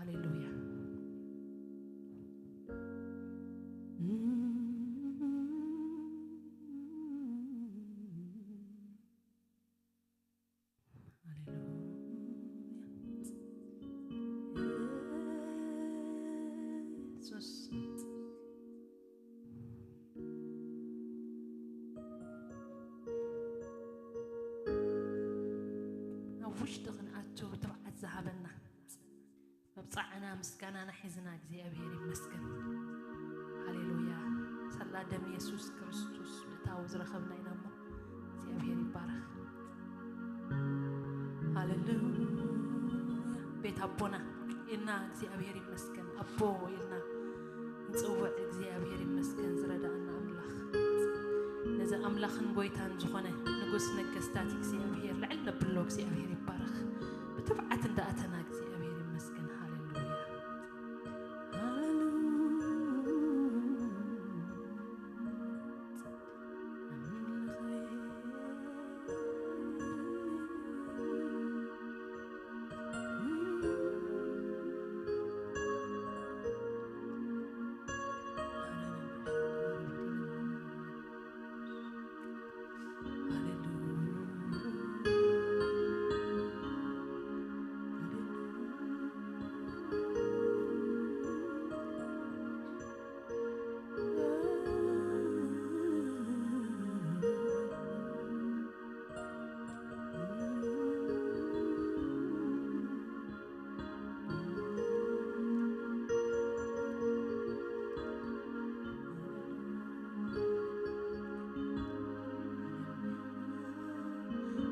ሃሌሉያ። ሃሌሉያ። ኢየሱስ። ናብ ውሽጢ ክንኣቱ ትብዓት ዝሃበና፣ መብጻዕና ምስጋናና ሒዝና እግዚኣብሔር ይመስገን። ሃሌሉያ። ሳላ ደም የሱስ ክርስቶስ ምእታው ዝረኸብና ኢና እሞ እግዚኣብሔር ይባረኽ። ሃሌሉያ። ቤት ኣቦና ኢልና እግዚኣብሔር ይመስገን። ኣቦ ኢልና ንጽውዕ እግዚኣብሔር ይመስገን ዝረዳእና ኣምላኽ። ነዚ ኣምላኽን ጎይታን ዝኾነ ንጉስ ነገስታት እግዚኣብሔር ልዕል ነብሎ እግዚኣብሔር ይባረኽ። ብትብዓት እንዳኣተና እግዚኣብሔር ይመስገን። ሃሌሉያ። ሃሌሉያ።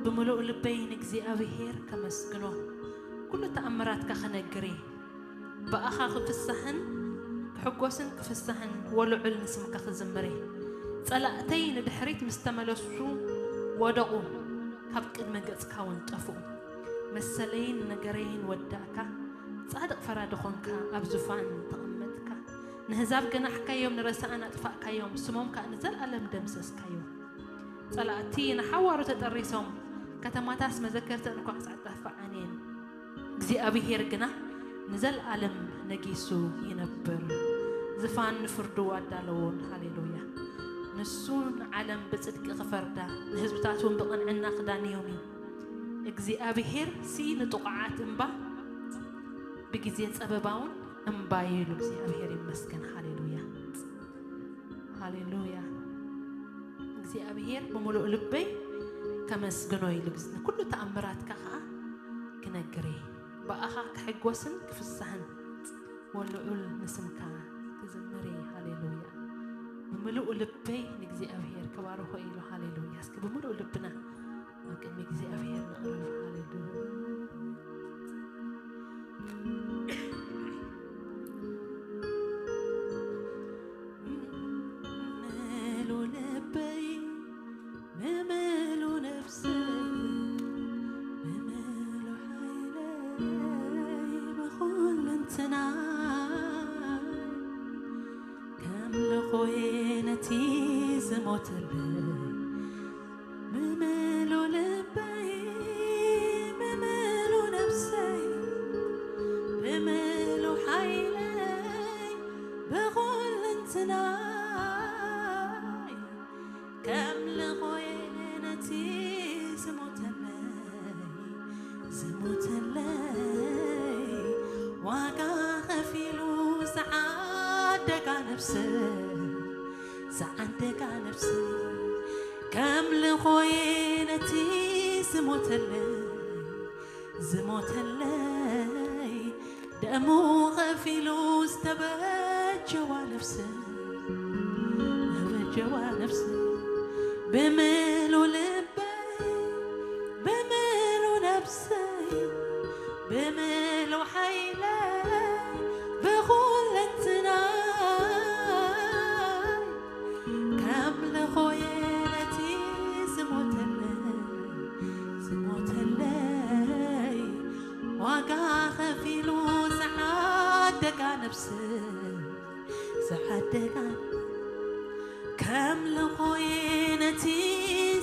ብምሉእ ልበይ ንእግዚኣብሔር ከመስግኖ፣ ኩሉ ተኣምራትካ ክነግር እየ። ብኣኻ ክፍሳሕን ክሕጎስን ክፍሳሕን ወልዑል ንስምካ ክዝምር እየ። ጸላእተይ ንድሕሪት ምስ ተመለሱ ወደቑ፣ ካብ ቅድሚ ገጽካ እውን ጠፍኡ። መሰለይን ነገረይን ወዳእካ፣ ጻድቕ ፈራዲ ኾንካ ኣብ ዙፋን ተቐመጥካ። ንህዛብ ገናሕካዮም፣ ንረሳኣን ኣጥፋእካዮም፣ ስሞም ከኣ ንዘለኣለም ደምሰስካዮ። ጸላእቲ ንሓዋሩ ተጠሪሶም፣ ከተማታስ መዘከርተን እኳ ክሳዕ ጠፍኣን እየን። እግዚኣብሄር ግና ንዘለኣለም ነጊሱ ይነብር። ዝፋን ንፍርዱ ኣዳለዎን። ሃሌሉያ። ንሱ ንዓለም ብጽድቂ ክፈርዳ፣ ንህዝብታት እውን ብቕንዕና ክዳንዮም እዩ። እግዚኣብሄር ሲ ንጥቑዓት እምባ፣ ብግዜ ጸበባ እውን እምባ እዩ ኢሉ። እግዚኣብሄር ይመስገን። ሃሌሉያ። ሃሌሉያ። እግዚኣብሄር ብምሉእ ልበይ ከመስግኖ ኢሉ፣ ንኩሉ ተኣምራትካ ኸዓ ክነግር እየ። ብኣኻ ክሕጎስን ክፍሳሕን ወልዑል ንስምካ ክዝምር እየ። ሃሌሉያ። ብምሉእ ልበይ ንእግዚኣብሄር ክባርኾ ኢሉ። ሃሌሉያ። እስኪ ብምሉእ ልብና ኣብ ቅድሚ እግዚኣብሄር ንቕረብ። ሃሌሉያ። ምሉ ልበይ፣ ብምሉ ነፍሰይ፣ ብምሉ ሓይለይ፣ ብኹለንትናይ፣ ከምልኾየ ነቲ ዝሞተለይ፣ ብምሉ ልበይ፣ ብምሉ ነፍሰይ፣ ብምሉ ሓይለይ፣ ብኹለንትናይ፣ ከምልኾየ ነቲ ዝሞተለይ፣ ዝሞተለይ፣ ዋጋ ኸፊሉ ዝዓደጋ ነፍሰይ፣ ዝዓደጋ ነፍሰይ፣ ከምልኾየ ነቲ ዝሞተለይ፣ ዝሞተለይ፣ ደሙ ኸፊሉ ዝተበጀዋ ነፍሰይ፣ ዝተበጀዋ ነፍሰይ፣ ብምሉ ልበይ፣ ብምሉ ነፍሰይ፣ ብምሉ ሓይለይ፣ ብኹለንትናይ፣ ከምልኾየ ነቲ ዝሞተለይ፣ ዝሞተለይ፣ ዋጋ ኸፊሉ ዝዓደጋ ነፍሰይ፣ ዝዓደጋ፣ ከምልኾየ ነቲ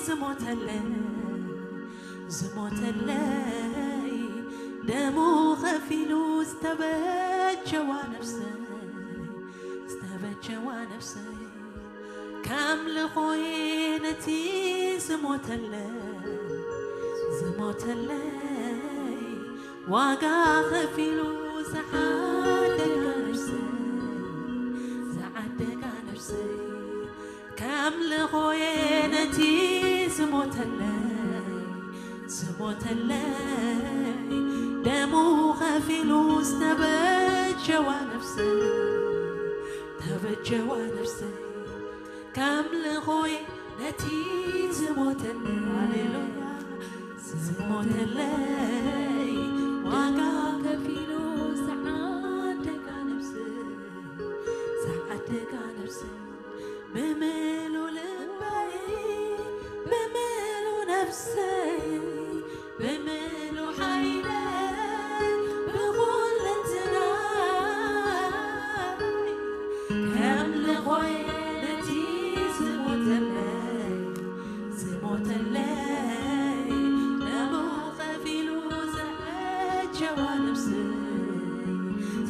ዝሞተለይ፣ ዝሞተለይ፣ ደሙ ከፊሉ ዝተበጀዋ ነፍሰይ፣ ዝተበጀዋ ነፍሰይ፣ ከም ልኾየ ነቲ ዝሞተለይ፣ ዝሞተለይ፣ ዋጋ ከፊሉ ዝዓደጋ ነፍሰይ፣ ዝዓደጋ ነፍሰይ፣ ከም ልኾየ ነቲ ዝሞተለይ፣ ዝሞተለይ፣ ደሙ ከፊሉ ዝተበጀዋ ነፍሰይ፣ ተበጀዋ ነፍሰይ፣ ከም ልኾየ ነቲ ዝሞተለይ፣ ሃሌሉያ፣ ዝሞተለይ፣ ዋጋ ከፊሉ ዝዓደጋ ነፍሰይ፣ ዝዓደጋ ነፍሰይ፣ ብምሉ ልበይ፣ ብምሉ ነፍሰይ፣ ብምሉ ሓይለ፣ ብኹለንትናይ፣ ከም ልኾየ ነቲ ዝሞተለይ፣ ዝሞተለይ፣ ደሙ ከፊሉ ዘበጀዋ ነፍሰይ፣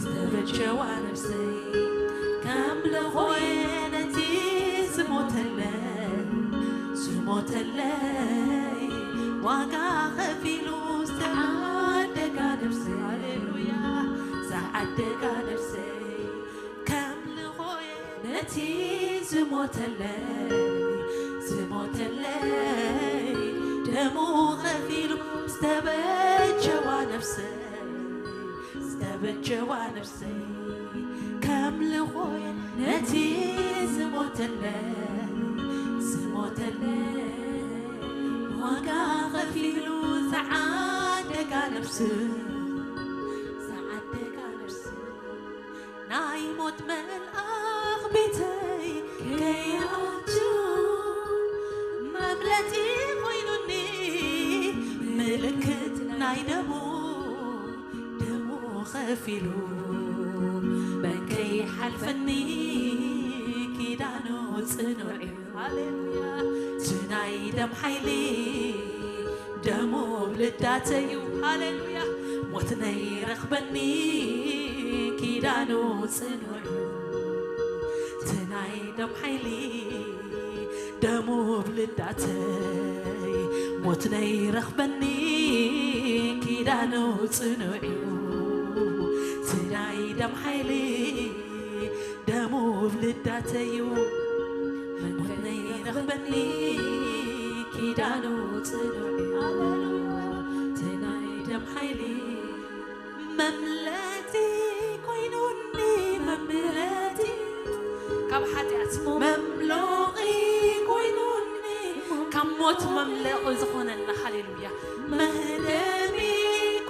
ዝተበጀዋ ነፍሰይ፣ ከም ልኾየ ነቲ ዝሞተለይ፣ ዝሞተለይ፣ ዋጋ ከፊሉ ዝተዓደጋ ነፍሰይ፣ ሃሌሉያ፣ ዝዓደጋ ነፍሰይ፣ ከም ልኾየ ነቲ ዝሞተለይ፣ ዝሞተለይ፣ ደሙ ከፊሉ ዝተበጀዋ ነፍሰይ፣ ዝተበጀዋ ነፍሰይ፣ ከም ልኾየ ነቲ ዝሞተለይ፣ ዝሞተለይ፣ ዋጋ ከፊሉ ዝዓደጋ ነፍሰይ፣ ዝዓደጋ ነፍሰይ፣ ናይ ሞት መልኣኽ ቤተይ ከይኣቱ መምለጢ ኮይኑኒ፣ ምልክት ናይ ደሙ፣ ደሙ ከፊሉ መን ከይሓልፈኒ፣ ኪዳኑ ጽኑዕ እዩ። ሃሌሉያ። እቲ ናይ ደም ሓይሊ፣ ደሙ ብልዳተይ እዩ። ሃሌሉያ። ሞት ነይረኽበኒ፣ ኪዳኑ ጽኑዕ እዩ። እቲ ናይ ደም ሓይሊ፣ ደሙ ብልዳተይ፣ ሞት ነይረኽበኒ፣ ኪዳኑ ጽኑዕ እዩ። እቲ ናይ ደም ሓይሊ፣ ደሙ ብልዳተይ እዩ። ሞት ነይረኽበኒ፣ ኪዳኑ ጽኑዕ እዩ። እቲ ናይ ደም ሓይሊ፣ መምለጢ ኮይኑኒ፣ መምለጢ ካብ ሓጢኣት መምለጢ ኮይኑኒ፣ ካብ ሞት መምለጢ ዝኾነና፣ ሃሌሉያ፣ መህደሚ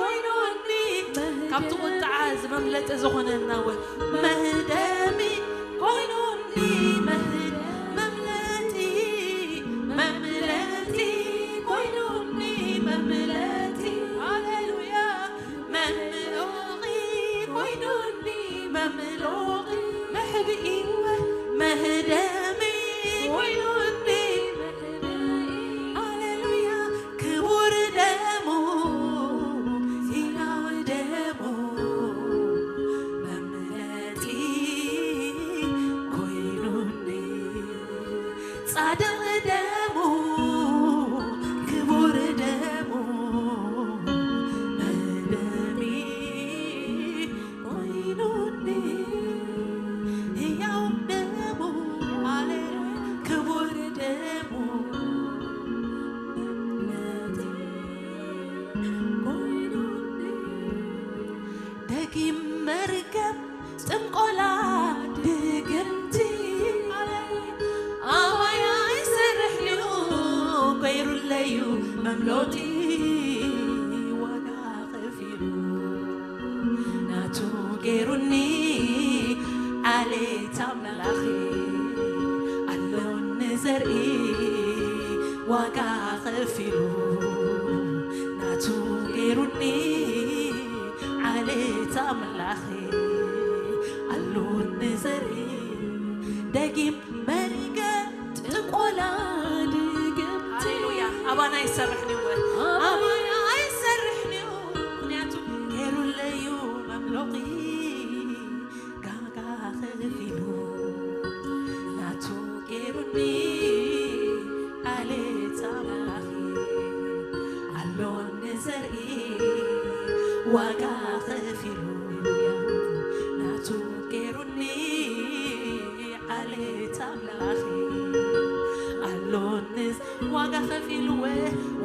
ኮይኑኒ፣ ካብቲ ቁጥዓ እዚ መምለጢ ዝኾነና፣ ወ-፣ መህደሚ ኮይኑኒ፣ መህደ-፣ መምለጢ፣ መምለጢ ኮይኑኒ፣ መምለጢ፣ ሃሌሉያ፣ መምለጢ ኮይኑኒ፣ መምለጢ፣ መሕብኢ፣ መህደሚ ኮይኑኒ፣ ሃሌሉያ፣ ክቡር ደሙ፣ ህያው ደሙ፣ መምለጢ ኮይኑኒ፣ ጻድቕ ደሙ፣ ክቡር ደሙ፣ መህደሚ ኮይኑኒ፣ ህያው ደሙ፣ ሃሌሉያ፣ ክቡር ደሙ፣ መምለጢ ኮይኑኒ። ደጊም መርገም ጥንቆላ ድግምቲ ኣባይ ኣይሰርሕን'ዩ፣ ገይሩለዩ መምለጢ ዋጋ ከፊሉ ናቱ ገይሩኒ ዓሌት ኣምላኺ ኣሎኒ ዘርኢ ዋጋ ከፊሉ ናቱ ገይሩኒ ዓሌት ኣምላኺ ኣሎኒ ዘርኢ ደጊም መርገም ጥንቆላ ድግምቲ ሃሌሉያ ኣባና ይሰርሕን'ዩ ኣባና ኣይሰርሕን'ዩ ምኽንያቱ ገይሩለይ ዋጋ ከፊሉ ናቱ ገይሩኒ ዓሌት ኣምላኺ ኣሎኒ ዋጋ ከፊሉ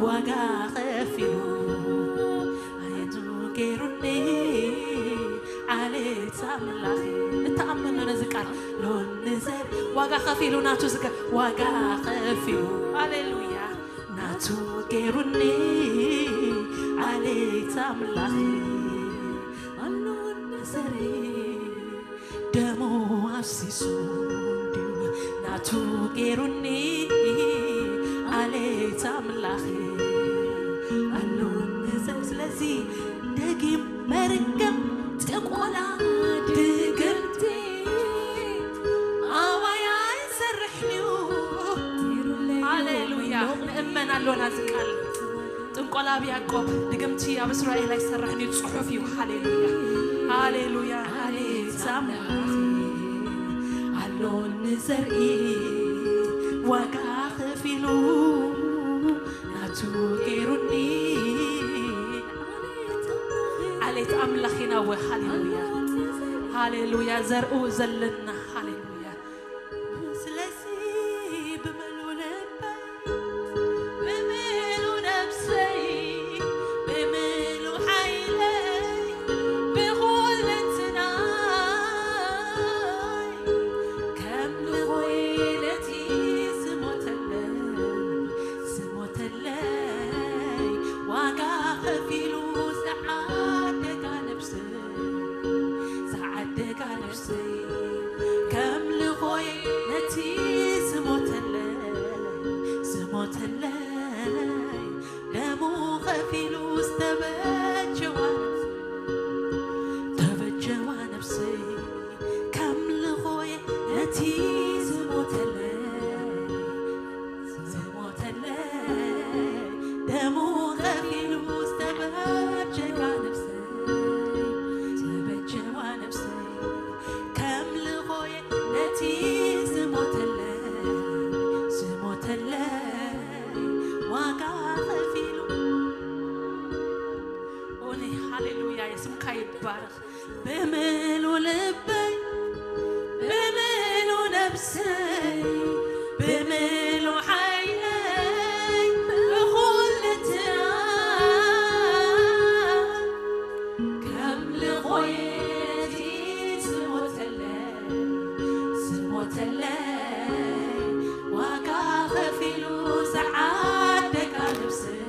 ዋጋ ከፊሉ ናቱ ገይሩኒ ዓሌት ኣምላኺ። ንተኣመኖ ነዚ ቃል ሎኒ ዘር ዋጋ ከፊሉ ናቱ ዝገ ዋጋ ከፊሉ ሃሌሉያ ናቱ ገይሩኒ ዓሌት ኣምላኽ ኣሎኒ ዘሪ ደሙ ኣፍሲሱ እንዲሁ ናቱ ገይሩኒ ዓሌት ኣምላኽ ኣሎኒ ዘሪ ስለዚ ደጊም መርገም ጥቆላ ድግምቲ ኣባይ ኣይሰርሕንዩ ሃሌሉያ ንእመን ኣሎና ዝቃል ጥንቆላ ኣብ ያዕቆብ ድግምቲ ኣብ እስራኤል ኣይሰርሕንዩ ጽሑፍ እዩ ሃሌሉያ ሃሌሉያ ሃሌሳም ኣሎኒ ዘርኢ ዋጋ ከፊሉ ናቱ ገይሩኒ ዓሌት ኣምላኽ ኢና ወ ሃሌሉያ ሃሌሉያ ዘርኡ ዘለና ሃሌሉያ ስለዚ ብምሉ ልበይ ብምሉ ነብሰይ ብምሉ ሓይለይ ብኹልንትናይ ከም ንኾይ ነቲ ዝሞተለይ ዝሞተለይ ዋጋ ከፊሉ ዝዓደጋ ነብሰይ ዝዓደጋ ነብሰይ ከም ልኾይ ነቲ ዝሞተለይ ዝሞተለይ ደሙ ከፊሉ ዝተበጀዋ ተበጀዋ ነብሰይ ከም ልኾይ ነቲ ዝሞተለይ ዝሞተለይ ደሙ ከፊሉ ዝተበጀዋ ነብሰይ ዝተበጀዋ ነብሰይ ከም ልኾየ ነቲ ዝሞተለይ ዝሞተለይ ዋጋ ከፊሉ ኦኒ ሃሌሉያ የስምካ ይባረክ ብምሉ ልበይ ብምሉ ነብሰይ ብምሉ ሓይለይ ብኹልትያ ከም ልኾየቲ ዝሞተለይ ዝሞተለይ ዋጋ ከፊሉ ዝዓደጋ ነብሰይ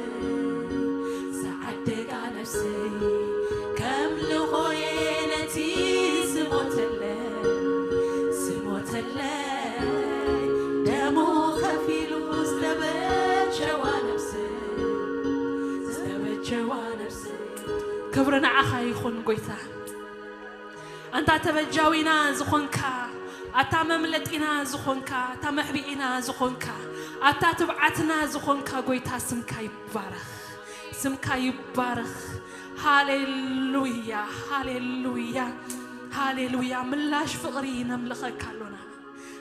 ዝዓደጋ ነብሰይ ከም ልኾየ ነቲ ዝሞተለይ ዝሞተለይ ደሙ ከፊሉ ዝተበጀዋ ነብሰይ ዝተበጀዋ ነብሰይ ክብሪ ንዓኻ ይኹን ጎይታ ኣንታ ተበጃዊና ዝኾንካ ኣታ መምለጢና ዝኾንካ ኣታ መሕቢኢና ዝኾንካ ኣታ ትብዓትና ዝኾንካ ጎይታ ስምካ ይባረኽ ስምካ ይባረኽ ሃሌሉያ ሃሌሉያ ሃሌሉያ ምላሽ ፍቕሪ ነምልኸካ ኣሎና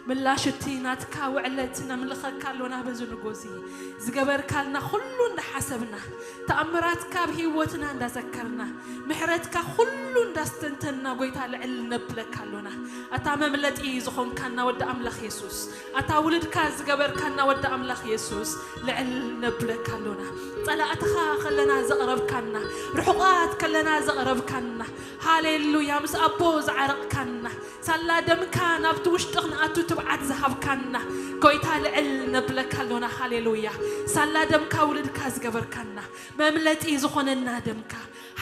ምላሽ እቲ ናትካ ውዕለት ነምልኸካ ኣሎና በዚ ንጎዚ ዝገበርካልና ኩሉ እንዳሓሰብና ተኣምራትካ ኣብ ህይወትና እንዳዘከርና ምሕረትካ ኩሉ እንዳስተንተንና ጎይታ ልዕል ነብለካ ኣሎና ኣታ መምለጢ ዝኾንካና ወዲ ኣምላኽ የሱስ ኣታ ውልድካ ዝገበርካና ወዲ ኣምላኽ የሱስ ልዕል ነብለካ ኣሎና ጸላእትኻ ከለና ዘቕረብካና ርሑቓት ከለና ዘቕረብካና ሃሌሉያ ምስ ኣቦ ዝዓረቕካና ሳላ ደምካ ናብቲ ውሽጢ ክንኣቱ ትብዓት ዝሃብካና ጎይታ ልዕል ነብለካ ኣሎና ሃሌሉያ ሳላ ደምካ ውልድካ ዝገበርካና መምለጢ ዝኾነና ደምካ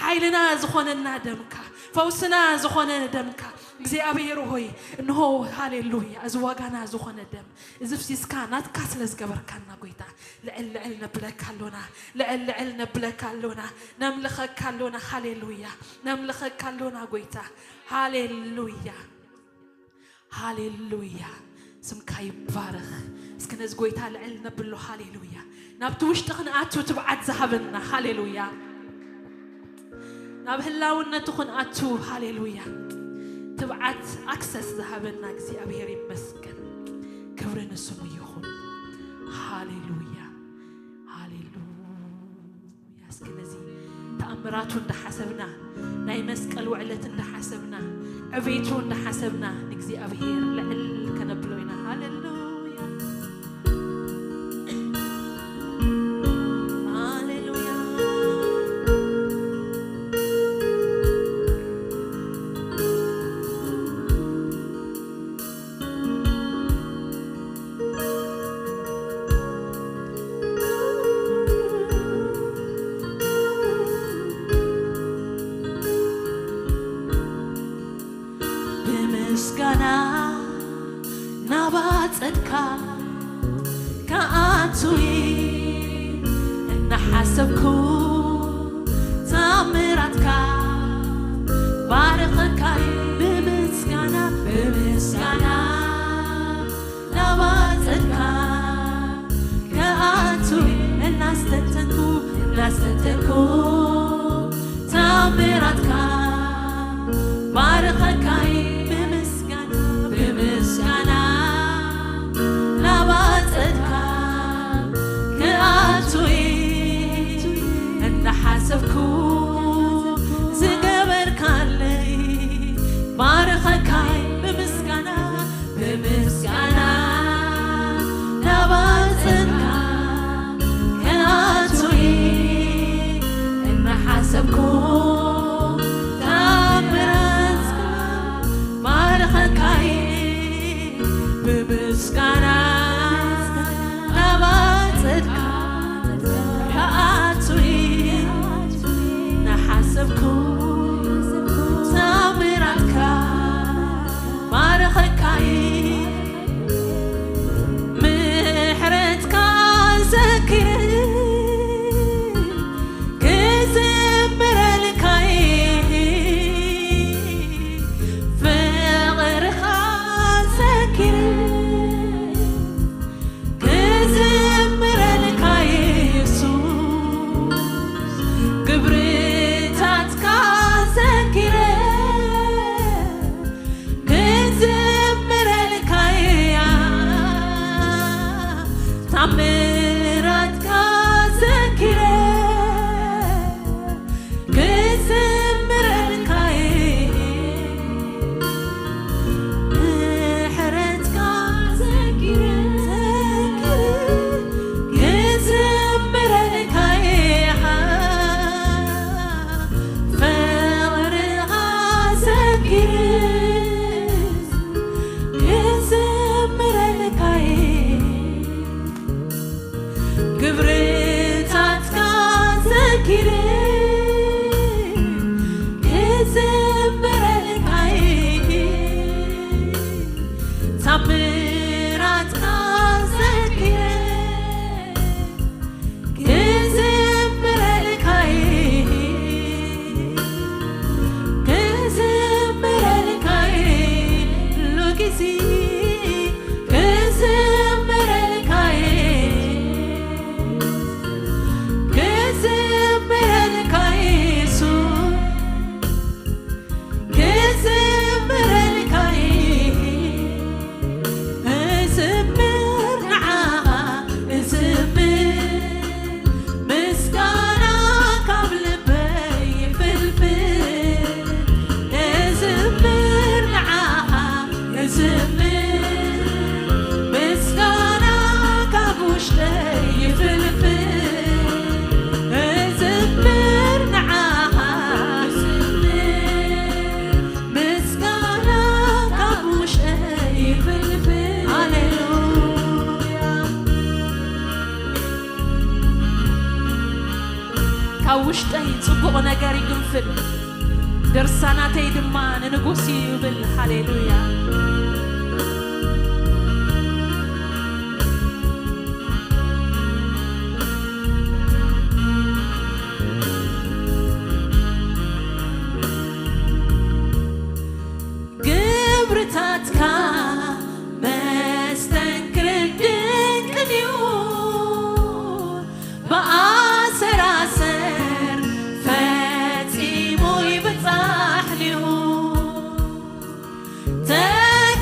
ሓይልና ዝኾነና ደምካ ፈውስና ዝኾነ ደምካ እግዚኣብሔር ሆይ እንሆ ሃሌሉያ እዚ ዋጋና ዝኾነ ደም እዚ ፍሲስካ ናትካ ስለ ዝገበርካና ጎይታ ልዕል ልዕል ነብለካ ኣሎና ልዕል ልዕል ነብለካ ኣሎና ነምልኸካ ኣሎና ሃሌሉያ ነምልኸካ ኣሎና ጎይታ ሃሌሉያ ሃሌሉያ ስምካ ይባረኽ እስኪ ነዚ ጎይታ ልዕል ነብሎ ሃሌሉያ ናብቲ ውሽጢ ክንኣቱ ትብዓት ዝሃበና ሃሌሉያ ናብ ህላውነቱ ክንኣቱ ሃሌሉያ ትብዓት ኣክሰስ ዝሃበና እግዚኣብሔር ይመስገን ክብሪ ንስሙ ይኹን ሃሌሉያ ሃሌሉያ እስኪ ነዚ ተኣም ምራቱ እንዳሓሰብና፣ ናይ መስቀል ውዕለት እንዳሓሰብና፣ ዕቤቱ እንዳሓሰብና ንእግዚኣብሔር ልዕል ከነብሎ ኢና። ሃሌሉያ፣ ሃሌሉያ። ብምስጋና ናባጸድካ ከኣቱ እናሓሰብኩ ታምራትካ ባርኸካይ። ብምስጋና፣ ብምስጋና ናባጸድካ ከኣቱ እናስተንተንኩ፣ እናስተንተንኩ ታምራትካ ባርኸካይ። ብምስጋና፣ ብምስጋና ናባጸድካ ክኣቱ እናሓሰብኩ ዝገበርካለይ ባርኸካይ። ብምስጋና፣ ብምስጋና ናባጸድካ ክኣቱ እናሓሰብኩ ታምራትካ ባርኸካይ። ብምስጋና ናባጸድካ ክኣቱ እናሓሰብኩ ታምራትካ ባርኸካይ። ምሕረትካ ዘኪረ ክዝምረልካይ። ፍቕርኻ ዘኪረ ክዝምረልካ የሱስ። ግብርታትካ ዘኪረ ክዝምረልካ እያ። ታምራትካ ዘኪረ ክዝምረልካ እየ። ምሕረትካ ዘኪረ፣ ዘኪረ ክዝምረልካ እየ። ፍቕርኻ ዘኪረ ክዝምረልካ እየ። ግብርታትካ ዘኪረ ክዝምረልካ እየ። ታምራትካ ዘኪረ ክዝምረልካ እየ። ክዝምረልካ እየ። ኩሉ ግዜ ክዝምረልካ እየ፣ ክዝምረልካ እየ የሱስ፣ ክዝምረልካ እየ። እዝምር ንዓኻ፣ እዝምር ምስጋና ካብ ልበይ ይፍልፍል። እዝምር ንዓኻ፣ እዝምር ምስጋና ካብ ውሽጠይ ይፍልፍል። እዝምር ንዓኻ፣ እዝምር ምስጋና ካብ ውሽጠይ ይፍልፍል። ሃሌሉያ። ካብ ውሽጠይ ጽቡቕ ነገር ይግንፍል፣ ድርሳናተይ ድማ ንንጉስ እዩ ይብል። ሃሌሉያ። ግብርታትካ መስተንክርን ድንቅን እዩ፣ ብኣሰራሰር ፈጺሙ ይብጻሕ እዩ። ተኪ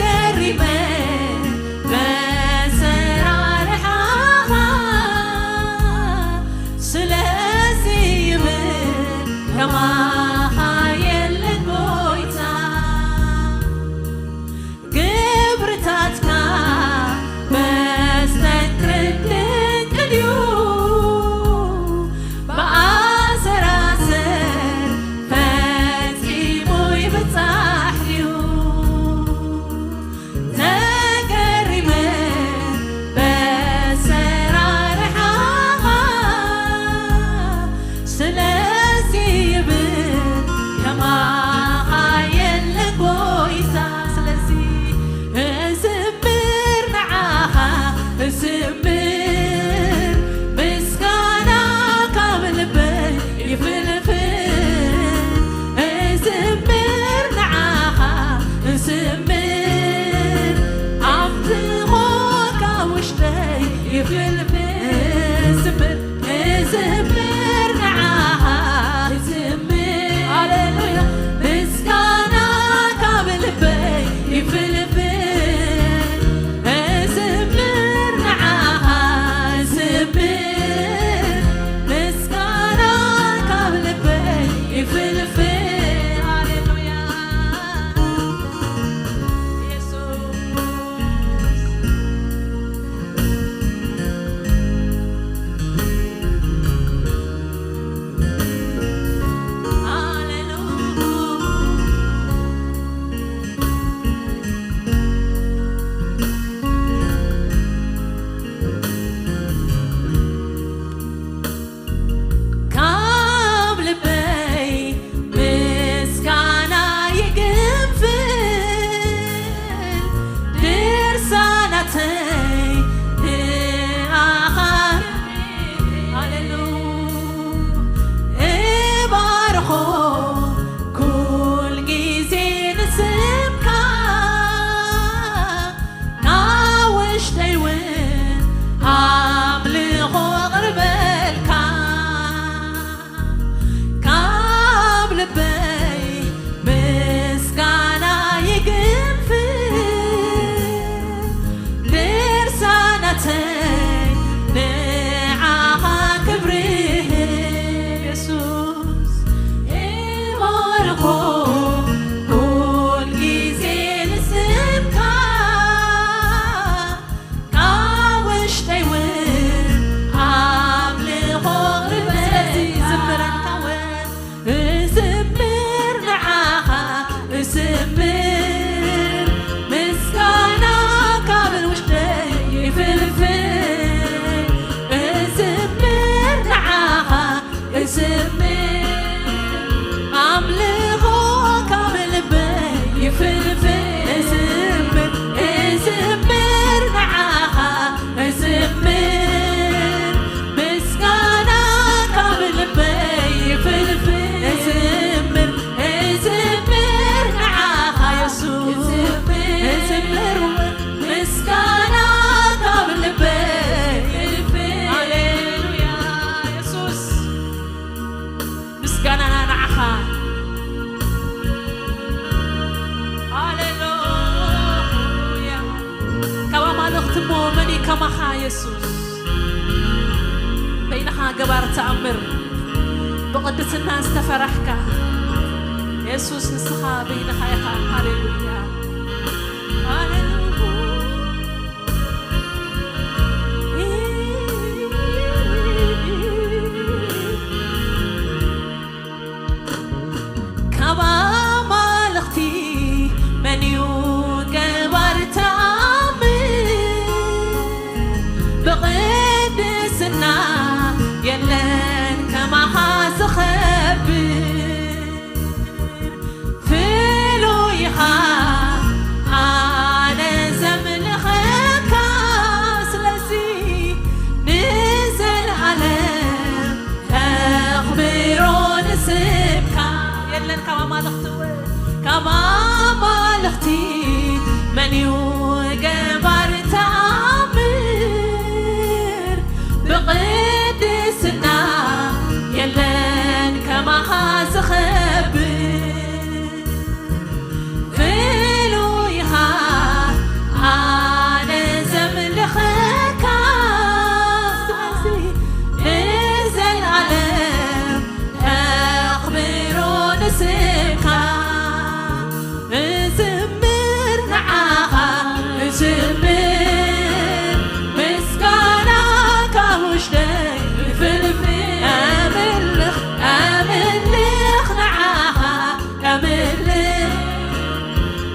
ከማኻ የሱስ በይንኻ ገባር ተኣምር ብቕድስና ዝተፈራሕካ የሱስ ንስኻ በይንኻ ኢኻ። ሃሌሉያ፣ ሃሌሉያ። ካብ ኣማልኽቲ መን እዩ ገባር ተኣምር? ብቕድስና የለን ከማኻ ዝኸብር። ፍሉይ ኢኻ ኣነ ዘምልኸካ፣ ስለዚ ንዘለኣለም ኣኽብሮ ንስምካ። የለን ካብ ኣማልኽቲ፣ ካብ ኣማልኽቲ መን እዩ ገባር ተኣምር? ብቕድስና የለን ከማኻ ዝኸብር። ፍሉይ ኢኻ ኣነ ዘምልኸካ፣ ስለዚ ንዘለኣለም ኣኽብሮ ንስምካ። እዝምር ንዓኻ፣ እዝምር ምስጋና ካብ ውሽጠይ ይፍልፍል። ኣምልኽ፣ ኣምልኽ ንዓኻ፣ ኣምልኽ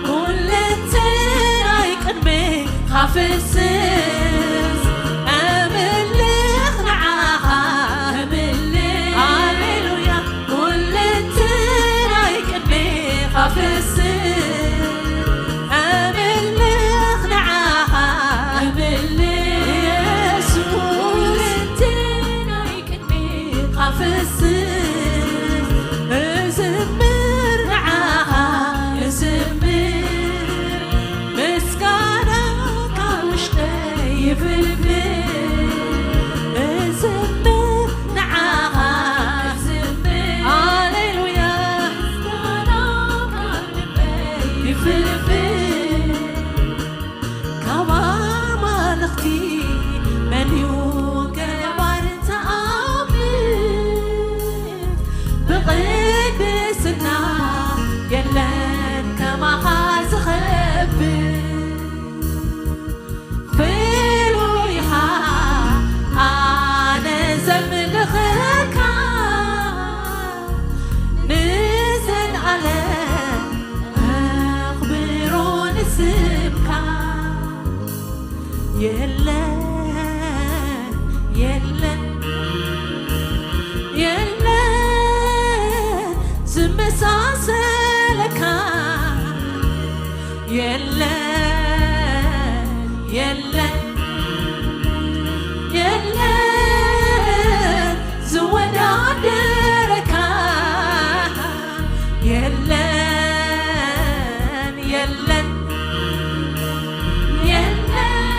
ኩለንትናይ ቅድሜኻ ፍስስ። ኣምልኽ ንዓኻ፣ ኣምልኽ፣ ሃሌሉያ። ኩለንትናይ ቅድሜኻ ፍስስ። ኣምልኽ ንዓኻ፣ ኣምልኽ የሱስ። ኩለንትናይ ቅድሜኻ ፍስስ። እዝምር ንዓኻ፣ እዝምር ምስጋና ካብ ውሽጠይ ይፍልፍል። እዝምር ንዓኻ፣ እዝምር፣ ሃሌሉያ። ምስጋና ካብ ልበይ ይፍልፍል። ካብ ኣማልኽቲ መን እዩ ገባር ተኣምር? ብቕድስና የለን ከማኻ ዝኸብር። ፍሉይ ኢኻ ኣነ ዘምልኸካ፣ ንዘለኣለም ኣኽብሮ ንስምካ። የለን፣ የለን፣ የለን ዝመሳሰለካ። የለን፣ የለን፣ የለን ዝወዳደረካ። የለን፣ የለን፣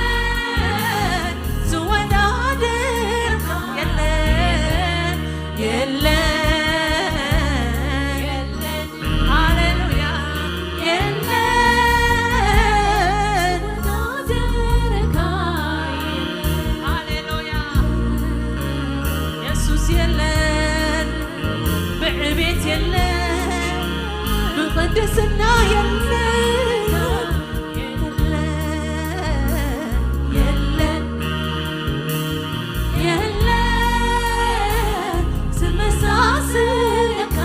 የለን ዝወዳደርካ። የለን፣ የለን፣ የለን። ሃሌሉያ። የለን ዝወዳደርካ። ሃሌሉያ። የሱስ የለን፣ ብዕቤት የለን፣ ብቕድስና የለን። የለን፣ የለን፣ የለን ዝመሳሰለካ።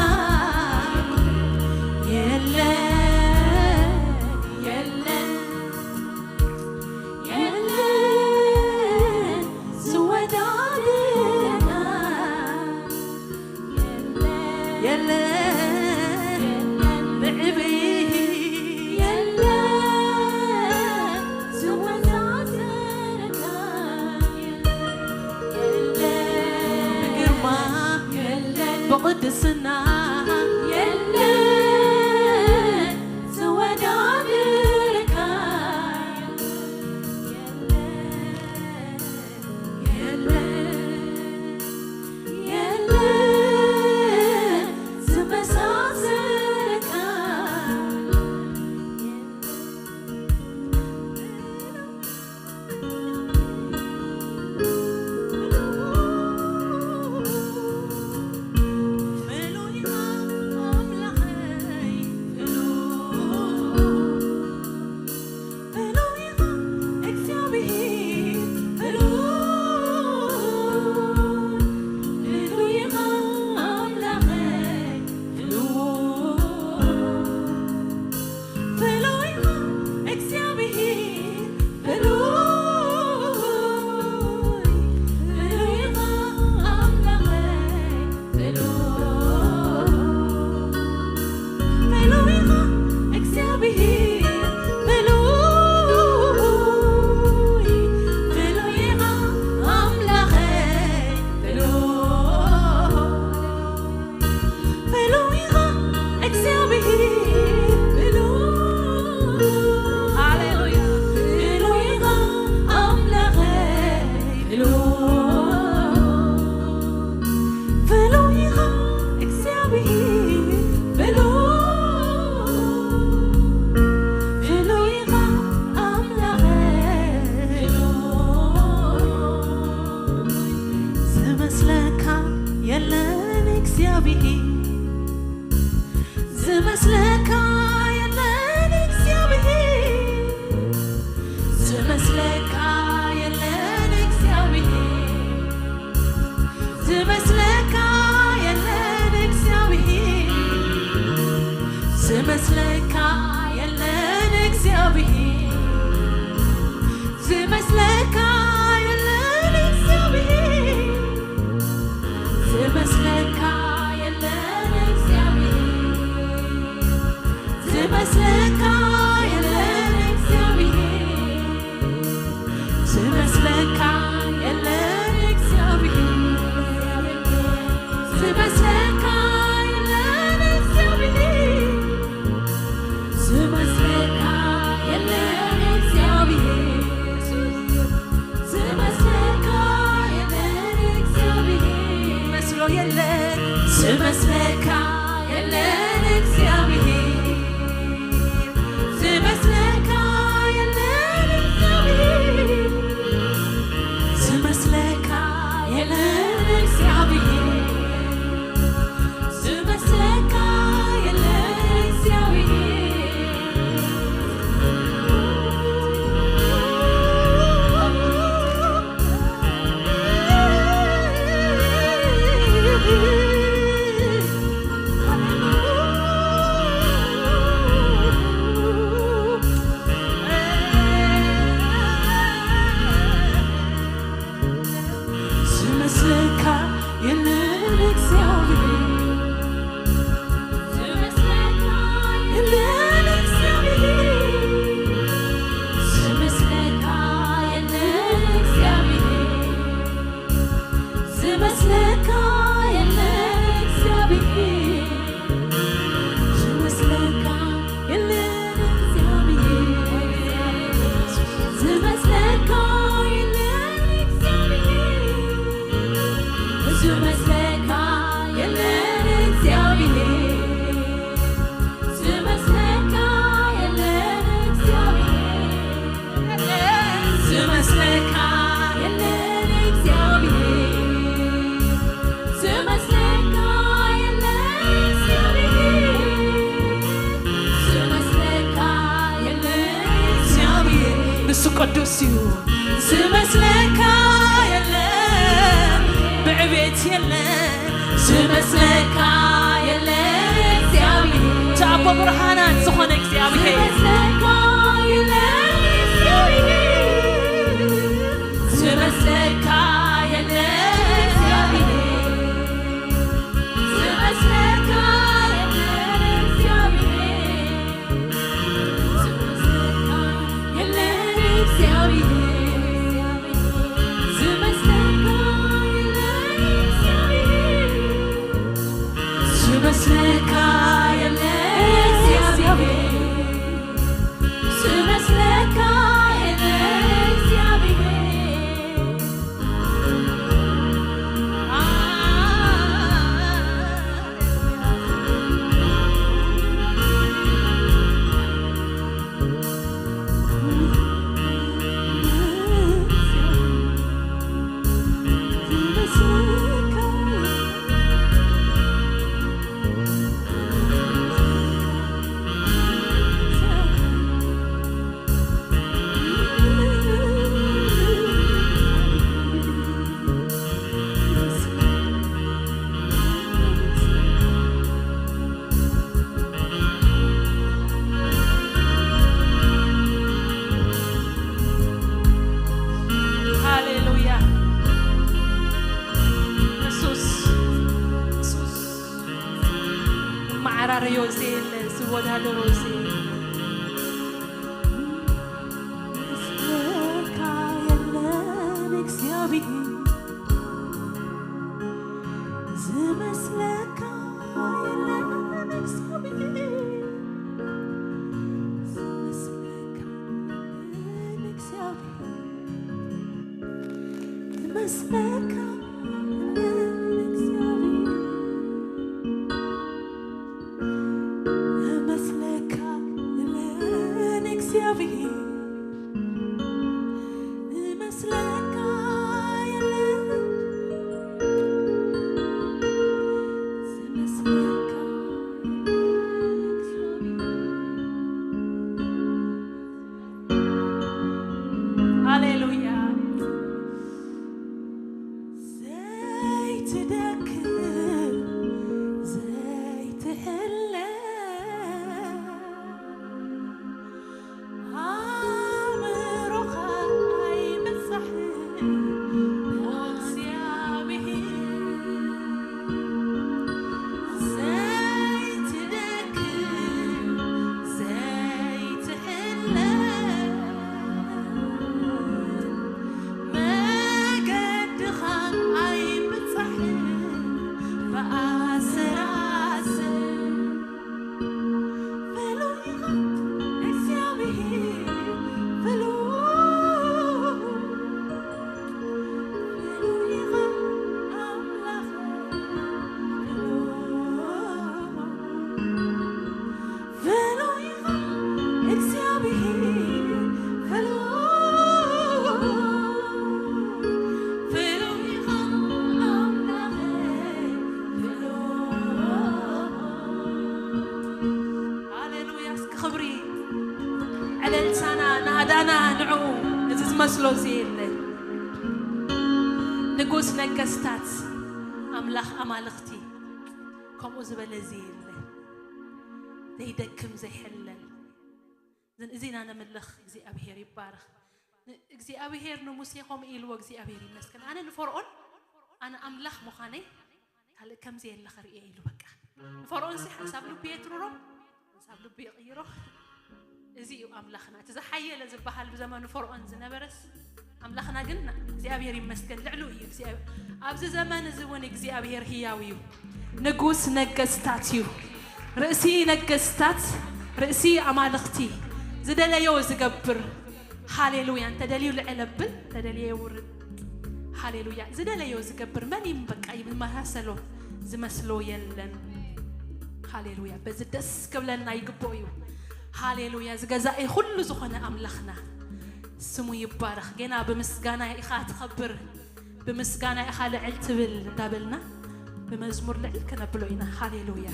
የለን፣ የለን፣ የለን ዝወዳደረካ። የለን፣ የለን ብዕቤት ዝመስለካ የለን እግዚኣብሔር፣ ዝመስለካ የለን እግዚኣብሔር፣ ዝመስለካ የለን እግዚኣብሔር፣ ዝመስለካ የለን እግዚኣብሔር፣ ዝመስለካ የለን እግዚኣብሔር፣ ዝመስለካ የለን እግዚኣብሔር፣ ዝመስለካ የለን እግዚኣብሔር፣ ዝመስለካ የለን እግዚኣብሔር፣ ዝመስለካ የለን እግዚኣብሔር፣ ዝመስለካ የለን እግዚኣብሔር፣ ዝመስለካ የለን እግዚኣብሔር፣ መስሎ የለን፣ ዝመስለካ የለን እግዚኣብሔር፣ ዝመስለካ የለን እግዚኣብሔር፣ ዝመስለካ የለን እግዚኣብሔር፣ ዝመስለካ የለን እግዚኣብሔር። ዝመስለካ የለን እግዚኣብሔር፣ ዝመስለካ የለን እግዚኣብሔር፣ ዝመስለካ የለን እግዚኣብሔር፣ ዝመስለካ የለን እግዚኣብሔር፣ ዝመስለካ የለን እግዚኣብሔር፣ ዝመስለካ የለን እግዚኣብሔር፣ ዝመስለካ የለን እግዚኣብሔር፣ ዝመስለካ የለን እግዚኣብሔር፣ ዝመስለካ የለን እግዚኣብሔር፣ ዝመስለካ የለን እግዚኣብሔር፣ ዝመስለካ የለን እግዚኣብሔር። ንሱ ቅዱስ እዩ። ዝመስለካ የለን፣ ብዕቤት የለን፣ ዝመስለካ የለን እግዚኣብሔር፣ እቲ ኣቦ ብርሃናት ዝኾነ እግዚኣብሔር። ዝመስለካ የለን እግዚኣብሔር፣ ዝመስለካ የለን እግዚኣብሔር፣ ዝመስለካ የለን እግዚኣብሔር፣ ዝመስለካ የለን እግዚኣብሔር፣ ዝመስለካ የለን እግዚኣብሔር፣ ዝመስለካ የለን እግዚኣብሔር፣ ዝመስለካ የለን እግዚኣብሔር። ሃሌሉያ። የሱስ፣ የሱስ። መዓራረዮ ዘየለ፣ ዝወዳደሮ ዘየለ። ዝመስለካ የለን እግዚኣብሔር፣ ዝመስለካ የለን እግዚኣብሔር፣ ዝመስለካ የለን እግዚኣብሔር፣ ዝመስለካ የለን እግዚኣብሔር። ዝመስለካ የለን እግዚኣብሔር፣ ዝመስለካ የለን፣ ዝመስለካ የለን ዳና ንዑ፣ እዚ ዝመስሎ እዚ የለ። ንጉስ ነገስታት፣ ኣምላኽ ኣማልኽቲ፣ ከምኡ ዝበለ እዚ የለ። ዘይደክም ዘይሕለል። እዚና ነምልኽ፣ እግዚኣብሔር ይባረኽ። ን-፣ እግዚኣብሔር ንሙሴ ከምኡ ኢልዎ፣ እግዚኣብሔር ይመስገን። ኣነ ንፈርዖን፣ ኣነ ኣምላኽ ምዃነይ ካልእ ከምዚ የለ ክርኢ ኢሉ በቃ። ንፈርዖን ሲ ሓንሳብ ልቡ የትርሮ፣ ሓንሳብ ልቡ ይቕይሮ። እዚ እዩ ኣምላኽና። እቲ ዝሓየለ ዝበሃል ብዘመኑ ፈርዖን ዝነበረስ፣ ኣምላኽና ግን እግዚኣብሔር ይመስገን ልዕሉ እዩ እግዚኣብሔር። ኣብዚ ዘመን እዚ እውን እግዚኣብሔር ህያው እዩ። ንጉስ ነገስታት እዩ። ርእሲ ነገስታት፣ ርእሲ ኣማልኽቲ፣ ዝደለዮ ዝገብር። ሃሌሉያ። እንተደልዩ ልዕል ኣብል፣ እንተደልየ የውርድ። ሃሌሉያ። ዝደለዮ ዝገብር መን እዩ በቃ ይመሳሰሎ፣ ዝመስሎ የለን። ሃሌሉያ። በዚ ደስ ክብለና ይግብኦ እዩ። ሃሌሉያ። ዝገዛኢ ኩሉ ዝኾነ ኣምላኽና ስሙ ይባረኽ። ጌና ብምስጋና ኢኻ ትኸብር፣ ብምስጋና ኢኻ ልዕል ትብል እንዳበልና ብመዝሙር ልዕል ከነብሎ ኢና። ሃሌሉያ።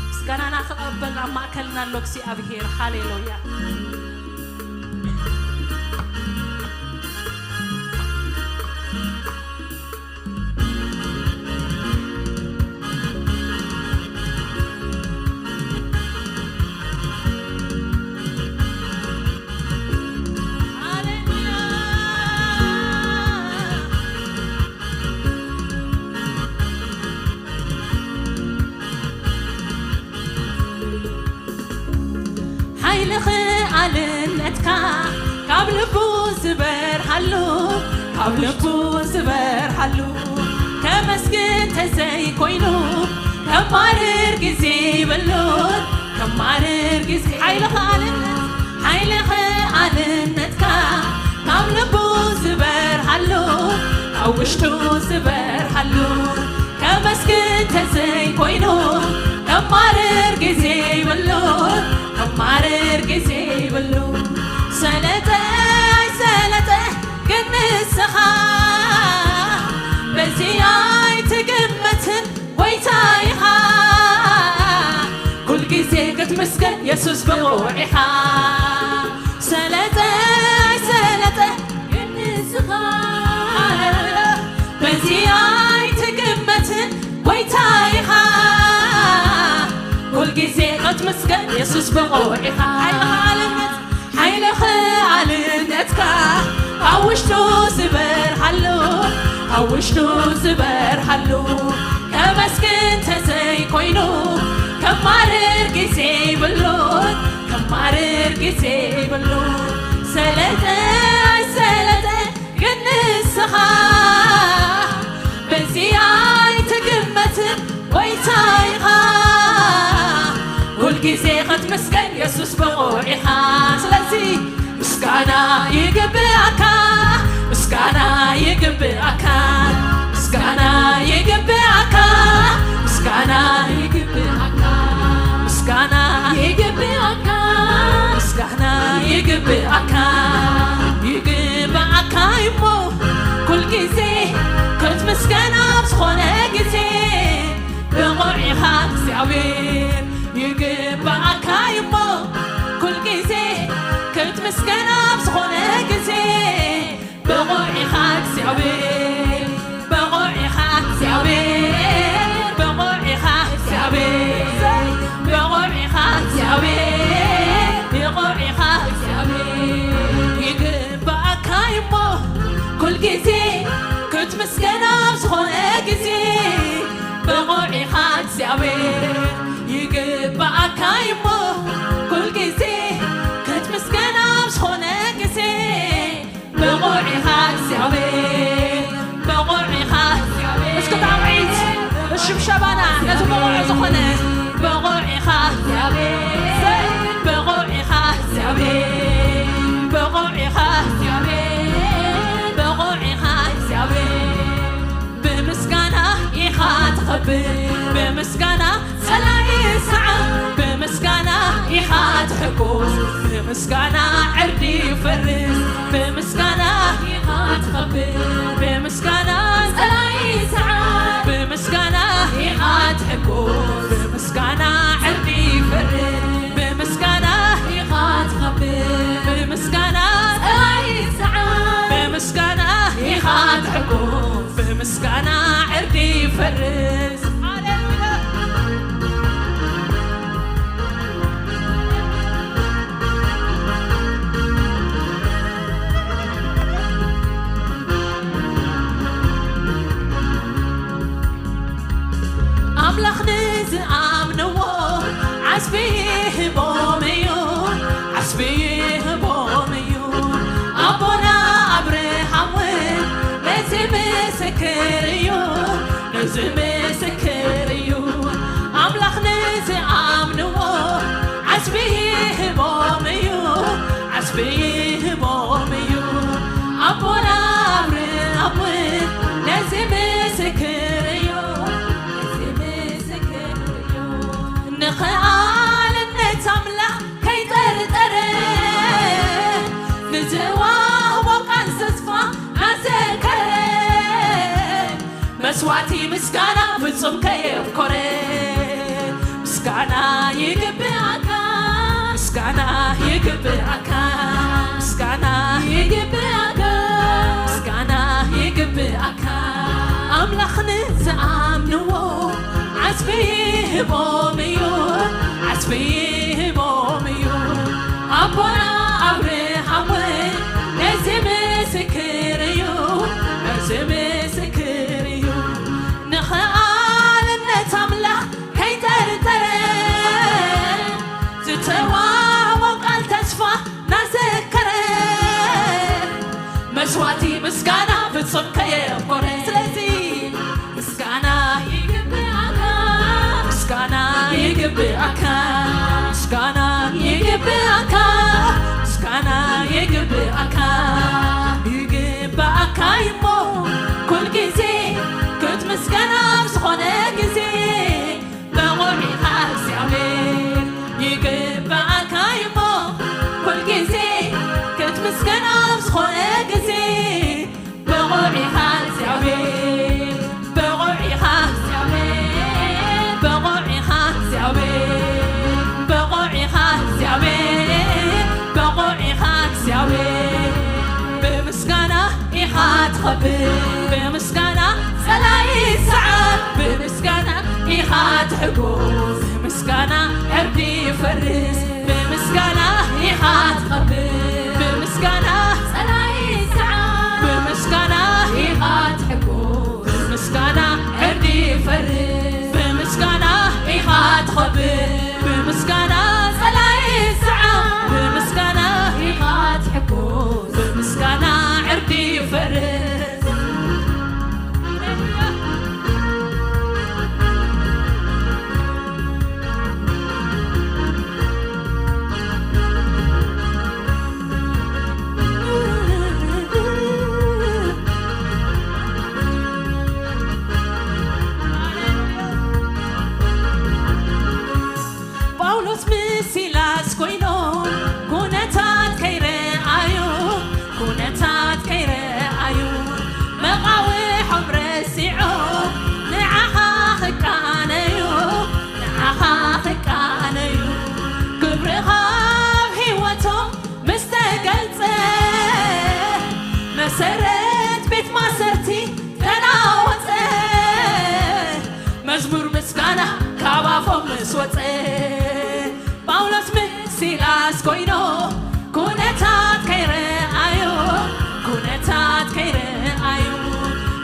ምስጋናና ክቐበል ኣብ ማእከልና ኣሎ እግዚኣብሔር። ሃሌሉያ። ሓይሊ ክኣልነትካ ካብ ልቡ ዝበርሃሉ፣ ካብ ልቡ ዝበርሃሉ፣ ከመስግን ተዘይኮይኑ ከማርር ግዜ ይብሉን፣ ከማርር ግዜ። ሓይሊ ክኣልነት፣ ሓይሊ ክኣልነትካ ካብ ልቡ ዝበርሃሉ፣ ካብ ውሽጡ ዝበርሃሉ፣ ከመስግን ተዘይኮይኑ ከማርር ግዜ ይብሉን፣ ከማርር ግዜ ይብሉን። ሰለጠ ኣይሰለጠ ግን ንስኻ በዚ ኣይትግመትን ጎይታ ኢኻ። ኩል ግዜ ክትምስገን የሱስ ብቑዕ ኢኻ። ሰለጠ ኣይሰለጠ ግን ንስኻ በዚ ኣይትግመትን ጎይታ ኢኻ። ኩል ግዜ ክትምስገን የሱስ ብቑዕ ኢኻ። ሓይሊ ክኣልነት፣ ሓይሊ ክኣልነትካ ካብ ውሽጡ ዝበርሃሉ፣ ካብ ውሽጡ ዝበርሃሉ፣ ከመስግን ተዘይኮይኑ ከማርር ግዜ ይብሉን፣ ከማርር ግዜ ይብሉን። ሰለጠ ኣይሰለጠ ግን ንስኻ በዚ ኣይትግመትን ጎይታ ኢኻ። ኩል ግዜ ክትምስገን የሱስ ብቑዕ ኢኻ። ስለዚ ምስጋና ይግብኣካ፣ ምስጋና ይግብኣካ፣ ምስጋና ይግብኣካ፣ ምስጋና ይግብኣካ፣ ምስጋና ይግብኣካ፣ ምስጋና ይግብኣካ፣ ይግብኣካ እሞ ኩል ግዜ ክትምስገን ኣብ ዝኾነ ግዜ ብቑዕ ኢኻ እግዚኣብሔር። ይግብኣካ እሞ ኩል ግዜ ክትምስገን ኣብ ዝኾነ ግዜ ብቑዕ ኢኻ እግዚኣብሔር። ብቑዕ ኢኻ እግዚኣብሔር። ብቑዕ ኢኻ እግዚኣብሔር። ብቑዕ ኢኻ እግዚኣብሔር። ብቑዕ ኢኻ እግዚኣብሔር። ይግብኣካ እሞ ኩል ግዜ ክትምስገን ኣብ ዝኾነ ግዜ ብቑዕ ኢኻ እግዚኣብሔር። ይግብኣካ እሞ ኩል ግዜ ክትምስገን ኣብ ዝኾነ ግዜ ብቑዕ ኢኻ እግዚኣብሔር። ብቑዕ ኢኻ እግዚኣብሔር። እስኪ ጣቕዒት ሽብሸባና ነቲ ብቑዕ ዝኾነ ብቑዕ ኢኻ እግዚኣብሔር። ብቑዕ ኢኻ እግዚኣብሔር። ብቑዕ ኢኻ እግዚኣብሔር። ብቑዕ ኢኻ እግዚኣብሔር። ብምስጋና ኢኻ ትኸብር፣ ብምስጋና ጸላኢ ሰዓር፣ ብምስጋና ኢኻ ትሕጎስ፣ ብምስጋና ዕርዲ ይፈርስ፣ ብምስጋና ኢኻ ትኸብር፣ ብምስጋና ጸላኢ ሰዓር፣ ብምስጋና ኢኻ ትሕጎስ፣ ብምስጋና ዕርዲ ይፈርስ፣ ብምስጋና ኢኻ ትኸብር፣ ብምስጋና ምስክር እዩ። ኣምላኽ ንዝኣምንዎ ዓስቢ ይህቦም እዩ፣ ዓስቢ ይህቦም እዩ። ኣቦና ኣብርሃም እውን ነዚ ምስክር እዩ፣ ነዚ ምስክር እዩ። ንኽኣልነት ኣምላኽ ከይጠርጠረ፣ ንዝወሃቦ ቃል ተስፋ ናዘከረ፣ መስዋዕቲ ምስጋና ፍጹም ከየብኮረ፣ ምስጋና ይግብኣካ፣ ምስጋና ይግብኣካ፣ ምስጋና ይግብኣካ፣ ምስጋና ይግብኣካ። ኣምላኽ ንዝኣምንዎ ዓስቢ ይህቦም እዩ፣ ዓስቢ ይህቦም እዩ። ኣቦና ኣብርሃም እውን ነዚ ምስክር እዩ፣ ነዚ ምስክር እዩ። ንኽኣልነት ኣምላኽ ከይጠርጠረ፣ ዝተዋህቦ ቃል ተስፋ ናዘከረ፣ መስዋዕቲ ምስጋና ፍጹም ከየብኮረ። ስለዚ ምስጋና ይግብኣካ፣ ምስጋና ይግብኣካ፣ ምስጋና ይግብኣካ፣ ምስጋና ይግብኣካ። ይግብኣካ እሞ ኩል ግዜ ክትምስገን ኣብ ዝኾነ ግዜ፣ ብቑዕ ኢኻ እግዚኣብሔር። ይግብኣካ እሞ ኩል ግዜ ክትምስገን ኣብ ዝኾነ ግዜ፣ ብቑዕ ኢኻ እግዚኣብሔር፣ ብቑዕ ኢኻ እግዚኣብሔር፣ ብቑዕ ኢኻ እግዚኣብሔር፣ ብቑዕ ኢኻ እግዚኣብሔር፣ ብቑዕ ኢኻ እግዚኣብሔር። ብምስጋና ኢኻ ትኸብር፣ ብምስጋና ጸላኢ ይስዓር፣ ብምስጋና ኢኻ ትሕጎስ፣ ብምስጋና ዕርዲ ይፈርስ። ብምስጋና ኢኻ ትኸብር፣ ብምስጋና ጸላኢ ይስዓር፣ ብምስጋና ኢኻ ትሕጎስ፣ ብምስጋና ዕርዲ ይፈርስ። ብምስጋና ኢኻ ትኸብር፣ ብምስጋና ጸላኢ ይስዓር፣ ብምስጋና ኢኻ ትሕጎስ፣ ብምስጋና ዕርዲ ይፈርስ። ጳውሎስ ምስ ሲላስ ኮይኖም ኩነታት ከይረኣዩ፣ ኩነታት ከይረኣዩ፣ መቓውሖም ረሲዖም ንዓኻ ክቃነዩ፣ ንዓኻ ክቃነዩ፣ ክብርኻ ኣብ ህይወቶም ምስ ተገልጸ፣ መሰረት ቤት ማእሰርቲ ተናወጸ። መዝሙር ምስጋና ካብ ኣፎም ምስ ወጸ፣ ጳውሎስ ምስ ሲላስ ኮይኖም ኩነታት ከይረኣዩ፣ ኩነታት ከይረኣዩ፣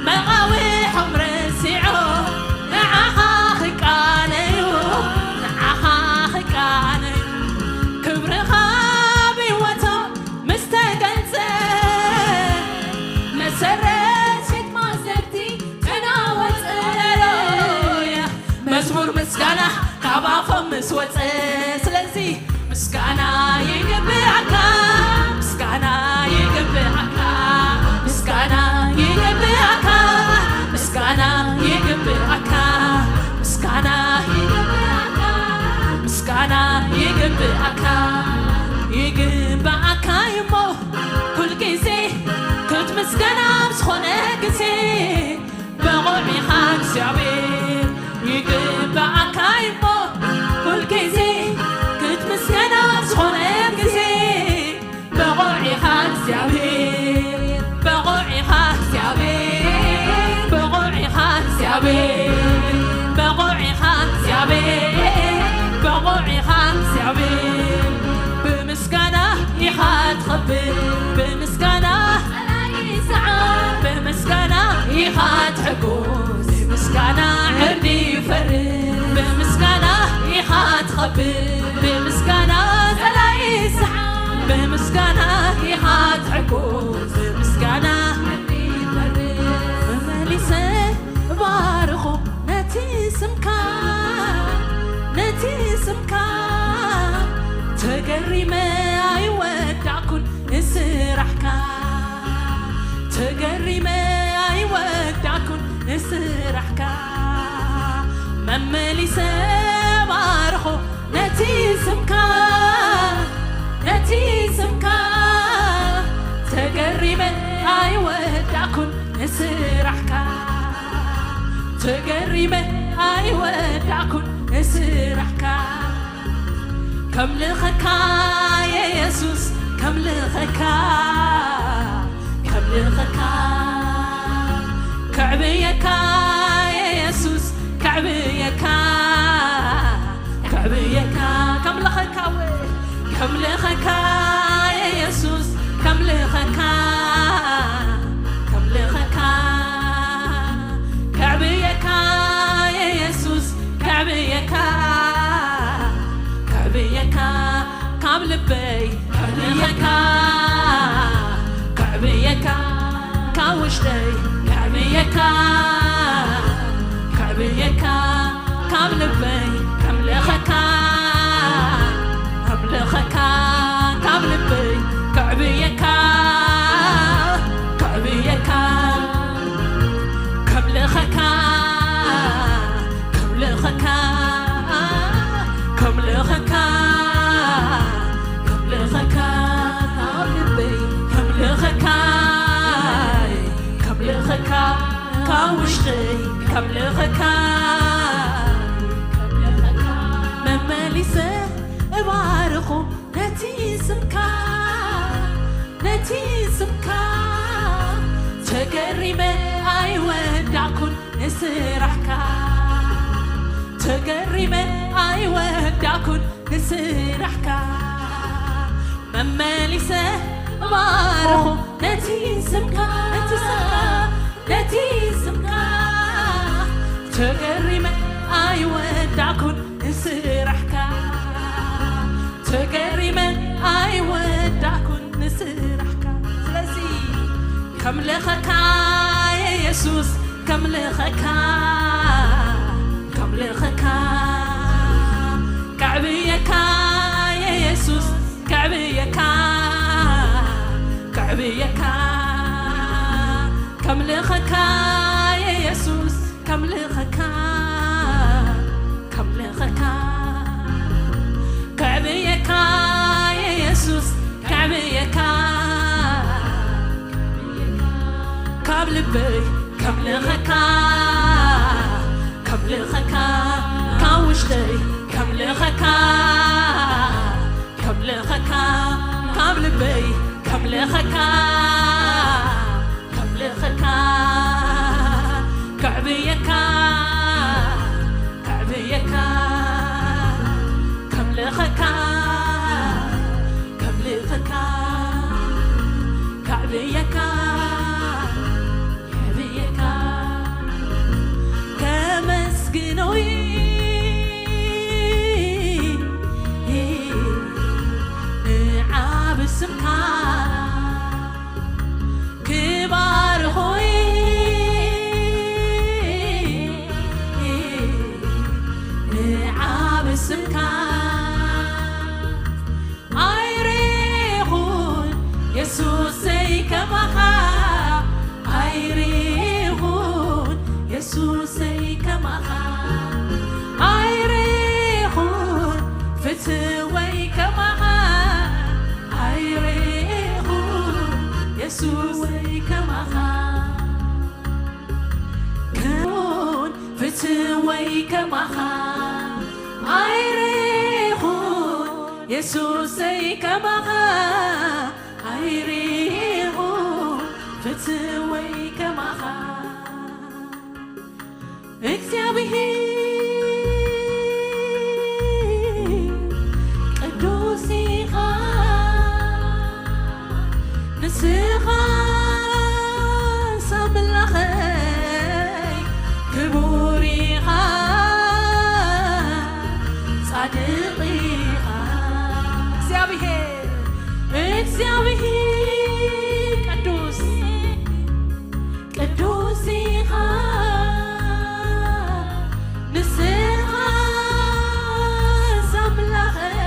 መቓውሖም ረሲዖም ንዓኻ ክቃነዩ፣ ንዓኻ ክቃነዩ፣ ክብርኻ ኣብ ህይወቶም ምስ ተገልጸ፣ መሰረት ቤት ማእሰርቲ ተናወጸ። ሃሌሉያ። መዝሙር ምስጋና ካብ ኣፎም ምስ ወጸ፣ ስለዚ ምስጋና ይግብኣካ፣ ምስጋና ይግብኣካ፣ ምስጋና ይግብኣካ፣ ምስጋና ይግብኣካ፣ ምስጋና ይግብኣካ፣ ምስጋና ይግብኣካ፣ ይግብኣካ እሞ ኩል ግዜ ክትምስገን ኣብ ዝኾነ ግዜ፣ ብቑዕ ኢኻ እግዚኣብሔር፣ ይግብኣካ እሞ ኩል ግዜ ክትምስገን ኣብ ዝኾነ ግዜ። ብቑዕ ኢኻ እግዚኣብሔር፣ ብቑዕ ኢኻ እግዚኣብሔር፣ ብቑዕ ኢኻ እግዚኣብሔር፣ ብቑዕ ኢኻ እግዚኣብሔር፣ ብቑዕ ኢኻ እግዚኣብሔር። ብምስጋና ኢኻ ትኸብር፣ ብምስጋና ጸላኢ ይስዓር፣ ብምስጋና ኢኻ ትሕጎስ፣ ብምስጋና ተገሪመ ኣይወዳእኩን ንስራሕካ፣ ተገሪመ ኣይወዳእኩን ንስራሕካ። መመሊሰ ባርኾ ነቲ ስምካ፣ ነቲ ስምካ። ተገሪመ ኣይወዳእኩን ንስራሕካ፣ ተገሪመ ኣይወዳእኩን ንስራሕካ። ከምልኸካ የየሱስ፣ ከምልኸካ፣ ከምልኸካ። ከዕብየካ የየሱስ፣ ከዕብየካ፣ ከዕብየካ። ከምልኸካ ወይ፣ ከምልኸካ የየሱስ፣ ከምልኸካ፣ ከምልኸካ። ከዕብየካ የየሱስ፣ ከዕብየካ፣ ከዕብየካ። ካብ ልበይ ከዕብየካ፣ ከዕብየካ። ካብ ውሽጠይ ከዕብየካ፣ ከዕብየካ። ካብ ልበይ ከምልኸካ፣ ከምልኸካ። ካብ ልበይ ከዕብየካ፣ ከዕብየካ። ከምልኸካ፣ ከምልኸካ፣ ከምልኸካ። ከምልኸካ፣ ካብ ልበይ ከምልኸካ፣ ከምልኸካ። ካብ ውሽጠይ ከምልኸካ፣ ከምልኸካ። መመሊሰ እባርኾ ነቲ ስምካ፣ ነቲ ስምካ። ተገሪመ ኣይወዳእኩን ንስራሕካ፣ ተገሪመ ኣይወዳእኩን ንስራሕካ። መመሊሰ እባርኾ ነቲ ስምካ፣ ነቲ ስምካ፣ ነቲ ስምካ። ተገሪመ ኣይወዳእኩን ንስራሕካ፣ ተገሪመ ኣይወዳእኩን ንስራሕካ። ስለዚ ከምልኸካ የየሱስ፣ ከምልኸካ፣ ከምልኸካ። ከዕብየካ የየሱስ፣ ከዕብየካ፣ ከዕብየካ። ከምልኸካ የየሱስ፣ ከምልኸካ፣ ከምልኸካ። ከዕብየካ የየሱስ፣ ከዕብየካ። ካብ ልበይ ከምልኸካ፣ ከምልኸካ። ካብ ውሽጠይ ከምልኸካ፣ ከምልኸካ። ካብ ልበይ ከምልኸካ፣ ከምልኸካ። ከዕብየካ፣ ከዕብየካ። ከምልኸካ፣ ከምልኸካ። ከዕብየካ፣ ከዕብየካ። ከመስግኖይ ንዓቢ ስምካ፣ ክባርኾይ ንዓቢ ስምካ። ኣይሬኹን የሱሰይ ከማኻ፣ ኣይሬኹን የሱሰይ ከማኻ። ኣይሬኹን ፍትወይ ከማኻ፣ ኣይሬኹን የሱሰይ ከማኻ። ከውን ፍትወይ ከማኻ፣ ኣይሬኹን የሱሰይ ከማኻ። ኣይሬኹን ፍትወይ ከማኻ። እግዚኣብሔር ቅዱስ ኢኻ፣ ንስኻ ኣምላኸይ ክቡር ኢኻ፣ ጻድቕ ኢኻ። እግዚኣብሔር፣ እግዚኣብሔር ቅዱስ፣ ቅዱስ ኢኻ፣ ንስኻ ኣምላኸይ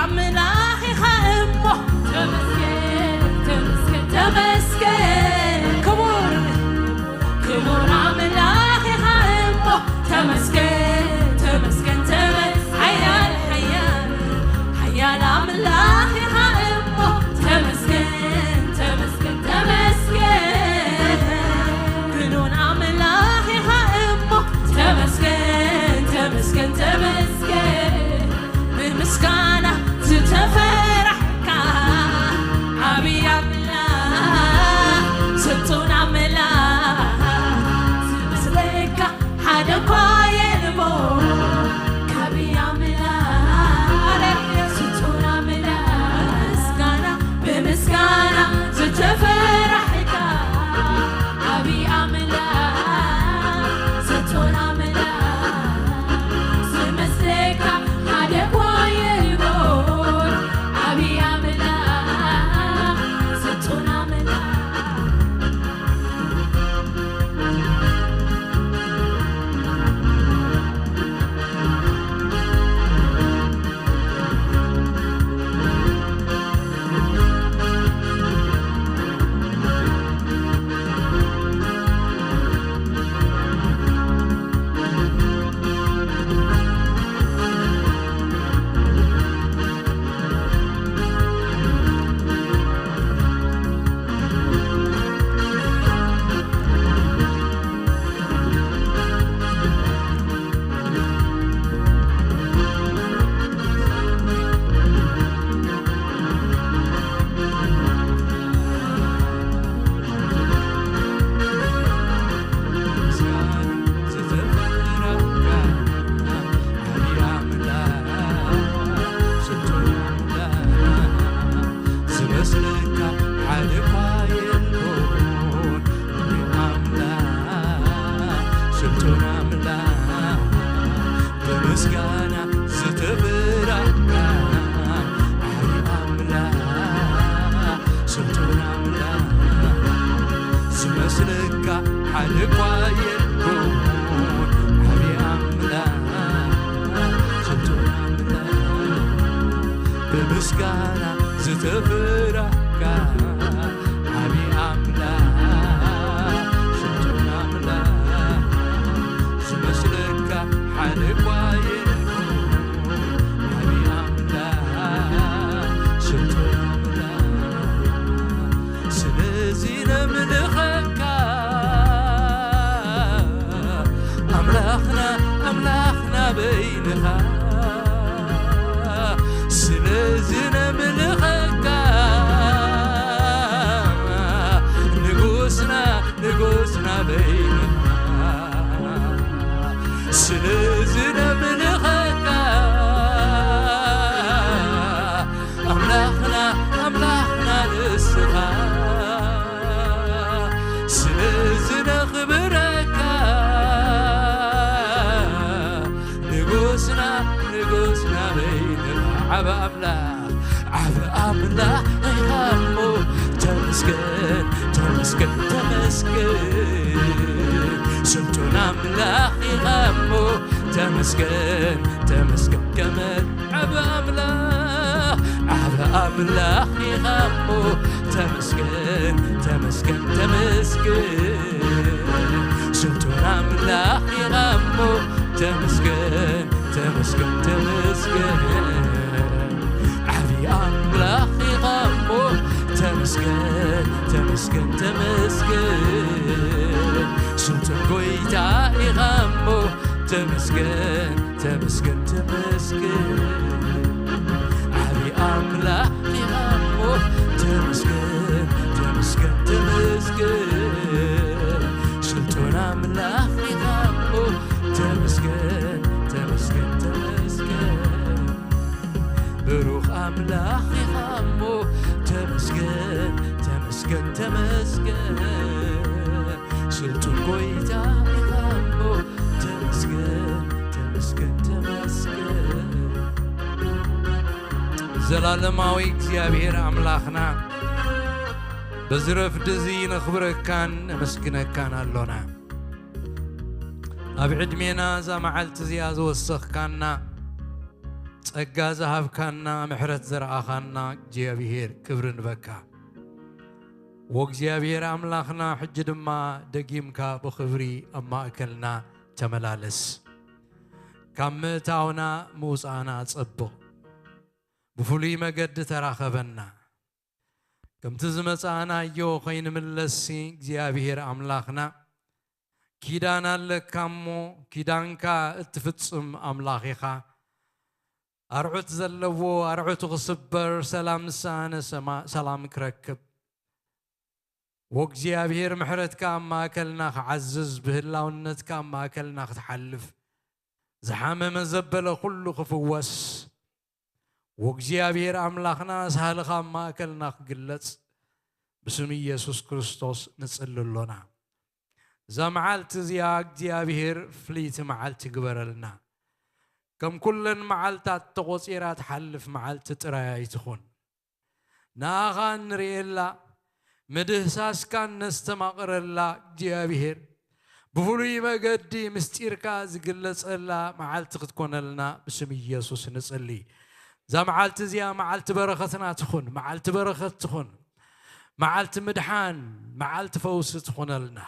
ኣምላኽ ኢኻ እሞ ተመስገን፣ ተመስገን፣ ተመስገን። ክቡር፣ ክቡር ኣምላኽ ኢኻ እሞ ተመስገን፣ ተመስገን፣ ተመስ-፣ ሓያል፣ ሓያል፣ ሓያል ኣምላኽ ኢኻ እሞ ተመስገን፣ ተመስገን፣ ተመስገን። ክኑን ኣምላኽ ኢኻ እሞ ተመስገን፣ ተመስገን፣ ተመስገን። ብምስጋና ዝተፈራሕካ ዓብዪ ኣምላኽ፣ ስልጡን ኣምላኽ፣ ዝመስለካ ሓደ እኳ የልቦ። ዓብዪ ኣምላኽ፣ ስልጡን ኣምላኽ፣ ምስጋና፣ ብምስጋና ዝተፈራሕካ ዓብዪ ኣምላኽ፣ ስልጡን ኣምላኽ፣ ዝመስለካ ሓደ እኳ የልቦን። ዓብዪ ኣምላኽ፣ ስልጡን ኣምላኽ። ዝመስለካ ሓደ እኳ የልቦን። ኣምላኽ፣ ስልጡን ኣምላኽ፣ ብምስጋና ዝተፈራሕካ ዓቢ ኣምላኽ፣ ስልጡን ኣምላኽ፣ ዝመስለካ ሓደ እኳ የልቦን። ዓቢ ኣምላኽ፣ ስልጡን ኣምላኽ፣ ብምስጋና ዝተፈራሕካ ዓቢ ኣምላኽ፣ ስልጡን ኣምላኽ፣ ዝመስለካ ሓደ እኳ የልቦን። ዓቢ ኣምላኽ፣ ስልጡን ኣምላኽ፣ ስለዚ ነምልኸካ ኣምላኽና፣ ኣምላኽና በይንኻ። ስለዚ ነምልኸካ ንጉስና፣ ንጉስና በይንኻ። ስለዚ ነምልኸካ ኣምላኽና፣ ኣምላኽና ንስኻ። ስለዚ ነኽብረካ ንጉስና፣ ንጉስና በይንኻ። ዓቢ ኣምላኽ፣ ዓቢ ኣምላኽ ኢኻ እሞ ተመስገን፣ ተመስገን፣ ተመስገን። ስልጡን ኣምላኽ ኢኻ እሞ ተመስገን፣ ተመስገን። ከመ ዓቢ ኣምላኽ፣ ዓቢ ኣምላኽ ኢኻ እሞ ተመስገን፣ ተመስገን፣ ተመስገን። ስልጡን ኣምላኽ ኢኻ እሞ ተመስገን፣ ተመስገን፣ ተመስገን። ዓቢ ኣምላኽ ኢኻ እሞ ተመስገን፣ ተመስገን፣ ተመስገን። ስልጡን ጎይታ ኢኻ እሞ ተመስገን፣ ተመስገን፣ ተመስገን። ዓቢ ኣምላኽ ኢኻ እሞ ተመስገን፣ ተመስገን፣ ተመስገን። ስልጡን ኣምላኽ ኢኻ እሞ ተመስገን፣ ተመስገን፣ ተመስገን። ብሩኽ ኣምላኽ ኢኻ እሞ ተመስገን፣ ተመስገን፣ ተመስገን። ስልጡን ጎይታ ኢኻ እሞ ተመስገን፣ ተመስገን፣ ተመስገን። ዘላለማዊ እግዚኣብሔር ኣምላኽና፣ በዚ ረፍዲ እዚ ነኽብረካን ነመስግነካን ኣሎና። ኣብ ዕድሜና እዛ መዓልቲ እዚኣ ዝወሰኽካና፣ ጸጋ ዝሃብካና፣ ምሕረት ዘርኣኻና እግዚኣብሔር ክብሪ ንበካ። ወእግዚኣብሔር ኣምላኽና፣ ሕጂ ድማ ደጊምካ ብኽብሪ ኣብ ማእከልና ተመላለስ። ካብ ምእታውና ምውጻእና ጸብቕ። ብፍሉይ መገዲ ተራኸበና። ከምቲ ዝመጻእናዮ ኸይንምለስሲ እግዚኣብሔር ኣምላኽና፣ ኪዳን ኣለካ እሞ፣ ኪዳንካ እትፍጽም ኣምላኽ ኢኻ። ኣርዑት ዘለዎ ኣርዑቱ ክስበር፣ ሰላም ዝሰኣነ ሰማ-፣ ሰላም ክረክብ። ወእግዚኣብሔር ምሕረትካ ኣብ ማእከልና ክዓዝዝ፣ ብህላውነትካ ኣብ ማእከልና ክትሓልፍ፣ ዝሓመመ ዘበለ ኩሉ ክፍወስ፣ ወእግዚኣብሔር ኣምላኽና ሳህልኻ ኣብ ማእከልና ክግለጽ፣ ብስም ኢየሱስ ክርስቶስ ንጽሊ ኣሎና። እዛ መዓልቲ እዚኣ እግዚኣብሔር ፍልይቲ መዓልቲ ግበረልና። ከም ኩለን መዓልታት ተቖጺራ ትሓልፍ መዓልቲ ጥራይ ኣይትኹን። ንኣኻ እንርእየላ፣ ምድህሳስካን ነስተማቕረላ እግዚኣብሔር፣ ብፍሉይ መገዲ ምስጢርካ ዝግለጸላ መዓልቲ ክትኮነልና ብስም ኢየሱስ ንጽሊ። እዛ መዓልቲ እዚኣ መዓልቲ በረኸትና ትኹን፣ መዓልቲ በረኸት ትኹን፣ መዓልቲ ምድሓን፣ መዓልቲ ፈውሲ ትኹነልና፣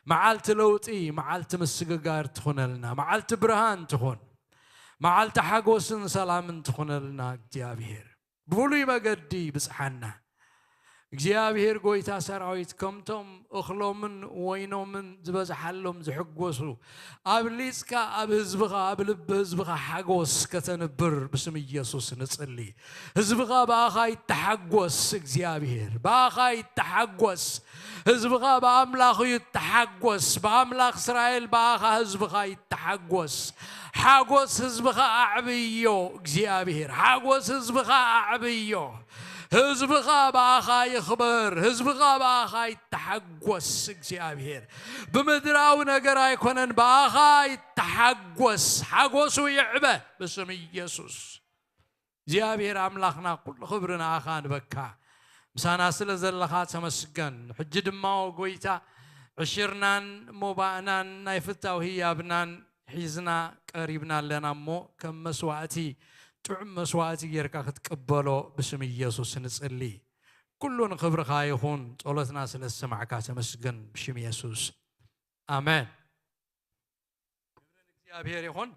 መዓልቲ ለውጢ፣ መዓልቲ ምስግጋር ትኹነልና፣ መዓልቲ ብርሃን ትኹን፣ መዓልቲ ሓጎስን ሰላምን ትኹነልና እግዚኣብሔር። ብፍሉይ መገዲ ብጽሓና። እግዚኣብሔር ጐይታ ሰራዊት፣ ከምቶም እኽሎምን ወይኖምን ዝበዝሓሎም ዝሕጎሱ፣ ኣብሊጽካ ኣብ ህዝብኻ፣ ኣብ ልቢ ህዝብኻ ሓጎስ ከተንብር ብስም ኢየሱስ ንጽሊ። ህዝብኻ ብኣኻ ይተሓጎስ እግዚኣብሔር፣ ብኣኻ ይተሓጎስ። ህዝብኻ ብኣምላኹ ይተሓጎስ፣ ብኣምላኽ እስራኤል ብኣኻ ህዝብኻ ይተሓጎስ። ሓጎስ ህዝብኻ ኣዕብዮ እግዚኣብሔር፣ ሓጎስ ህዝብኻ ኣዕብዮ። ህዝብኻ ብኣኻ ይኽበር፣ ህዝብኻ ብኣኻ ይተሓጎስ እግዚኣብሔር። ብምድራዊ ነገር ኣይኮነን፣ ብኣኻ ይተሓጎስ፣ ሓጎሱ ይዕበ ብስም ኢየሱስ። እግዚኣብሔር ኣምላኽና፣ ኩሉ ክብሪ ንኣኻ ንበካ። ምሳና ስለ ዘለኻ ተመስገን። ሕጂ ድማ፣ ኦ ጐይታ፣ ዕሽርናን ሞባእናን ናይ ፍታው ህያብናን ሒዝና ቀሪብና ኣለና እሞ፣ ከም መስዋእቲ፣ ጥዑም መስዋእቲ ጌርካ ክትቅበሎ ብስም ኢየሱስ ንጽሊ። ኩሉ ንኽብርኻ ይኹን። ጸሎትና ስለ ዝሰማዕካ ተመስገን፣ ብሽም የሱስ። ኣሜን። ክብሪ ንእግዚኣብሔር ይኹን።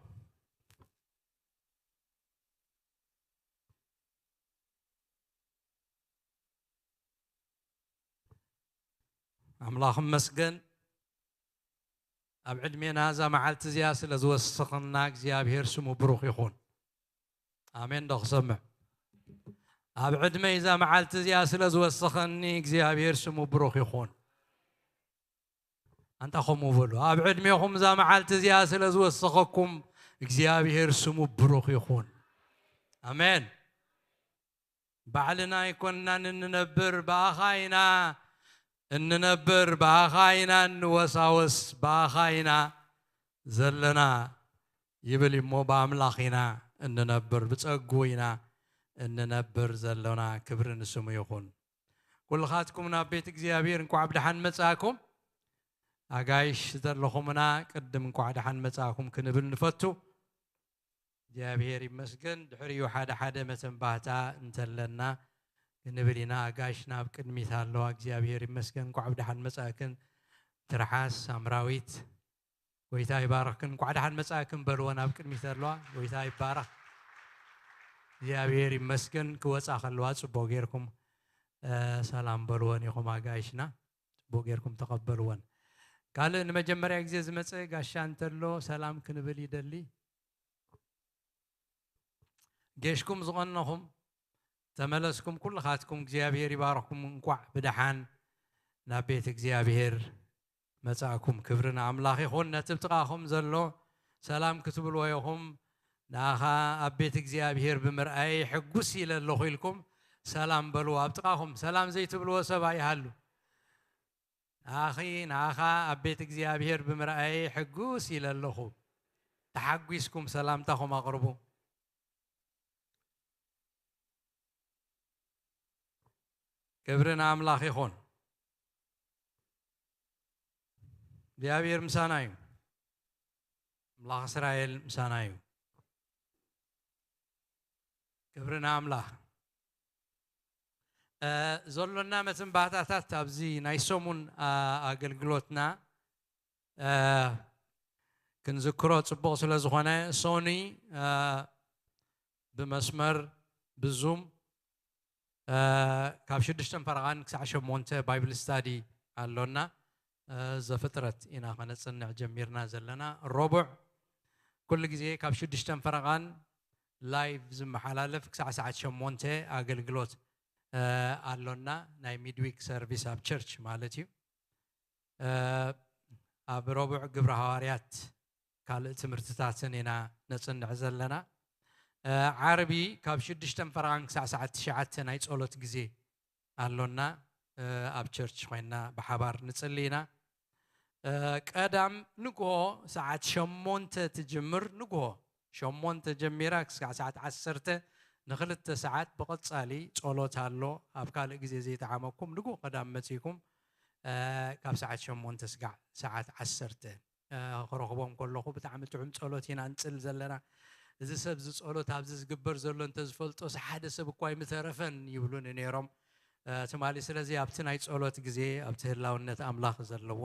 ኣምላኽ ይመስገን። ኣብ ዕድሜና እዛ መዓልቲ እዚኣ ስለ ዝወሰኸና እግዚኣብሔር ስሙ ብሩኽ ይኹን። ኣሜን ዶ ክሰምዕ? ኣብ ዕድመይ እዛ መዓልቲ እዚኣ ስለ ዝወሰኸኒ እግዚኣብሔር ስሙ ብሩኽ ይኹን። ኣንታ ከምኡ በሉ። ኣብ ዕድሜኹም እዛ መዓልቲ እዚኣ ስለ ዝወሰኸኩም እግዚኣብሔር ስሙ ብሩኽ ይኹን። ኣሜን። ባዕልና ኣይኮንናን እንነብር፣ ብኣኻ ኢና እንነብር፣ ብኣኻ ኢና እንወሳወስ፣ ብኣኻ ኢና ዘለና ይብል እሞ፣ ብኣምላኽ ኢና እንነብር፣ ብጸግኡ ኢና እንነብር ዘሎና። ክብሪ ንስሙ ይኹን። ኩልኻትኩም ናብ ቤት እግዚኣብሔር እንቋዕ ብደሓን መጻእኩም። ኣጋይሽ ዘለኹምና ቅድም እንቋዕ ደሓን መጻእኩም ክንብል ንፈቱ። እግዚኣብሔር ይመስገን። ድሕሪኡ ሓደ ሓደ መተንባህታ እንተለና ክንብል ኢና። ኣጋይሽ ናብ ቅድሚት ኣለዋ። እግዚኣብሔር ይመስገን። እንቋዕ ብደሓን መጻእክን ትርሓስ ሳምራዊት። ጐይታ ይባርኽክን። እንቋዕ ደሓን መጻእክን በልወን ኣብ ቅድሚት ዘለዋ። ጐይታ ይባረኽ። እግዚኣብሔር ይመስገን። ክወጻ ከለዋ ጽቡቕ ጌርኩም፣ እ፣ ሰላም በልወን ኢኹም ኣጋይሽና። ጽቡቕ ጌርኩም ተቐበልወን። ካልእ ንመጀመርያ ግዜ ዝመጸ ጋሻ እንተሎ ሰላም ክንብል ይደሊ። ጌሽኩም ዝቐነኹም ተመለስኩም፣ ኩልኻትኩም እግዚኣብሔር ይባርኽኩም። እንቋዕ ብደሓን ናብ ቤት እግዚኣብሔር መጻእኩም። ክብሪ ንኣምላኽ ይኹን። ነቲ ብጥቓኹም ዘሎ ሰላም ክትብልዎ ኢኹም። ንኣኻ ኣብ ቤት እግዚኣብሔር ብምርኣየይ ሕጉስ ኢለ ኣለኹ ኢልኩም ሰላም በልዎ። ኣብ ጥቓኹም ሰላም ዘይትብልዎ ሰብ ኣይሃሉ። ኣኺ ንኣኻ ኣብ ቤት እግዚኣብሔር ብምርኣየይ ሕጉስ ኢለ ኣለኹ። ተሓጒስኩም ሰላምታኹም ኣቕርቡ። ክብሪ ንኣምላኽ ይኹን። እግዚኣብሔር ምሳና እዩ። ኣምላኽ እስራኤል ምሳና እዩ። ክብሪ ንኣምላኽ። እ፣ ዘሎና መትንባታታት ኣብዚ ናይ ሰሙን፣ ኣ፣ ኣገልግሎትና፣ እ፣ ክንዝክሮ ጽቡቕ ስለ ዝኾነ፣ ሶኒ፣ እ፣ ብመስመር ብዙም፣ እ፣ ካብ ሽዱሽተን ፈረቓን ክሳዕ ሸሞንተ ባይብል ስታዲ ኣሎና። እ፣ ዘፍጥረት ኢና ከነጽንዕ ጀሚርና ዘለና። ረቡዕ ኩሉ ግዜ ካብ ሽዱሽተን ፈረቓን ላይቭ ዝመሓላለፍ ክሳዕ ሰዓት ሸሞንተ ኣገልግሎት፣ እ፣ ኣሎና። ናይ ሚድዊክ ሰርቪስ ኣብ ቸርች ማለት እዩ። እ፣ ኣብ ረቡዕ ግብረ ሃዋርያት ካልእ ትምህርትታትን ኢና ነጽንዕ ዘለና። እ፣ ዓርቢ ካብ ሽዱሽተን ፈረቓን ክሳዕ ሰዓት ትሽዓተ ናይ ጸሎት ግዜ ኣሎና። እ፣ ኣብ ቸርች ኮይንና ብሓባር ንጽሊ ኢና። እ፣ ቀዳም ንግሆ ሰዓት ሸሞንተ ትጅምር። ንግሆ ሸሞንተ ጀሚራ ክሳዕ ሰዓት ዓሰርተ ንኽልተ ሰዓት ብቐጻሊ ጸሎት ኣሎ። ኣብ ካልእ ግዜ ዘይጠዓመኩም ንግሆ ቀዳም መጺእኩም፣ እ፣ ካብ ሰዓት ሸሞንተ ስጋዕ ሰዓት ዓሰርተ፣ እ፣ ክረኽቦም ከለኹ ብጣዕሚ ጥዑም ጸሎት ኢና ንጽል ዘለና። እዚ ሰብ እዚ ጸሎት ኣብዚ ዝግበር ዘሎ እንተዝፈልጦስ ሓደ ሰብ እኳ ኣይምተረፈን ይብሉኒ ነይሮም፣ እ፣ ትማሊ። ስለዚ ኣብቲ ናይ ጸሎት ግዜ ኣብቲ ህላውነት ኣምላኽ ዘለዎ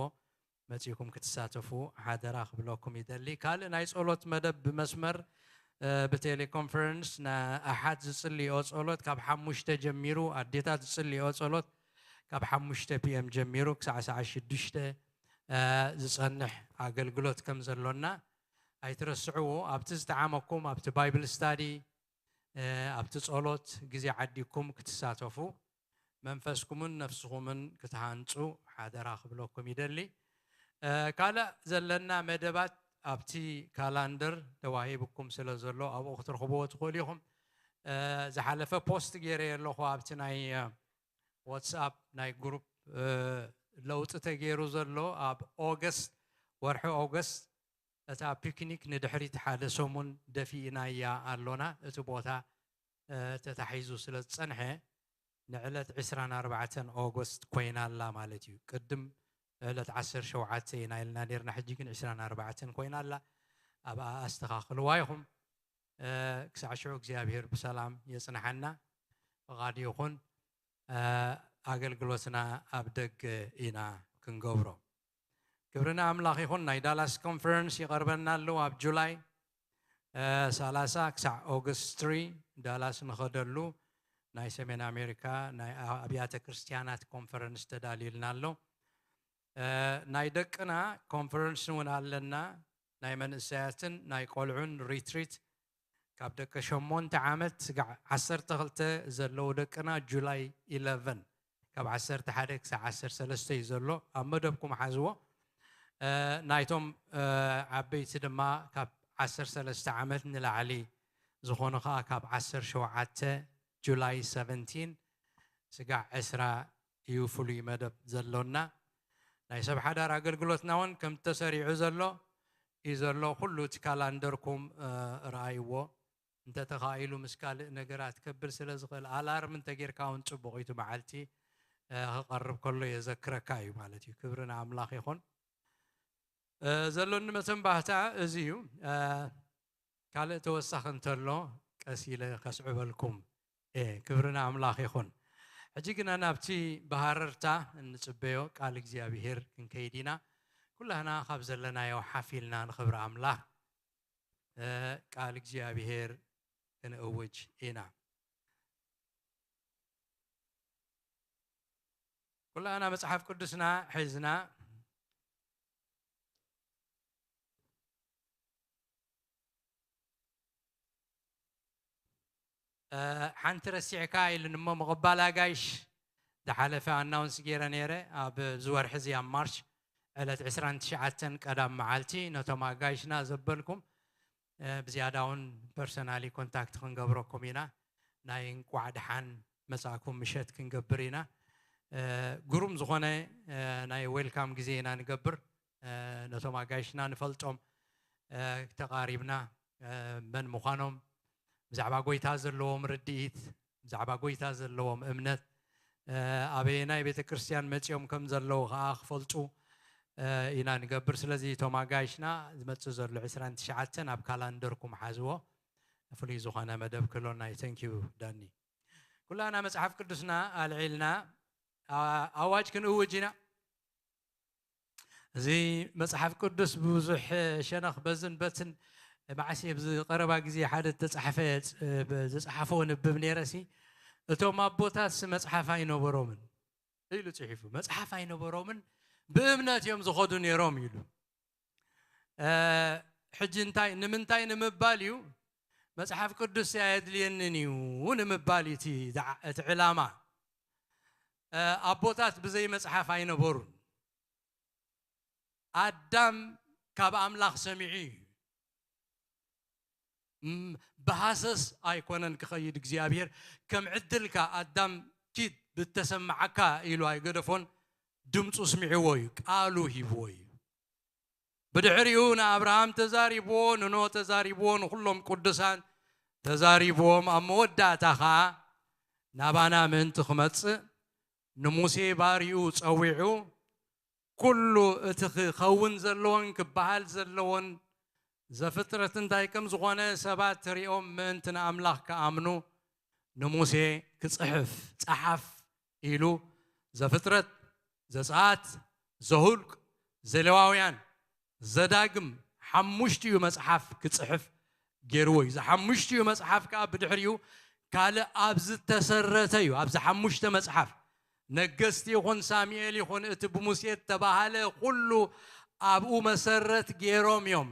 መጺእኩም ክትሳተፉ ሓደራ ክብለኩም ይደሊ። ካልእ ናይ ጸሎት መደብ ብመስመር፣ እ፣ ብቴሌኮንፈረንስ ንኣሓት ዝጽልዮ ጸሎት ካብ ሓሙሽተ ጀሚሩ፣ ኣዴታት ዝጽልዮ ጸሎት ካብ ሓሙሽተ ፒ ኤም ጀሚሩ ክሳዕ ሰዓት ሽዱሽተ፣ እ፣ ዝጸንሕ ኣገልግሎት ከም ዘሎና ኣይትረስዕዎ። ኣብቲ ዝጠዓመኩም ኣብቲ ባይብል ስታዲ፣ እ፣ ኣብቲ ጸሎት ግዜ ዓዲኩም ክትሳተፉ መንፈስኩምን ነፍስኹምን ክትሃንጹ ሓደራ ክብለኩም ይደሊ። እ፣ ካልእ ዘለና መደባት ኣብቲ ካላንደር ተዋሂብኩም ስለ ዘሎ ኣብኡ ክትረኽብዎ ትኽእሉ ኢኹም። እ፣ ዝሓለፈ ፖስት ገይረ ኣለኹ ኣብቲ ናይ፣ እ፣ ዋትስኣፕ ናይ ግሩፕ፣ እ፣ ለውጢ ተገይሩ ዘሎ ኣብ ኦገስት፣ ወርሒ ኦገስት እታ ፒክኒክ ንድሕሪት ሓደ ሰሙን ደፊእናያ ኣሎና። እቲ ቦታ፣ እ፣ ተታሒዙ ስለ ዝጸንሐ ንዕለት ዕስራን ኣርባዕተን ኦገስት ኮይና ኣላ ማለት እዩ። ቅድም ዕለት ዓሰርተ ሸውዓተ ኢና ኢልና ኔርና፣ ሕጂ ግን ዕስራን ኣርባዕተን ኮይና ኣላ። ኣብኣ ኣስተኻኽልዋ ኢኹም። እ፣ ክሳዕ ሽዑ እግዚኣብሔር ብሰላም የጽንሓና። ፍቓዱ ይኹን፣ እ፣ ኣገልግሎትና ኣብ ደገ ኢና ክንገብሮ። ክብሪ ንኣምላኽ ይኹን። ናይ ዳላስ ኮንፈረንስ ይቐርበና ኣሎ ኣብ ጁላይ፣ እ፣ ሰላሳ ክሳዕ ኦገስት ትሪ ዳላስ ንኸደሉ ናይ ሰሜን ኣሜሪካ ናይ ኣብያተ ክርስትያናት ኮንፈረንስ ተዳልዩልና ኣሎ። እ፣ ናይ ደቅና ኮንፈረንስ እውን ኣለና። ናይ መንእሰያትን ናይ ቆልዑን ሪትሪት ካብ ደቂ ሸሞንተ ዓመት ስጋዕ ዓሰርተ ክልተ ዘለዉ ደቅና ጁላይ ኢለቨን ካብ ዓሰርተ ሓደ ክሳዕ ዓሰርተ ሰለስተ እዩ ዘሎ። ኣብ መደብኩም ሓዝዎ። እ፣ ናይቶም፣ እ፣ ዓበይቲ ድማ ካብ ዓሰርተ ሰለስተ ዓመት ንላዕሊ ዝኾኑ ኸኣ ካብ ዓሰርተ ሸውዓተ ጁላይ ሰቨንቲን ስጋዕ ዕስራ እዩ ፍሉይ መደብ ዘሎና። ናይ ሰብ ሓዳር ኣገልግሎትና እውን ከም ተሰሪዑ ዘሎ እዩ ዘሎ። ኩሉ እቲ ካላንደርኩም፣ እ፣ ረኣይዎ። እንተተኻኢሉ ምስ ካልእ ነገራት ከብል ስለ ዝኽእል ኣላርም እንተጌርካ እውን ጽቡቕ እዩ። እቲ መዓልቲ፣ እ፣ ክቐርብ ከሎ የዘክረካ እዩ ማለት እዩ። ክብሪ ንኣምላኽ ይኹን። እ፣ ዘሎኒ መተንባህታ እዚ እዩ። እ፣ ካልእ ተወሳኺ እንተሎ ቀስ ኢለ ከስዕበልኩም እየ። ክብሪ ንኣምላኽ ይኹን። ሕጂ ግና ናብቲ ብሃረርታ እንጽበዮ ቃል እግዚኣብሄር ክንከይድ ኢና። ኩላህና ካብ ዘለናዮ ሓፍ ኢልና ንኽብሪ ኣምላኽ፣ እ፣ ቃል እግዚኣብሄር ክንእውጅ ኢና። ኩላህና መጽሓፍ ቅዱስና ሒዝና እ፣ ሓንቲ ረሲዕካ ኢሉኒ እሞ ምቕባል ኣጋይሽ ዝሓለፈ ኣናውንስ ገይረ ነይረ። ኣብ ዝወርሒ እዚ ኣብ ማርች ዕለት ዕስራን ትሽዓተን ቀዳም መዓልቲ ነቶም ኣጋይሽና ዘበልኩም፣ እ፣ ብዝያዳ እውን ፐርሰናሊ ኮንታክት ክንገብረኩም ኢና። ናይ እንቋዕ ደሓን መጻእኩም ምሸት ክንገብር ኢና። እ፣ ግሩም ዝኾነ፣ እ፣ ናይ ዌልካም ግዜ ኢና ንገብር። እ፣ ነቶም ኣጋይሽና ንፈልጦም፣ እ፣ ተቓሪብና፣ እ፣ መን ምዃኖም፣ ብዛዕባ ጎይታ ዘለዎም ርድኢት፣ ብዛዕባ ጎይታ ዘለዎም እምነት፣ እ፣ ኣበየናይ ቤተ ክርስቲያን መጺኦም ከም ዘለዉ ኸኣ ክፈልጡ፣ እ፣ ኢና ንገብር። ስለዚ እቶም ኣጋይሽና ዝመጽእ ዘሎ ዕስራን ትሽዓተን ኣብ ካላንደርኩም ሓዝዎ። ፍሉይ ዝኾነ መደብ ክህሎና እዩ። Thank you ዳኒ። ኩላና መጽሓፍ ቅዱስና ኣልዒልና ኣዋጅ ክንእውጅ ኢና። እዚ መጽሓፍ ቅዱስ ብብዙሕ ሸነኽ በዝን በትን መዓስ ኣብዚ ቀረባ ግዜ ሓደ ዝተጻሕፈ ዝጸሓፎ ንብብ ነይረሲ እቶም ኣቦታትስ መጽሓፍ ኣይነበሮምን ኢሉ ጽሒፉ። መጽሓፍ ኣይነበሮምን፣ ብእምነት እዮም ዝኸዱ ነይሮም ኢሉ። ሕጂ እንታይ ንምንታይ ንምባል እዩ? መጽሓፍ ቅዱስ ኣየድልየንን እዩ ንምባል እቲ ዕላማ። ኣቦታት ብዘይ መጽሓፍ ኣይነበሩን። ኣዳም ካብ ኣምላኽ ሰሚዑ እዩ። ብሃሰስ ኣይኮነን ክኸይድ እግዚኣብሔር። ከም ዕድልካ ኣዳም ኪድ ብተሰማዓካ ኢሉ ኣይገደፎን። ድምፁ ስሚዕዎ እዩ፣ ቃሉ ሂብዎ እዩ። ብድሕሪኡ ንኣብርሃም ተዛሪብዎ፣ ንኖ ተዛሪብዎ፣ ንኩሎም ቅዱሳን ተዛሪብዎም። ኣብ መወዳእታ ኸዓ ናባና ምእንቲ ክመጽእ ንሙሴ ባሪኡ ጸዊዑ ኩሉ እቲ ክኸውን ዘለዎን ክበሃል ዘለዎን ዘፍጥረት እንታይ ከም ዝኾነ ሰባት ሪኦም ምእንቲ ንኣምላኽ ክኣምኑ ንሙሴ ክጽሕፍ፣ ጸሓፍ ኢሉ ዘፍጥረት፣ ዘጸኣት፣ ዘሁልቅ፣ ዘሌዋውያን፣ ዘዳግም ሓሙሽቲኡ መጽሓፍ ክጽሕፍ ገይርዎ እዩ። እዚ ሓሙሽቲኡ መጽሓፍ ከኣ ብድሕሪኡ ካልእ ኣብ ዝተሰረተ እዩ። ኣብዚ ሓሙሽተ መጽሓፍ ነገስቲ ይኹን ሳሙኤል ይኹን እቲ ብሙሴ እተባሃለ ኩሉ ኣብኡ መሰረት ገይሮም እዮም።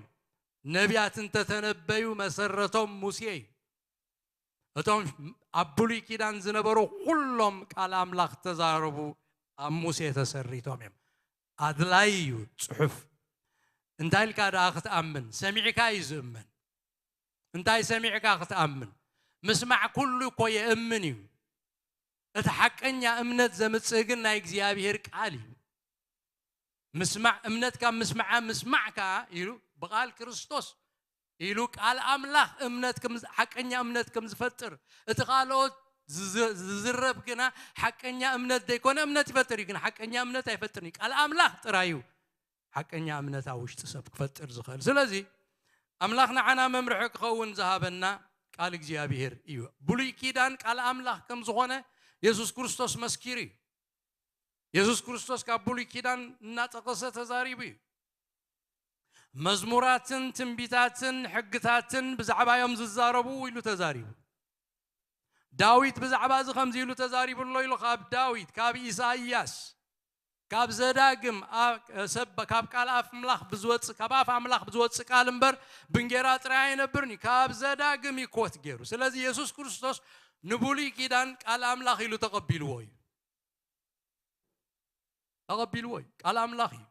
ነቢያት እንተተነበዩ መሰረቶም ሙሴ እዩ። እቶም ኣብ ብሉይ ኪዳን ዝነበሩ ኩሎም ቃል ኣምላኽ ተዛረቡ ኣብ ሙሴ ተሰሪቶም እዮም። ኣድላይ እዩ ጽሑፍ። እንታይ ኢልካ ደኣ ክትኣምን? ሰሚዕካ እዩ ዝእመን። እንታይ ሰሚዕካ ክትኣምን? ምስማዕ ኩሉ እኮ የእምን እዩ። እቲ ሓቀኛ እምነት ዘምጽእ ግን ናይ እግዚኣብሔር ቃል እዩ። ምስማዕ፣ እምነት ካብ ምስማዓ፣ ምስማዕ ከኣ ኢሉ ብቓል ክርስቶስ ኢሉ ቃል ኣምላኽ እምነት ከም ዝ-፣ ሓቀኛ እምነት ከም ዝፈጥር፣ እቲ ካልኦት ዝዝ-፣ ዝዝረብ ግና ሓቀኛ እምነት ዘይኮነ እምነት ይፈጥር እዩ፣ ግን ሓቀኛ እምነት ኣይፈጥርን እዩ። ቃል ኣምላኽ ጥራይ እዩ ሓቀኛ እምነት ኣብ ውሽጢ ሰብ ክፈጥር ዝኽእል። ስለዚ ኣምላኽ ንዓና መምርሒ ክኸውን ዝሃበና ቃል እግዚኣብሔር እዩ። ብሉይ ኪዳን ቃል ኣምላኽ ከም ዝኾነ የሱስ ክርስቶስ መስኪሩ እዩ። የሱስ ክርስቶስ ካብ ብሉይ ኪዳን እናጠቐሰ ተዛሪቡ እዩ። መዝሙራትን ትንቢታትን ሕግታትን ብዛዕባ እዮም ዝዛረቡ ኢሉ ተዛሪቡ። ዳዊት ብዛዕባ እዚ ከምዚ ኢሉ ተዛሪቡ ኣሎ ኢሉ ካብ ዳዊት፣ ካብ ኢሳይያስ፣ ካብ ዘዳግም፣ ኣ-፣ ሰብ፣ ካብ ቃል ኣፍ ኣምላኽ ብዝወጽእ፣ ካብ ኣፍ ኣምላኽ ብዝወጽእ ቃል እምበር ብእንጌራ ጥራይ ኣይነብርን እዩ። ካብ ዘዳግም እዩ ኮት ገይሩ። ስለዚ የሱስ ክርስቶስ ንብሉይ ኪዳን ቃል ኣምላኽ ኢሉ ተቐቢልዎ እዩ። ተቐቢልዎ እዩ። ቃል ኣምላኽ እዩ።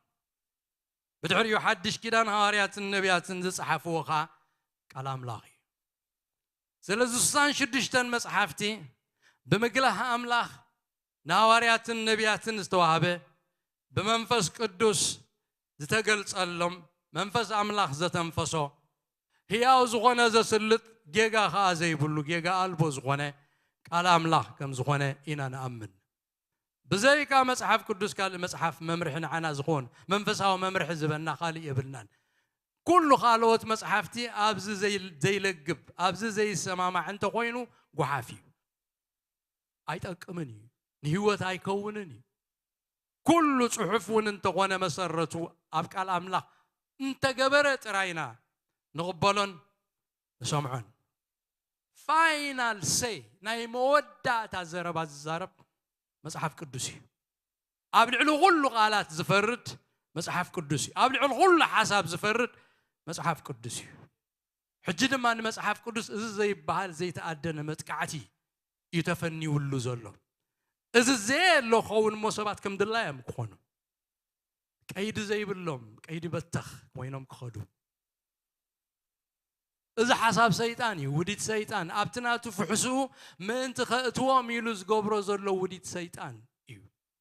ብድሕሪኡ ሓድሽ ኪዳን ሃዋርያትን ነቢያትን ዝጸሓፍዎ ኸኣ ቃል ኣምላኽ እዩ። ስለዚ ስሳን ሽዱሽተን መጽሓፍቲ ብምግላህ ኣምላኽ ንሃዋርያትን ነቢያትን ዝተዋህበ፣ ብመንፈስ ቅዱስ ዝተገልጸሎም፣ መንፈስ ኣምላኽ ዘተንፈሶ፣ ህያው ዝኾነ ዘስልጥ፣ ጌጋ ኸኣ ዘይብሉ፣ ጌጋ ኣልቦ ዝኾነ ቃል ኣምላኽ ከም ዝኾነ ኢና ንኣምን። ብዘይካ መጽሓፍ ቅዱስ ካልእ መጽሓፍ መምርሒ ንዓና ዝኾን መንፈሳዊ መምርሒ ዝበና ካልእ የብልናን። ኩሉ ካልኦት መጽሓፍቲ ኣብዚ ዘይ-፣ ዘይለግብ፣ ኣብዚ ዘይሰማማዕ እንተኾይኑ ጓሓፍ እዩ። ኣይጠቅምን እዩ። ንህይወት ኣይከውንን እዩ። ኩሉ ጽሑፍ እውን እንተኾነ መሰረቱ ኣብ ቃል ኣምላኽ እንተገበረ ጥራይ ኢና ንቕበሎን ንሰምዖን። ፋይናል ሰይ፣ ናይ መወዳእታ ዘረባ ዝዛረብ መጽሓፍ ቅዱስ እዩ። ኣብ ልዕሊ ኩሉ ቃላት ዝፈርድ መጽሓፍ ቅዱስ እዩ። ኣብ ልዕሊ ኩሉ ሓሳብ ዝፈርድ መጽሓፍ ቅዱስ እዩ። ሕጂ ድማ ንመጽሓፍ ቅዱስ እዚ ዘይበሃል ዘይተኣደነ መጥቃዕቲ እዩ ተፈኒውሉ ዘሎ። እዚ ዘየሎ ክኸውን እሞ ሰባት ከም ድላዮም ክኾኑ፣ ቀይዲ ዘይብሎም፣ ቀይዲ በተኽ ኮይኖም ክኸዱ። እዚ ሓሳብ ሰይጣን እዩ፣ ውዲት ሰይጣን። ኣብቲ ናቱ ፍሕስኡ ምእንቲ ከእትዎም ኢሉ ዝገብሮ ዘሎ ውዲት ሰይጣን እዩ።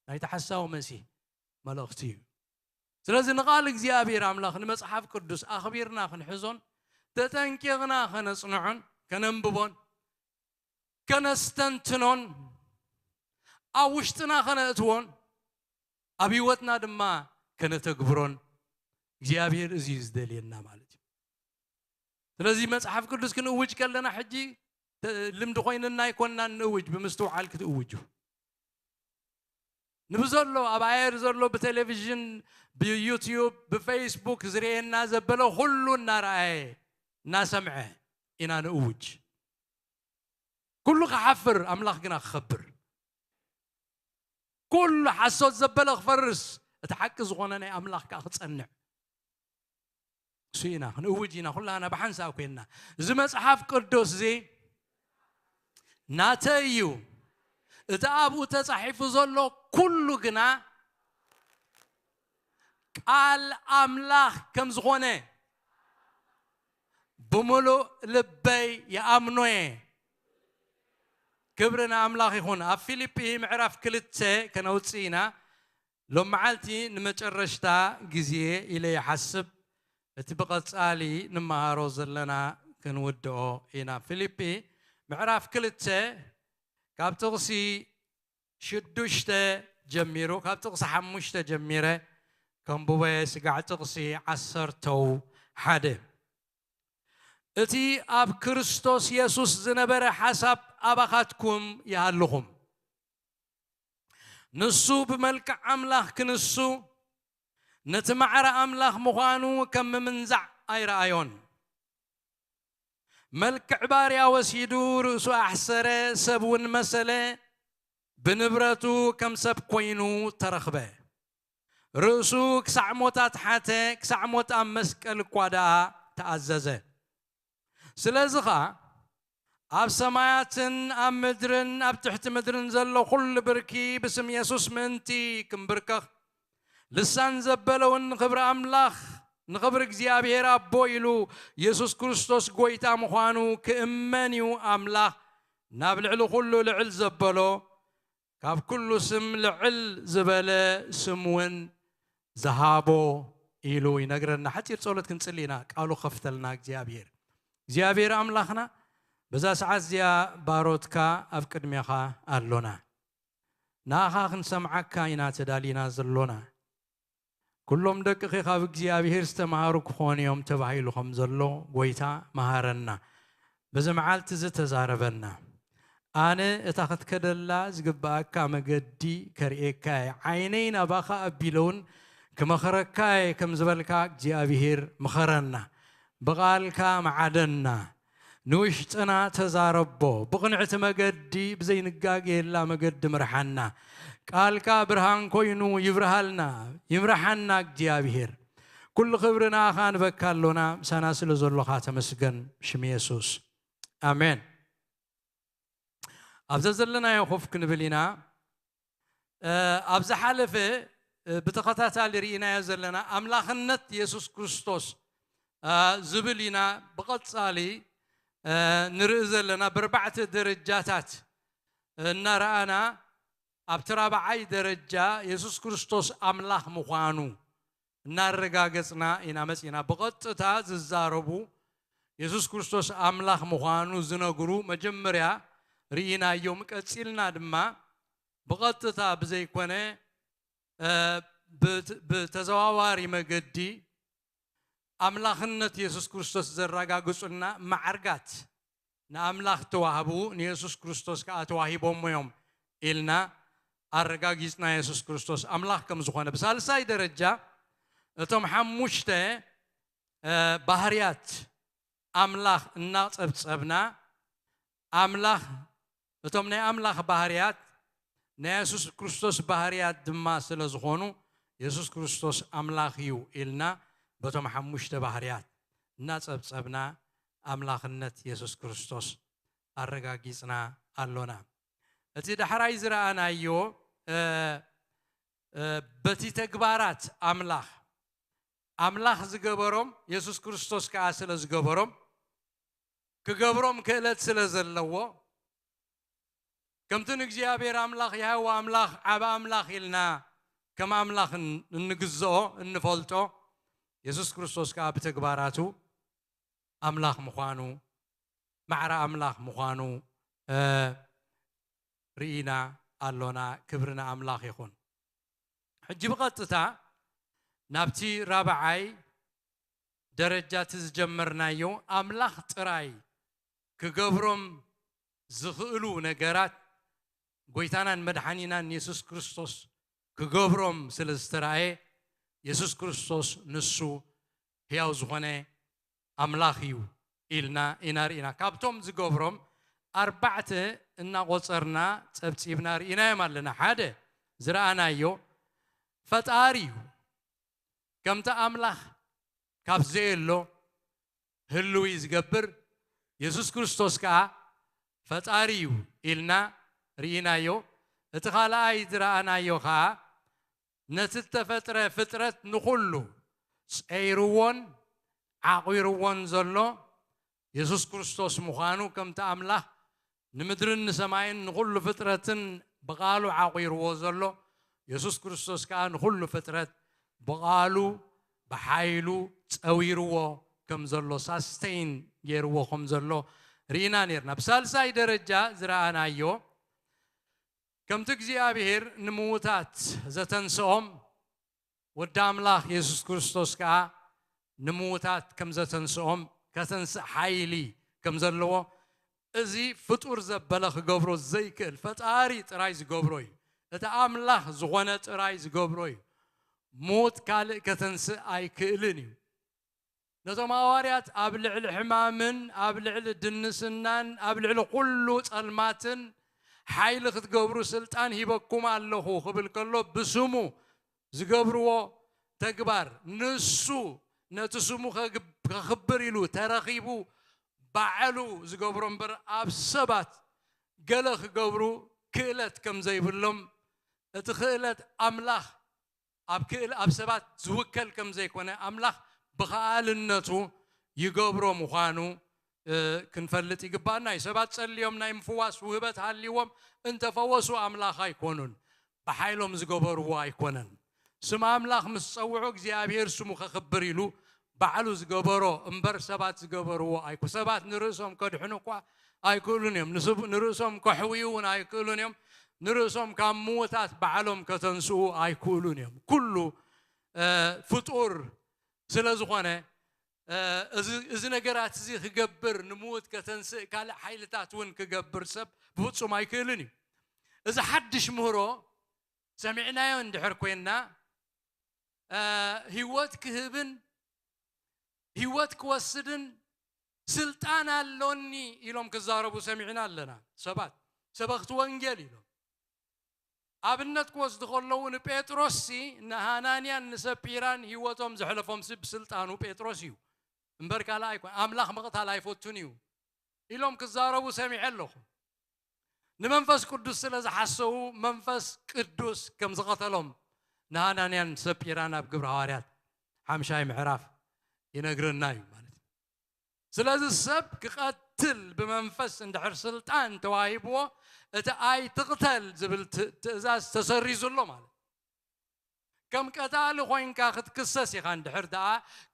ናይቲ ሓሳዊ መሲህ መልእኽቲ እዩ። ስለዚ ንቓል እግዚኣብሔር ኣምላኽ ንመጽሓፍ ቅዱስ ኣኽቢርና ክንሕዞን ተጠንቂቕና ከነጽንዖን ከነንብቦን ከነስተንትኖን ኣብ ውሽጥና ከነእትዎን ኣብ ህይወትና ድማ ከነተግብሮን እግዚኣብሔር እዚ እዩ ዝደልየና ማለት እዩ። ስለዚ መጽሓፍ ቅዱስ ክንእውጅ ከለና ሕጂ ተ- ልምዲ ኮይንና ኣይኮንና ንእውጅ፣ ብምስትውዓል ክትእውጁ። ንብዘሎ ኣብ ኣየር ዘሎ ብቴሌቪዥን፣ ብዩትዩብ፣ ብፌስቡክ ዝርእየና ዘበለ ኩሉ እናረኣየ እናሰምዐ ኢና ንእውጅ። ኩሉ ክሓፍር፣ ኣምላኽ ግና ክኸብር። ኩሉ ሓሶት ዘበለ ክፈርስ፣ እቲ ሓቂ ዝኾነ ናይ ኣምላኽ ከኣ ክጸንዕ። እሱ ኢና ክንእውጅ ኢና፣ ኩላና ብሓንሳእ ኮይንና። እዚ መጽሓፍ ቅዱስ እዚ ናተይ እዩ። እቲ ኣብኡ ተጻሒፉ ዘሎ ኩሉ ግና ቃል ኣምላኽ ከም ዝኾነ ብምሉእ ልበይ ይኣምኖ እየ። ክብሪ ንኣምላኽ ይኹን። ኣብ ፊልጲ ምዕራፍ ክልተ ከነውጽእ ኢና። ሎም መዓልቲ ንመጨረሽታ ግዜ ኢለ ይሓስብ። እቲ ብቐጻሊ ንመሃሮ ዘለና ክንውድኦ ኢና። ፊልጲ ምዕራፍ ክልተ ካብ ጥቕሲ ሽዱሽተ ጀሚሩ፣ ካብ ጥቕሲ ሓሙሽተ ጀሚረ ከንብቦ እየ። ስጋዕ ጥቕሲ ዓሰርተው ሓደ። እቲ ኣብ ክርስቶስ የሱስ ዝነበረ ሓሳብ ኣባኻትኩም ይሃልኹም። ንሱ ብመልክዕ ኣምላኽ ክንሱ፣ ነቲ ማዕረ ኣምላኽ ምዃኑ ከም ምምንዛዕ ኣይረኣዮን። መልክዕ ባርያ ወሲዱ ርእሱ ኣሕሰረ፣ ሰብ እውን መሰለ፣ ብንብረቱ ከም ሰብ ኮይኑ ተረኽበ። ርእሱ ክሳዕ ሞት ኣትሓተ፣ ክሳዕ ሞት ኣብ መስቀል እኳ ደኣ ተኣዘዘ። ስለዚ ኸኣ ኣብ ሰማያትን ኣብ ምድርን ኣብ ትሕቲ ምድርን ዘሎ ኩሉ ብርኪ ብስም የሱስ ምእንቲ ክምብርከኽ፣ ልሳን ዘበለ እውን ንኽብሪ ኣምላኽ፣ ንኽብሪ እግዚኣብሔር ኣቦ ኢሉ የሱስ ክርስቶስ ጐይታ ምዃኑ ክእመን እዩ። ኣምላኽ ናብ ልዕሊ ኩሉ ልዕል ዘበሎ፣ ካብ ኩሉ ስም ልዕል ዝበለ ስም እውን ዝሃቦ ኢሉ ይነግረና። ሓጺር ጸሎት ክንጽሊ ኢና፣ ቃሉ ከፍተልና እግዚኣብሔር። እግዚኣብሔር ኣምላኽና፣ በዛ ሰዓት እዚኣ ባሮትካ ኣብ ቅድሜኻ ኣሎና። ንኣኻ ክንሰምዓካ ኢና ተዳሊና ዘሎና። ኩሎም ደቅኺ ካብ እግዚኣብሔር ዝተምሃሩ ክኾኑ እዮም ተባሂሉ ከም ዘሎ ጐይታ መሃረና። በዚ መዓልቲ እዚ ተዛረበና። ኣነ እታ ክትከደላ ዝግብኣካ መገዲ ከርእየካ እየ። ዓይነይ ናባኻ ኣቢለ እውን ክመኽረካ እየ ከም ዝበልካ እግዚኣብሔር ምኸረና። ብቓልካ መዓደና። ንውሽጥና ተዛረቦ። ብቕንዕቲ መገዲ ብዘይንጋገየላ መገዲ ምርሓና። ቃልካ ብርሃን ኮይኑ ይብርሃልና፣ ይምርሓና እግዚኣብሔር። ኩሉ ክብሪ ንኣኻ ንበካ ኣሎና፣ ምሳና ስለ ዘሎኻ ተመስገን፣ ብሽም የሱስ። ኣሜን። ኣብዛ ዘለናዮ ኮፍ ክንብል ኢና። እ፣ ኣብ ዝሓለፈ፣ እ፣ ብተኸታታሊ ርኢናዮ ዘለና ኣምላኽነት የሱስ ክርስቶስ፣ እ፣ ዝብል ኢና ብቐጻሊ፣ እ፣ ንርኢ ዘለና። ብኣርባዕተ ደረጃታት እናረኣና፣ ኣብቲ ራብዓይ ደረጃ የሱስ ክርስቶስ ኣምላኽ ምዃኑ እናረጋገጽና ኢና መጺና። ብቐጥታ ዝዛረቡ የሱስ ክርስቶስ ኣምላኽ ምዃኑ ዝነግሩ መጀመርያ ርኢናዮም። ቀጺልና ድማ ብቐጥታ ብዘይኮነ፣ እ፣ ብት-፣ ብተዘዋዋሪ መገዲ ኣምላኽነት የሱስ ክርስቶስ ዘረጋግጹልና ማዕርጋት ንኣምላኽ ተዋህቡ፣ ንየሱስ ክርስቶስ ከኣ ተዋሂቦሞ እዮም ኢልና ኣረጋጊጽና የሱስ ክርስቶስ ኣምላኽ ከም ዝኾነ። ብሳልሳይ ደረጃ እቶም ሓሙሽተ፣ እ፣ ባህርያት ኣምላኽ እናጸብጸብና፣ ኣምላኽ፣ እቶም ናይ ኣምላኽ ባህርያት ናይ የሱስ ክርስቶስ ባህርያት ድማ ስለ ዝኾኑ፣ የሱስ ክርስቶስ ኣምላኽ እዩ ኢልና በቶም ሓሙሽተ ባህርያት እናጸብጸብና ኣምላኽነት የሱስ ክርስቶስ ኣረጋጊጽና ኣሎና። እቲ ዳሕራይ ዝረኣናዮ፣ እ፣ እ፣ በቲ ተግባራት ኣምላኽ፣ ኣምላኽ ዝገበሮም የሱስ ክርስቶስ ከኣ ስለ ዝገበሮም፣ ክገብሮም ክእለት ስለ ዘለዎ፣ ከምቲ ንእግዚኣብሔር ኣምላኽ፣ የሆዋ ኣምላኽ፣ ዓቢ ኣምላኽ ኢልና ከም ኣምላኽ ን-፣ እንግዝኦ፣ እንፈልጦ፣ የሱስ ክርስቶስ ከኣ ብተግባራቱ ኣምላኽ ምዃኑ፣ ማዕረ ኣምላኽ ምዃኑ፣ እ፣ ርኢና ኣሎና። ክብሪ ንኣምላኽ ይኹን። ሕጂ ብቐጥታ ናብቲ ራብዓይ ደረጃ እቲ ዝጀመርናዮ ኣምላኽ ጥራይ ክገብሮም ዝኽእሉ ነገራት ጎይታናን መድሓኒናን የሱስ ክርስቶስ ክገብሮም ስለ ዝተራእየ፣ የሱስ ክርስቶስ ንሱ ሕያው ዝኾነ ኣምላኽ እዩ ኢልና ኢና ርኢና። ካብቶም ዝገብሮም ኣርባዕተ እናቖጸርና ጸብጺብና ርኢናዮም ኣለና። ሓደ ዝረኣናዮ ፈጣሪ እዩ። ከምቲ ኣምላኽ ካብ ዘየሎ ህልዊ ዝገብር የሱስ ክርስቶስ ከኣ ፈጣሪ እዩ ኢልና ርኢናዮ። እቲ ካልኣይ ዝረኣናዮ ከኣ ነቲ እተፈጥረ ፍጥረት ንኹሉ ጸይርዎን ዓቑርዎን ዘሎ የሱስ ክርስቶስ ምዃኑ፣ ከምቲ ኣምላኽ ንምድርን ንሰማይን ንኹሉ ፍጥረትን ብቓሉ ዓቑርዎ ዘሎ፣ የሱስ ክርስቶስ ከኣ ንኹሉ ፍጥረት ብቓሉ ብሓይሉ ጸዊርዎ ከም ዘሎ፣ ሳስተይን ገይርዎ ከም ዘሎ ርኢና ነርና። ብሳልሳይ ደረጃ ዝረኣናዮ፣ ከምቲ እግዚኣብሔር ንምዉታት ዘተንስኦም፣ ወዲ ኣምላኽ የሱስ ክርስቶስ ከኣ ንምዉታት ከም ዘተንስኦም፣ ከተንስእ ሓይሊ ከም ዘለዎ፣ እዚ ፍጡር ዘበለ ክገብሮ ዘይክእል፣ ፈጣሪ ጥራይ ዝገብሮ እዩ። እቲ ኣምላኽ ዝኾነ ጥራይ ዝገብሮ እዩ። ምዉት ካልእ ከተንስእ ኣይክእልን እዩ። ነቶም ሃዋርያት ኣብ ልዕሊ ሕማምን ኣብ ልዕሊ ድንስናን ኣብ ልዕሊ ኩሉ ጸልማትን ሓይሊ ክትገብሩ ስልጣን ሂበኩም ኣለኹ ክብል ከሎ፣ ብስሙ ዝገብርዎ ተግባር፣ ንሱ ነቲ ስሙ ከግብ-፣ ከኽብር ኢሉ ተረኺቡ ባዕሉ ዝገብሮ እምበር፣ ኣብ ሰባት ገለ ክገብሩ ክእለት ከም ዘይብሎም፣ እቲ ክእለት ኣምላኽ ኣብ ክእል-፣ ኣብ ሰባት ዝውከል ከም ዘይኮነ፣ ኣምላኽ ብኸኣልነቱ ይገብሮ ምዃኑ፣ እ፣ ክንፈልጥ ይግባኣና እዩ። ሰባት ጸልዮም ናይ ምፍዋስ ውህበት ሃልይዎም እንተፈወሱ ኣምላኽ ኣይኮኑን። ብሓይሎም ዝገበርዎ ኣይኮነን። ስም ኣምላኽ ምስ ጸውዑ እግዚኣብሔር ስሙ ከኽብር ኢሉ ባዕሉ ዝገበሮ እምበር ሰባት ዝገበርዎ ኣይኮ-፣ ሰባት ንርእሶም ከድሕኑ እኳ ኣይክእሉን እዮም። ንስብ-፣ ንርእሶም ከሕውዩ እውን ኣይክእሉን እዮም። ንርእሶም ካብ ምዉታት ባዕሎም ከተንስኡ ኣይክእሉን እዮም። ኩሉ፣ እ፣ ፍጡር ስለ ዝኾነ፣ እ፣ እዚ፣ እዚ ነገራት እዚ ክገብር፣ ንምዉት ከተንስእ፣ ካልእ ሓይልታት እውን ክገብር ሰብ ብፍጹም ኣይክእልን እዩ። እዚ ሓድሽ ምህሮ ሰሚዕናዮ እንድሕር ኮይንና፣ እ፣ ህይወት ክህብን ህይወት ክወስድን ስልጣን ኣሎኒ ኢሎም ክዛረቡ ሰሚዕና ኣለና። ሰባት፣ ሰበኽቲ ወንጌል ኢሎም ኣብነት ክወስዱ ከለዉ፣ ንጴጥሮስሲ፣ ንሃናንያን ንሰጲራን ህይወቶም ዘሕለፎምሲ ብስልጣኑ ጴጥሮስ እዩ እምበር ካልእ ኣይኮነ። ኣምላኽ ምቕታል ኣይፈቱን እዩ ኢሎም ክዛረቡ ሰሚዐ ኣለኹ። ንመንፈስ ቅዱስ ስለ ዝሓሰዉ፣ መንፈስ ቅዱስ ከም ዝቐተሎም ንሃናንያን ሰጲራን ኣብ ግብሪ ሃዋርያት ሓምሻይ ምዕራፍ ይነግረና እዩ ማለት እዩ። ስለዚ ሰብ ክቐትል ብመንፈስ እንድሕር ስልጣን ተዋሂብዎ፣ እቲ ኣይትቕተል ዝብል ት-፣ ትእዛዝ ተሰሪዙ ኣሎ ማለት እዩ። ከም ቀታሊ ኮይንካ ክትክሰስ ኢኻ። እንድሕር ደኣ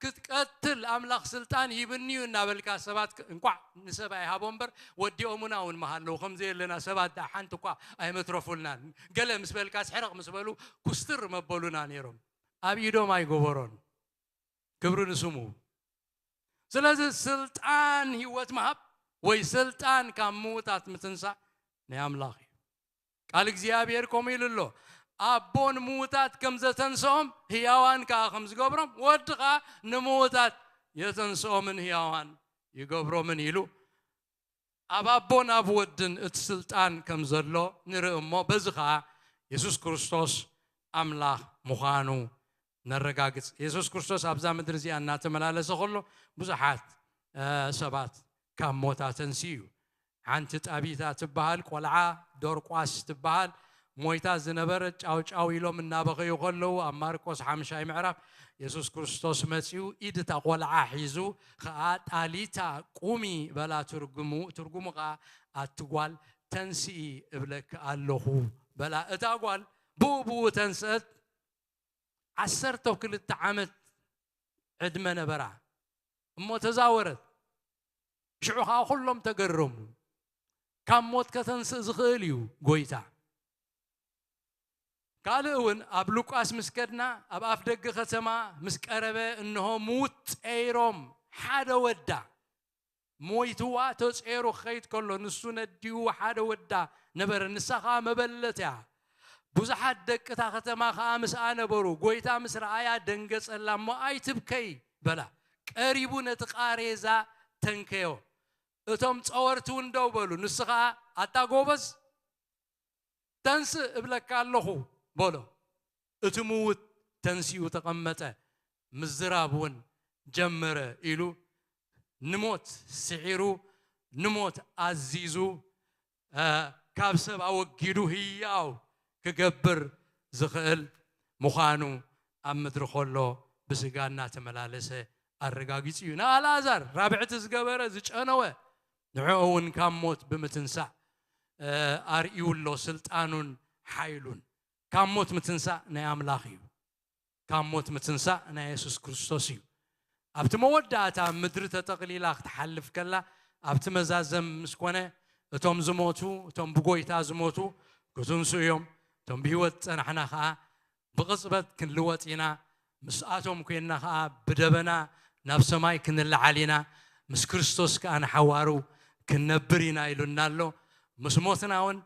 ክትቀትል ኣምላኽ ስልጣን ሂብኒ እዩ እናበልካ ሰባት ክ-፣ እንቋዕ ንሰብ ኣይሃቦ እምበር ወዲኦሙና እውን ምሃለዉ። ከም ዘየለና ሰባት ደኣ ሓንቲ እኳ ኣይመትረፉልናን። ገለ ምስ በልካስ ሕርቕ ምስ በሉ ኩስትር መበሉና ነይሮም። ኣብ ኢዶም ኣይገበሮን። ክብሪ ንስሙ። ስለዚ ስልጣን ህይወት ምሃብ ወይ ስልጣን ካብ ምዉታት ምትንሳእ ናይ ኣምላኽ እዩ። ቃል እግዚኣብሔር ከምኡ ኢሉ ኣሎ፣ ኣቦ ንምዉታት ከም ዘተንስኦም ህያዋን ከኣ ከም ዝገብሮም፣ ወዲ ከኣ ንምዉታት የተንስኦምን ህያዋን ይገብሮምን ኢሉ፣ ኣብ ኣቦን ኣብ ወድን እቲ ስልጣን ከም ዘሎ ንርኢ እሞ፣ በዚ ከኣ የሱስ ክርስቶስ ኣምላኽ ምዃኑ ነረጋግጽ። የሱስ ክርስቶስ ኣብዛ ምድሪ እዚኣ እናተመላለሰ ከሎ ብዙሓት፣ እ፣ ሰባት ካብ ሞት ኣተንስኡ እዩ። ሓንቲ ጣቢታ ትበሃል ቆልዓ፣ ዶርቋስ ትበሃል፣ ሞይታ ዝነበረት ጫው ጫው ኢሎም እናበኸዩ ከለዉ፣ ኣብ ማርቆስ ሓምሻይ ምዕራፍ የሱስ ክርስቶስ መጺኡ ኢድ እታ ቆልዓ ሒዙ ከኣ ጣሊታ ቁሚ በላ፣ ትርጉሙ፣ ትርጉሙ ከኣ ኣቲ ጓል ተንስኢ እብለኪ ኣለኹ በላ። እታ ጓል ብኡ ብኡ ተንስአት። ዓሰርተ ክልተ ዓመት ዕድመ ነበራ እሞ ተዛወረት። ሽዑ ኸዓ ኩሎም ተገረሙ። ካብ ሞት ከተንስእ ዝኽእል እዩ ጎይታ። ካልእ እውን ኣብ ሉቃስ ምስ ከድና ኣብ ኣፍ ደገ ከተማ ምስ ቀረበ እንሆ ምውት ጸይሮም ሓደ ወዳ ሞይትዋ ተጸይሩ ክኸይድ ከሎ ንሱ ነዲኡ ሓደ ወዳ ነበረ፣ ንሳ ኸዓ መበለት እያ። ብዙሓት ደቂ እታ ከተማ ኸዓ ምስኣ ነበሩ። ጎይታ ምስ ረኣያ ደንገጸላ እሞ ኣይትብከይ በላ። ቀሪቡ ነቲ ቃሬዛ ተንከዮ። እቶም ጸወርቲ እውን ደው በሉ። ንሱ ኸዓ ኣታ ጎበዝ ተንስእ እብለካ ኣለኹ በሎ። እቲ ምውት ተንሲኡ ተቐመጠ፣ ምዝራብ እውን ጀመረ ኢሉ ንሞት ስዒሩ ንሞት ኣዚዙ ካብ ሰብ ኣወጊዱ ህያው ክገብር ዝኽእል ምዃኑ ኣብ ምድሪ ከሎ ብስጋ እናተመላለሰ ኣረጋጊጹ እዩ። ንኣልኣዛር ራብዕቲ ዝገበረ ዝጨነወ ንዕኡ እውን ካብ ሞት ብምትንሳእ ኣርእዩ ኣሎ ስልጣኑን ሓይሉን። ካብ ሞት ምትንሳእ ናይ ኣምላኽ እዩ። ካብ ሞት ምትንሳእ ናይ የሱስ ክርስቶስ እዩ። ኣብቲ መወዳእታ ምድሪ ተጠቕሊላ ክትሓልፍ ከላ ኣብቲ መዛዘም ምስ ኮነ እቶም ዝሞቱ እቶም ብጎይታ ዝሞቱ ክትንሱ እዮም። እቶም ብህይወት ጸናሕና ኸዓ ብቕጽበት ክንልወጥ ኢና። ምስኣቶም ኮይንና ኸዓ ብደበና ናብ ሰማይ ክንለዓል ኢና። ምስ ክርስቶስ ከኣ ንሓዋሩ ክንነብር ኢና ኢሉና ኣሎ። ምስ ሞትና እውን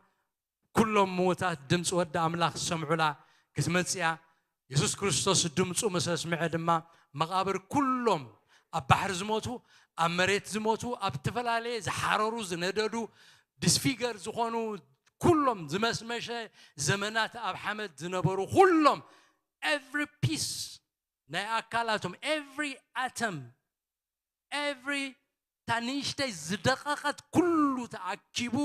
ኩሎም ምዉታት ድምፂ ወዲ ኣምላኽ ዝሰምዑላ ክትመፅእ እያ። የሱስ ክርስቶስ ድምፁ ምስ ኣስምዐ ድማ መቓብር ኩሎም ኣብ ባሕሪ ዝሞቱ ኣብ መሬት ዝሞቱ ኣብ ዝተፈላለየ ዝሓረሩ ዝነደዱ ዲስፊገር ዝኾኑ ኩሎም ዝመስመሸ ዘመናት ኣብ ሓመድ ዝነበሩ ኩሎም every piece ናይ ኣካላቶም every atom every ታንሽተይ ዝደቐቐት ኩሉ ተኣኪቡ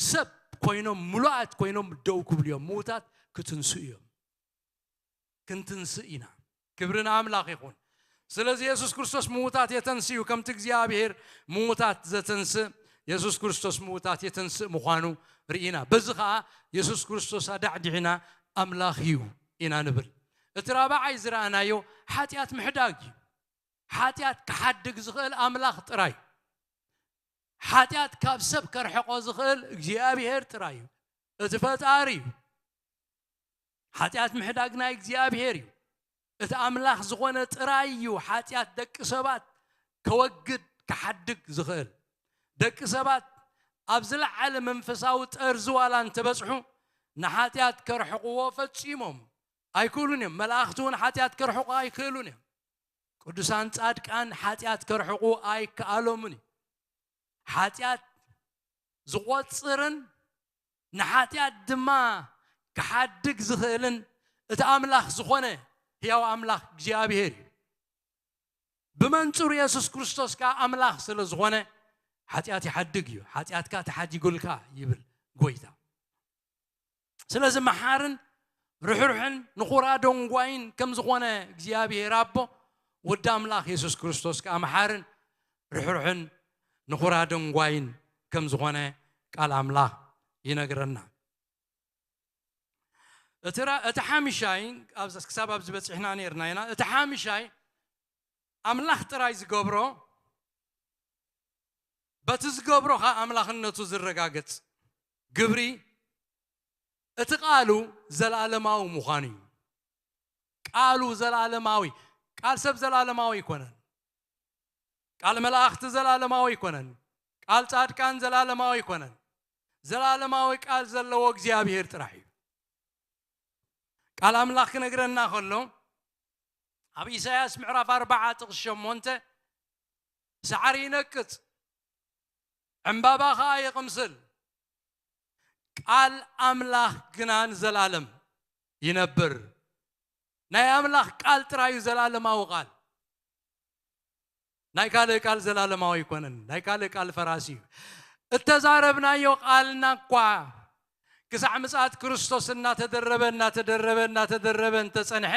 ሰብ ኮይኖም ምሉኣት ኮይኖም ደው ክብሉ እዮም። ምዉታት ክትንሱ እዮም። ክንትንስእ ኢና። ክብሪ ንኣምላኽ ይኹን። ስለዚ የሱስ ክርስቶስ ምዉታት የተንስኡ ከምቲ እግዚኣብሔር ምዉታት ዘተንስእ የሱስ ክርስቶስ ምዉታት የተንስእ ምዃኑ ርኢና። በዚ ኸዓ የሱስ ክርስቶስ ኣዳዕዲዕና ኣምላኽ እዩ ኢና ንብል። እቲ ራብዓይ ዝረኣናዮ ሓጢኣት ምሕዳግ እዩ። ሓጢኣት ክሓድግ ዝኽእል ኣምላኽ ጥራይ። ሓጢኣት ካብ ሰብ ከርሕቆ ዝኽእል እግዚኣብሔር ጥራይ እዩ። እቲ ፈጣሪ እዩ። ሓጢኣት ምሕዳግ ናይ እግዚኣብሔር እዩ። እቲ ኣምላኽ ዝኾነ ጥራይ እዩ ሓጢኣት ደቂ ሰባት ከወግድ ክሓድግ ዝኽእል። ደቂ ሰባት ኣብ ዝለዓለ መንፈሳዊ ጠርዚ ዋላ እንተበጽሑ ንሓጢኣት ከርሕቕዎ ፈጺሞም ኣይክእሉን እዮም። መላእኽቲ እውን ሓጢኣት ከርሕቑ ኣይክእሉን እዮም። ቅዱሳን ጻድቃን ሓጢኣት ከርሕቑ ኣይከኣሎምን እዩ። ሓጢኣት ዝቖጽርን ንሓጢኣት ድማ ክሓድግ ዝኽእልን እቲ ኣምላኽ ዝኾነ ህያው ኣምላኽ እግዚኣብሔር እዩ። ብመንጽሩ የሱስ ክርስቶስ ከኣ ኣምላኽ ስለ ዝኾነ ሓጢኣት ይሓድግ እዩ። ሓጢኣትካ ተሓዲጉልካ ይብል ጎይታ። ስለዚ መሓርን ርሕሩሕን ንኹራ ደንጓይን ከም ዝኾነ እግዚኣብሔር ኣቦ ወዲ ኣምላኽ የሱስ ክርስቶስ ከኣ መሓርን ርሕሩሕን ንኹራ ደንጓይን ከም ዝኾነ ቃል ኣምላኽ ይነግረና። እቲ ሓምሻይ ክሳብ ኣብዚ በፂሕና ነርና ኢና። እቲ ሓምሻይ ኣምላኽ ጥራይ ዝገብሮ በቲ ዝገብሮ ኸዓ ኣምላኽነቱ ዝረጋገጽ ግብሪ እቲ ቃሉ ዘለኣለማዊ ምዃኑ እዩ። ቃሉ ዘለኣለማዊ ቃል ሰብ ዘለኣለማዊ ኣይኮነን። ቃል መላእኽቲ ዘለኣለማዊ ኣይኮነን። ቃል ጻድቃን ዘለኣለማዊ ኣይኮነን። ዘለኣለማዊ ቃል ዘለዎ እግዚኣብሔር ጥራሕ እዩ። ቃል ኣምላኽ ክነግረና ከሎ ኣብ ኢሳያስ ምዕራፍ ኣርባዓ ጥቕሲ ሸሞንተ ሳዕሪ ይነቅጽ ዕምባባ ኸዓ ይቕምስል ቃል ኣምላኽ ግና ንዘላለም ይነብር። ናይ ኣምላኽ ቃል ጥራይ እዩ ዘላለማዊ ቃል። ናይ ካልእ ቃል ዘላለማዊ ኣይኮነን። ናይ ካልእ ቃል ፈራሲ እዩ። እተዛረብናዮ ቃልና እኳ ክሳዕ ምጽኣት ክርስቶስ እናተደረበ እናተደረበ እናተደረበ እንተጸንሐ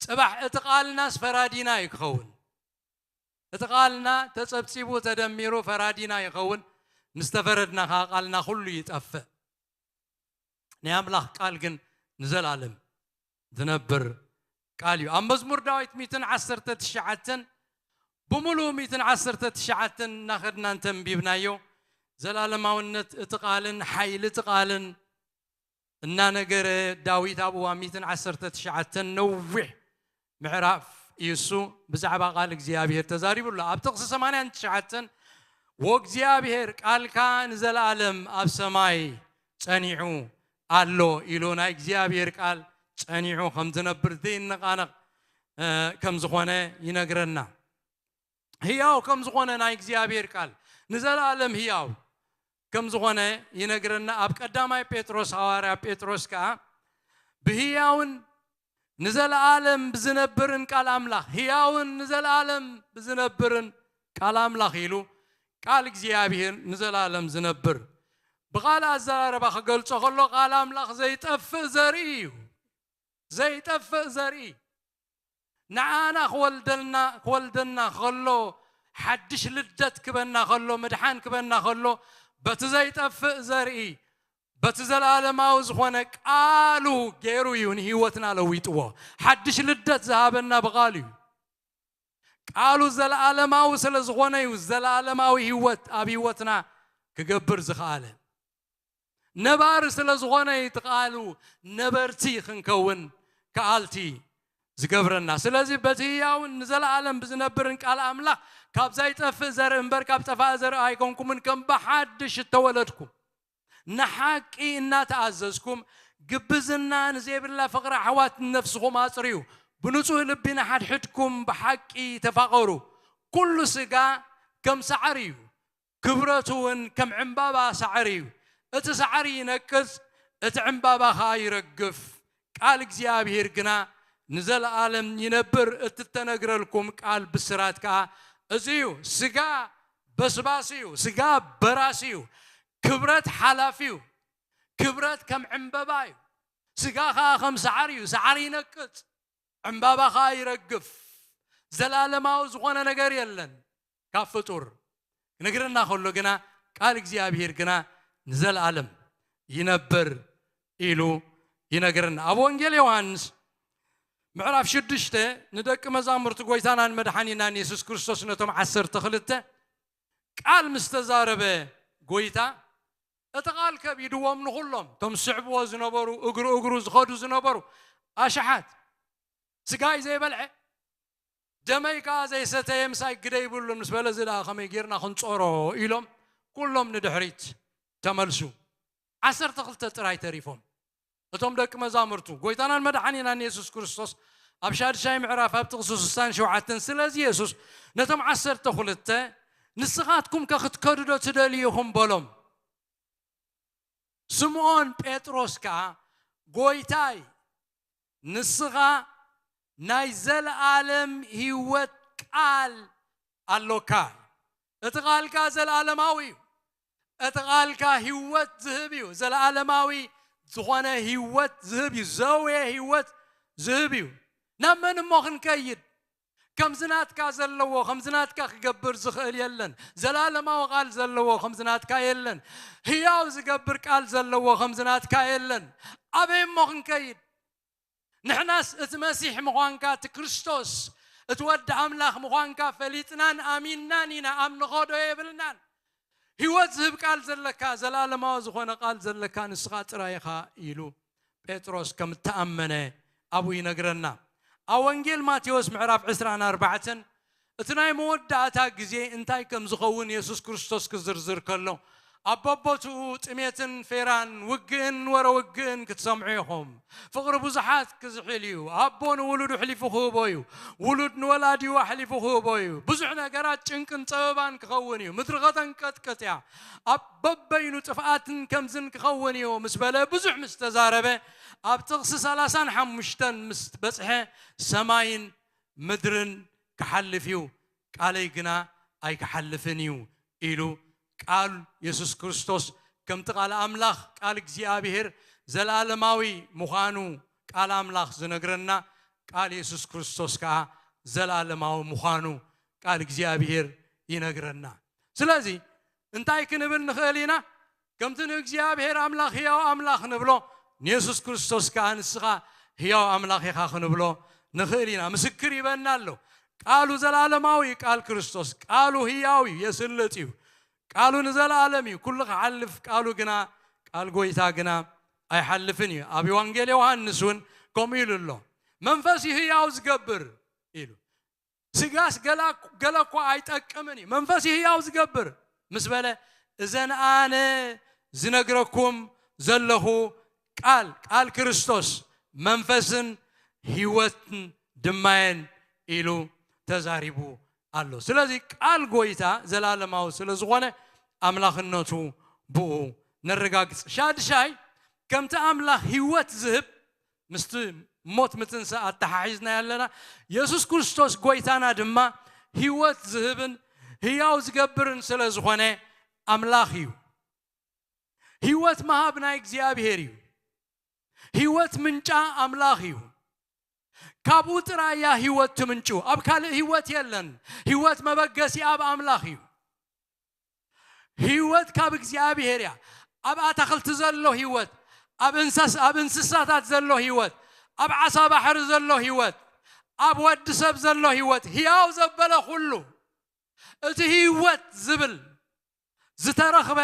ጽባሕ እቲ ቃልናስ ፈራዲና እዩ ክኸውን። እቲ ቃልና ተጸብጺቡ ተደሚሩ ፈራዲና ይኸውን። ምስ ተፈረድና ኸዓ ቃልና ኩሉ ይጠፍእ። ናይ ኣምላኽ ቃል ግን ንዘላለም ዝነብር ቃል እዩ። ኣብ መዝሙር ዳዊት ሚእትን ዓሰርተ ትሽዓተን ብምሉእ ሚእትን ዓሰርተ ትሽዓተን እናኸድና እንተንቢብናዮ ዘላለማውነት እቲ ቃልን ሓይሊ እቲ ቃልን እናነገረ ዳዊት ኣብኡ ኣብ ሚእትን ዓሰርተ ትሽዓተን ነዊሕ ምዕራፍ እዩ እሱ ብዛዕባ ቃል እግዚኣብሔር ተዛሪቡ ኣሎ። ኣብ ጥቕሲ ሰማንያን ትሽዓተን "ወእግዚኣብሔር ቃልካ ንዘለኣለም ኣብ ሰማይ ጸኒዑ ኣሎ" ኢሉ ናይ እግዚኣብሔር ቃል ጸኒዑ ከም ዝነብር ዘይነቓነቕ፣ እ፣ ከም ዝኾነ ይነግረና። ህያው ከም ዝኾነ ናይ እግዚኣብሔር ቃል ንዘለኣለም ህያው ከም ዝኾነ ይነግረና። ኣብ ቀዳማይ ጴጥሮስ ሃዋርያ ጴጥሮስ ከኣ ብህያውን ንዘለኣለም ብዝነብርን ቃል ኣምላኽ፣ ህያውን ንዘለኣለም ብዝነብርን ቃል ኣምላኽ ኢሉ ቃል እግዚኣብሔር ንዘለኣለም ዝነብር። ብኻልእ ኣዘራርባ ክገልጾ ከሎ ቃል ኣምላኽ ዘይጠፍእ ዘርኢ እዩ። ዘይጠፍእ ዘርኢ። ንዓና ክወልደልና፣ ክወልደና ከሎ፣ ሓድሽ ልደት ክበና ከሎ፣ ምድሓን ክበና ከሎ፣ በቲ ዘይጠፍእ ዘርኢ፣ በቲ ዘለኣለማዊ ዝኾነ ቃሉ ገይሩ እዩ ንህይወትና ለዊጥዎ። ሓድሽ ልደት ዝሃበና ብቃሉ እዩ። ቃሉ ዘለኣለማዊ ስለ ዝኾነ እዩ ዘለኣለማዊ ህይወት ኣብ ህይወትና ክገብር ዝኸኣለ። ነባሪ ስለ ዝኾነ እዩ እቲ ቃሉ ነበርቲ ክንከውን ከኣልቲ ዝገብረና። ስለዚ በቲ ህያውን ንዘለኣለም ብዝነብርን ቃል ኣምላኽ ካብ ዘይጠፍእ ዘርኢ እምበር ካብ ጠፋኢ ዘርኢ ኣይኮንኩምን፣ ከም ብሓድሽ እተወለድኩም፣ ንሓቂ እናተኣዘዝኩም፣ ግብዝና ንዘይብላ ፍቕሪ ኣሕዋት ንነፍስኹም ኣጽርዩ፣ ብንጹህ ልቢ ንሓድሕድኩም ብሓቂ ተፋቐሩ። ኩሉ ስጋ ከም ሳዕሪ እዩ፣ ክብረቱ እውን ከም ዕምባባ ሳዕሪ እዩ። እቲ ሳዕሪ ይነቅጽ፣ እቲ ዕምባባ ኸኣ ይረግፍ፣ ቃል እግዚኣብሔር ግና ንዘለኣለም ይነብር። እቲ እተነግረልኩም ቃል ብስራት ከኣ እዚ እዩ። ስጋ በስባስ እዩ፣ ስጋ በራሲ እዩ፣ ክብረት ሓላፊ እዩ። ክብረት ከም ዕምበባ እዩ፣ ስጋ ኸኣ ከም ሳዕሪ እዩ። ሳዕሪ ይነቅጽ፣ ዕምባባ ኸኣ ይረግፍ። ዘላለማዊ ዝኾነ ነገር የለን ካብ ፍጡር። ክነግረና ከሎ ግና ቃል እግዚኣብሔር ግና ንዘለኣለም ይነብር ኢሉ ይነግረና። ኣብ ወንጌል ዮሃንስ ምዕራፍ ሽዱሽተ ንደቂ መዛሙርቲ ጎይታናን መድሓኒናን የሱስ ክርስቶስ ነቶም ዓሰርተ ክልተ ቃል ምስ ተዛረበ ጎይታ እቲ ቃል ከቢድዎም ንኹሎም እቶም ዝስዕብዎ ዝነበሩ እግሩ እግሩ ዝኸዱ ዝነበሩ ኣሽሓት ስጋይ ዘይበልዐ ደመይ ከኣ ዘይሰተየ ምሳይ ግደ ይብሉን ምስ በለ እዚ ደኣ ከመይ ጌርና ክንጾሮ ኢሎም ኩሎም ንድሕሪት ተመልሱ። ዓሰርተ ክልተ ጥራይ ተሪፎም። እቶም ደቂ መዛሙርቱ ጎይታናን መድሓኒናን የሱስ ክርስቶስ ኣብ ሻድሻይ ምዕራፍ ኣብ ጥቕሲ ስሳን ሸውዓተን ስለዚ የሱስ ነቶም ዓሰርተ ክልተ ንስኻትኩም ከ ክትከዱ ዶ ትደልዩ ኢኹም በሎም። ስምዖን ጴጥሮስ ከኣ ጎይታይ ንስኻ ናይ ዘለኣለም ህይወት ቃል ኣሎካ። እቲ ቃልካ ዘለኣለማዊ እዩ። እቲ ቃልካ ህይወት ዝህብ እዩ። ዘለኣለማዊ ዝኾነ ህይወት ዝህብ እዩ። ዘውየ ህይወት ዝህብ እዩ። ናብ መን እሞ ክንከይድ? ከምዚ ናትካ ዘለዎ ከምዚ ናትካ ክገብር ዝኽእል የለን። ዘላለማዊ ቃል ዘለዎ ከምዚ ናትካ የለን። ህያው ዝገብር ቃል ዘለዎ ከምዚ ናትካ የለን። ኣበይ እሞ ክንከይድ? ንሕናስ እቲ መሲሕ ምዃንካ፣ እቲ ክርስቶስ፣ እቲ ወዲ ኣምላኽ ምዃንካ ፈሊጥናን ኣሚንናን ኢና። ኣብ ንኸዶ የብልናን። ህይወት ዝህብ ቃል ዘለካ፣ ዘላለማዊ ዝኾነ ቃል ዘለካ ንስኻ ጥራይ ኢኻ ኢሉ ጴጥሮስ ከም እተኣመነ ኣብኡ ይነግረና። ኣብ ወንጌል ማቴዎስ ምዕራፍ ዕስራን ኣርባዕተን እቲ ናይ መወዳእታ ግዜ እንታይ ከም ዝኸውን የሱስ ክርስቶስ ክዝርዝር ከሎ፣ ኣብ በቦትኡ ጥሜትን ፌራን ውግእን ወረ ውግእን ክትሰምዑ ኢኹም። ፍቕሪ ብዙሓት ክዝሕል እዩ። ኣቦ ንውሉዱ ኣሕሊፉ ክህቦ እዩ። ውሉድ ንወላዲኡ ኣሕሊፉ ክህቦ እዩ። ብዙሕ ነገራት ጭንቅን ጸበባን ክኸውን እዩ። ምድሪ ከተንቀጥቅጥ እያ። ኣብ በበይኑ ጥፍኣትን ከምዝን ክኸውን እዩ ምስ በለ ብዙሕ ምስ ተዛረበ፣ ኣብ ጥቕሲ ሰላሳን ሓሙሽተን ምስ በጽሐ ሰማይን ምድርን ክሓልፍ እዩ፣ ቃለይ ግና ኣይክሓልፍን እዩ ኢሉ ቃል የሱስ ክርስቶስ ከምቲ ቃል ኣምላኽ ቃል እግዚኣብሔር ዘለኣለማዊ ምዃኑ ቃል ኣምላኽ ዝነግረና ቃል የሱስ ክርስቶስ ከኣ ዘለኣለማዊ ምዃኑ ቃል እግዚኣብሔር ይነግረና። ስለዚ እንታይ ክንብል ንኽእል ኢና? ከምቲ ንእግዚኣብሔር ኣምላኽ ህያው ኣምላኽ ንብሎ፣ ንየሱስ ክርስቶስ ከኣ ንስኻ ህያው ኣምላኽ ኢኻ ክንብሎ ንኽእል ኢና። ምስክር ይበና ኣሎ። ቃሉ ዘለኣለማዊ እዩ፣ ቃል ክርስቶስ። ቃሉ ህያው እዩ፣ የስልጥ እዩ። ቃሉ ንዘለኣለም እዩ፣ ኩሉ ክሓልፍ፣ ቃሉ ግና፣ ቃል ጎይታ ግና ኣይሓልፍን እዩ። ኣብ ወንጌል ዮሃንስ እውን ከምኡ ኢሉ ኣሎ። መንፈስ እዩ ህያው ዝገብር ኢሉ። ስጋስ ገላ-፣ ገለ እኳ ኣይጠቅምን እዩ፣ መንፈስ እዩ ህያው ዝገብር ምስ በለ፣ እዘን ኣነ ዝነግረኩም ዘለኹ ቃል፣ ቃል ክርስቶስ መንፈስን ህይወትን ድማየን ኢሉ ተዛሪቡ ኣሎ። ስለዚ ቃል ጎይታ ዘላለማዊ ስለ ዝኾነ ኣምላኽነቱ ብኡ ነረጋግጽ። ሻድሻይ፣ ከምቲ ኣምላኽ ህይወት ዝህብ ምስቲ ሞት ምትንሳእ ኣተሓሒዝና ኣለና። የሱስ ክርስቶስ ጎይታና ድማ ህይወት ዝህብን ህያው ዝገብርን ስለ ዝኾነ ኣምላኽ እዩ። ህይወት መሃብ ናይ እግዚኣብሔር እዩ። ህይወት ምንጫ ኣምላኽ እዩ። ካብኡ ጥራይ እያ ህይወት ትምንጩ። ኣብ ካልእ ህይወት የለን። ህይወት መበገሲ ኣብ ኣምላኽ እዩ። ህይወት ካብ እግዚኣብሔር እያ። ኣብ ኣታኽልቲ ዘሎ ህይወት፣ ኣብ እንሰስ-፣ ኣብ እንስሳታት ዘሎ ህይወት፣ ኣብ ዓሳ ባሕሪ ዘሎ ህይወት፣ ኣብ ወዲ ሰብ ዘሎ ህይወት፣ ህያው ዘበለ ኩሉ፣ እቲ ህይወት ዝብል ዝተረኽበ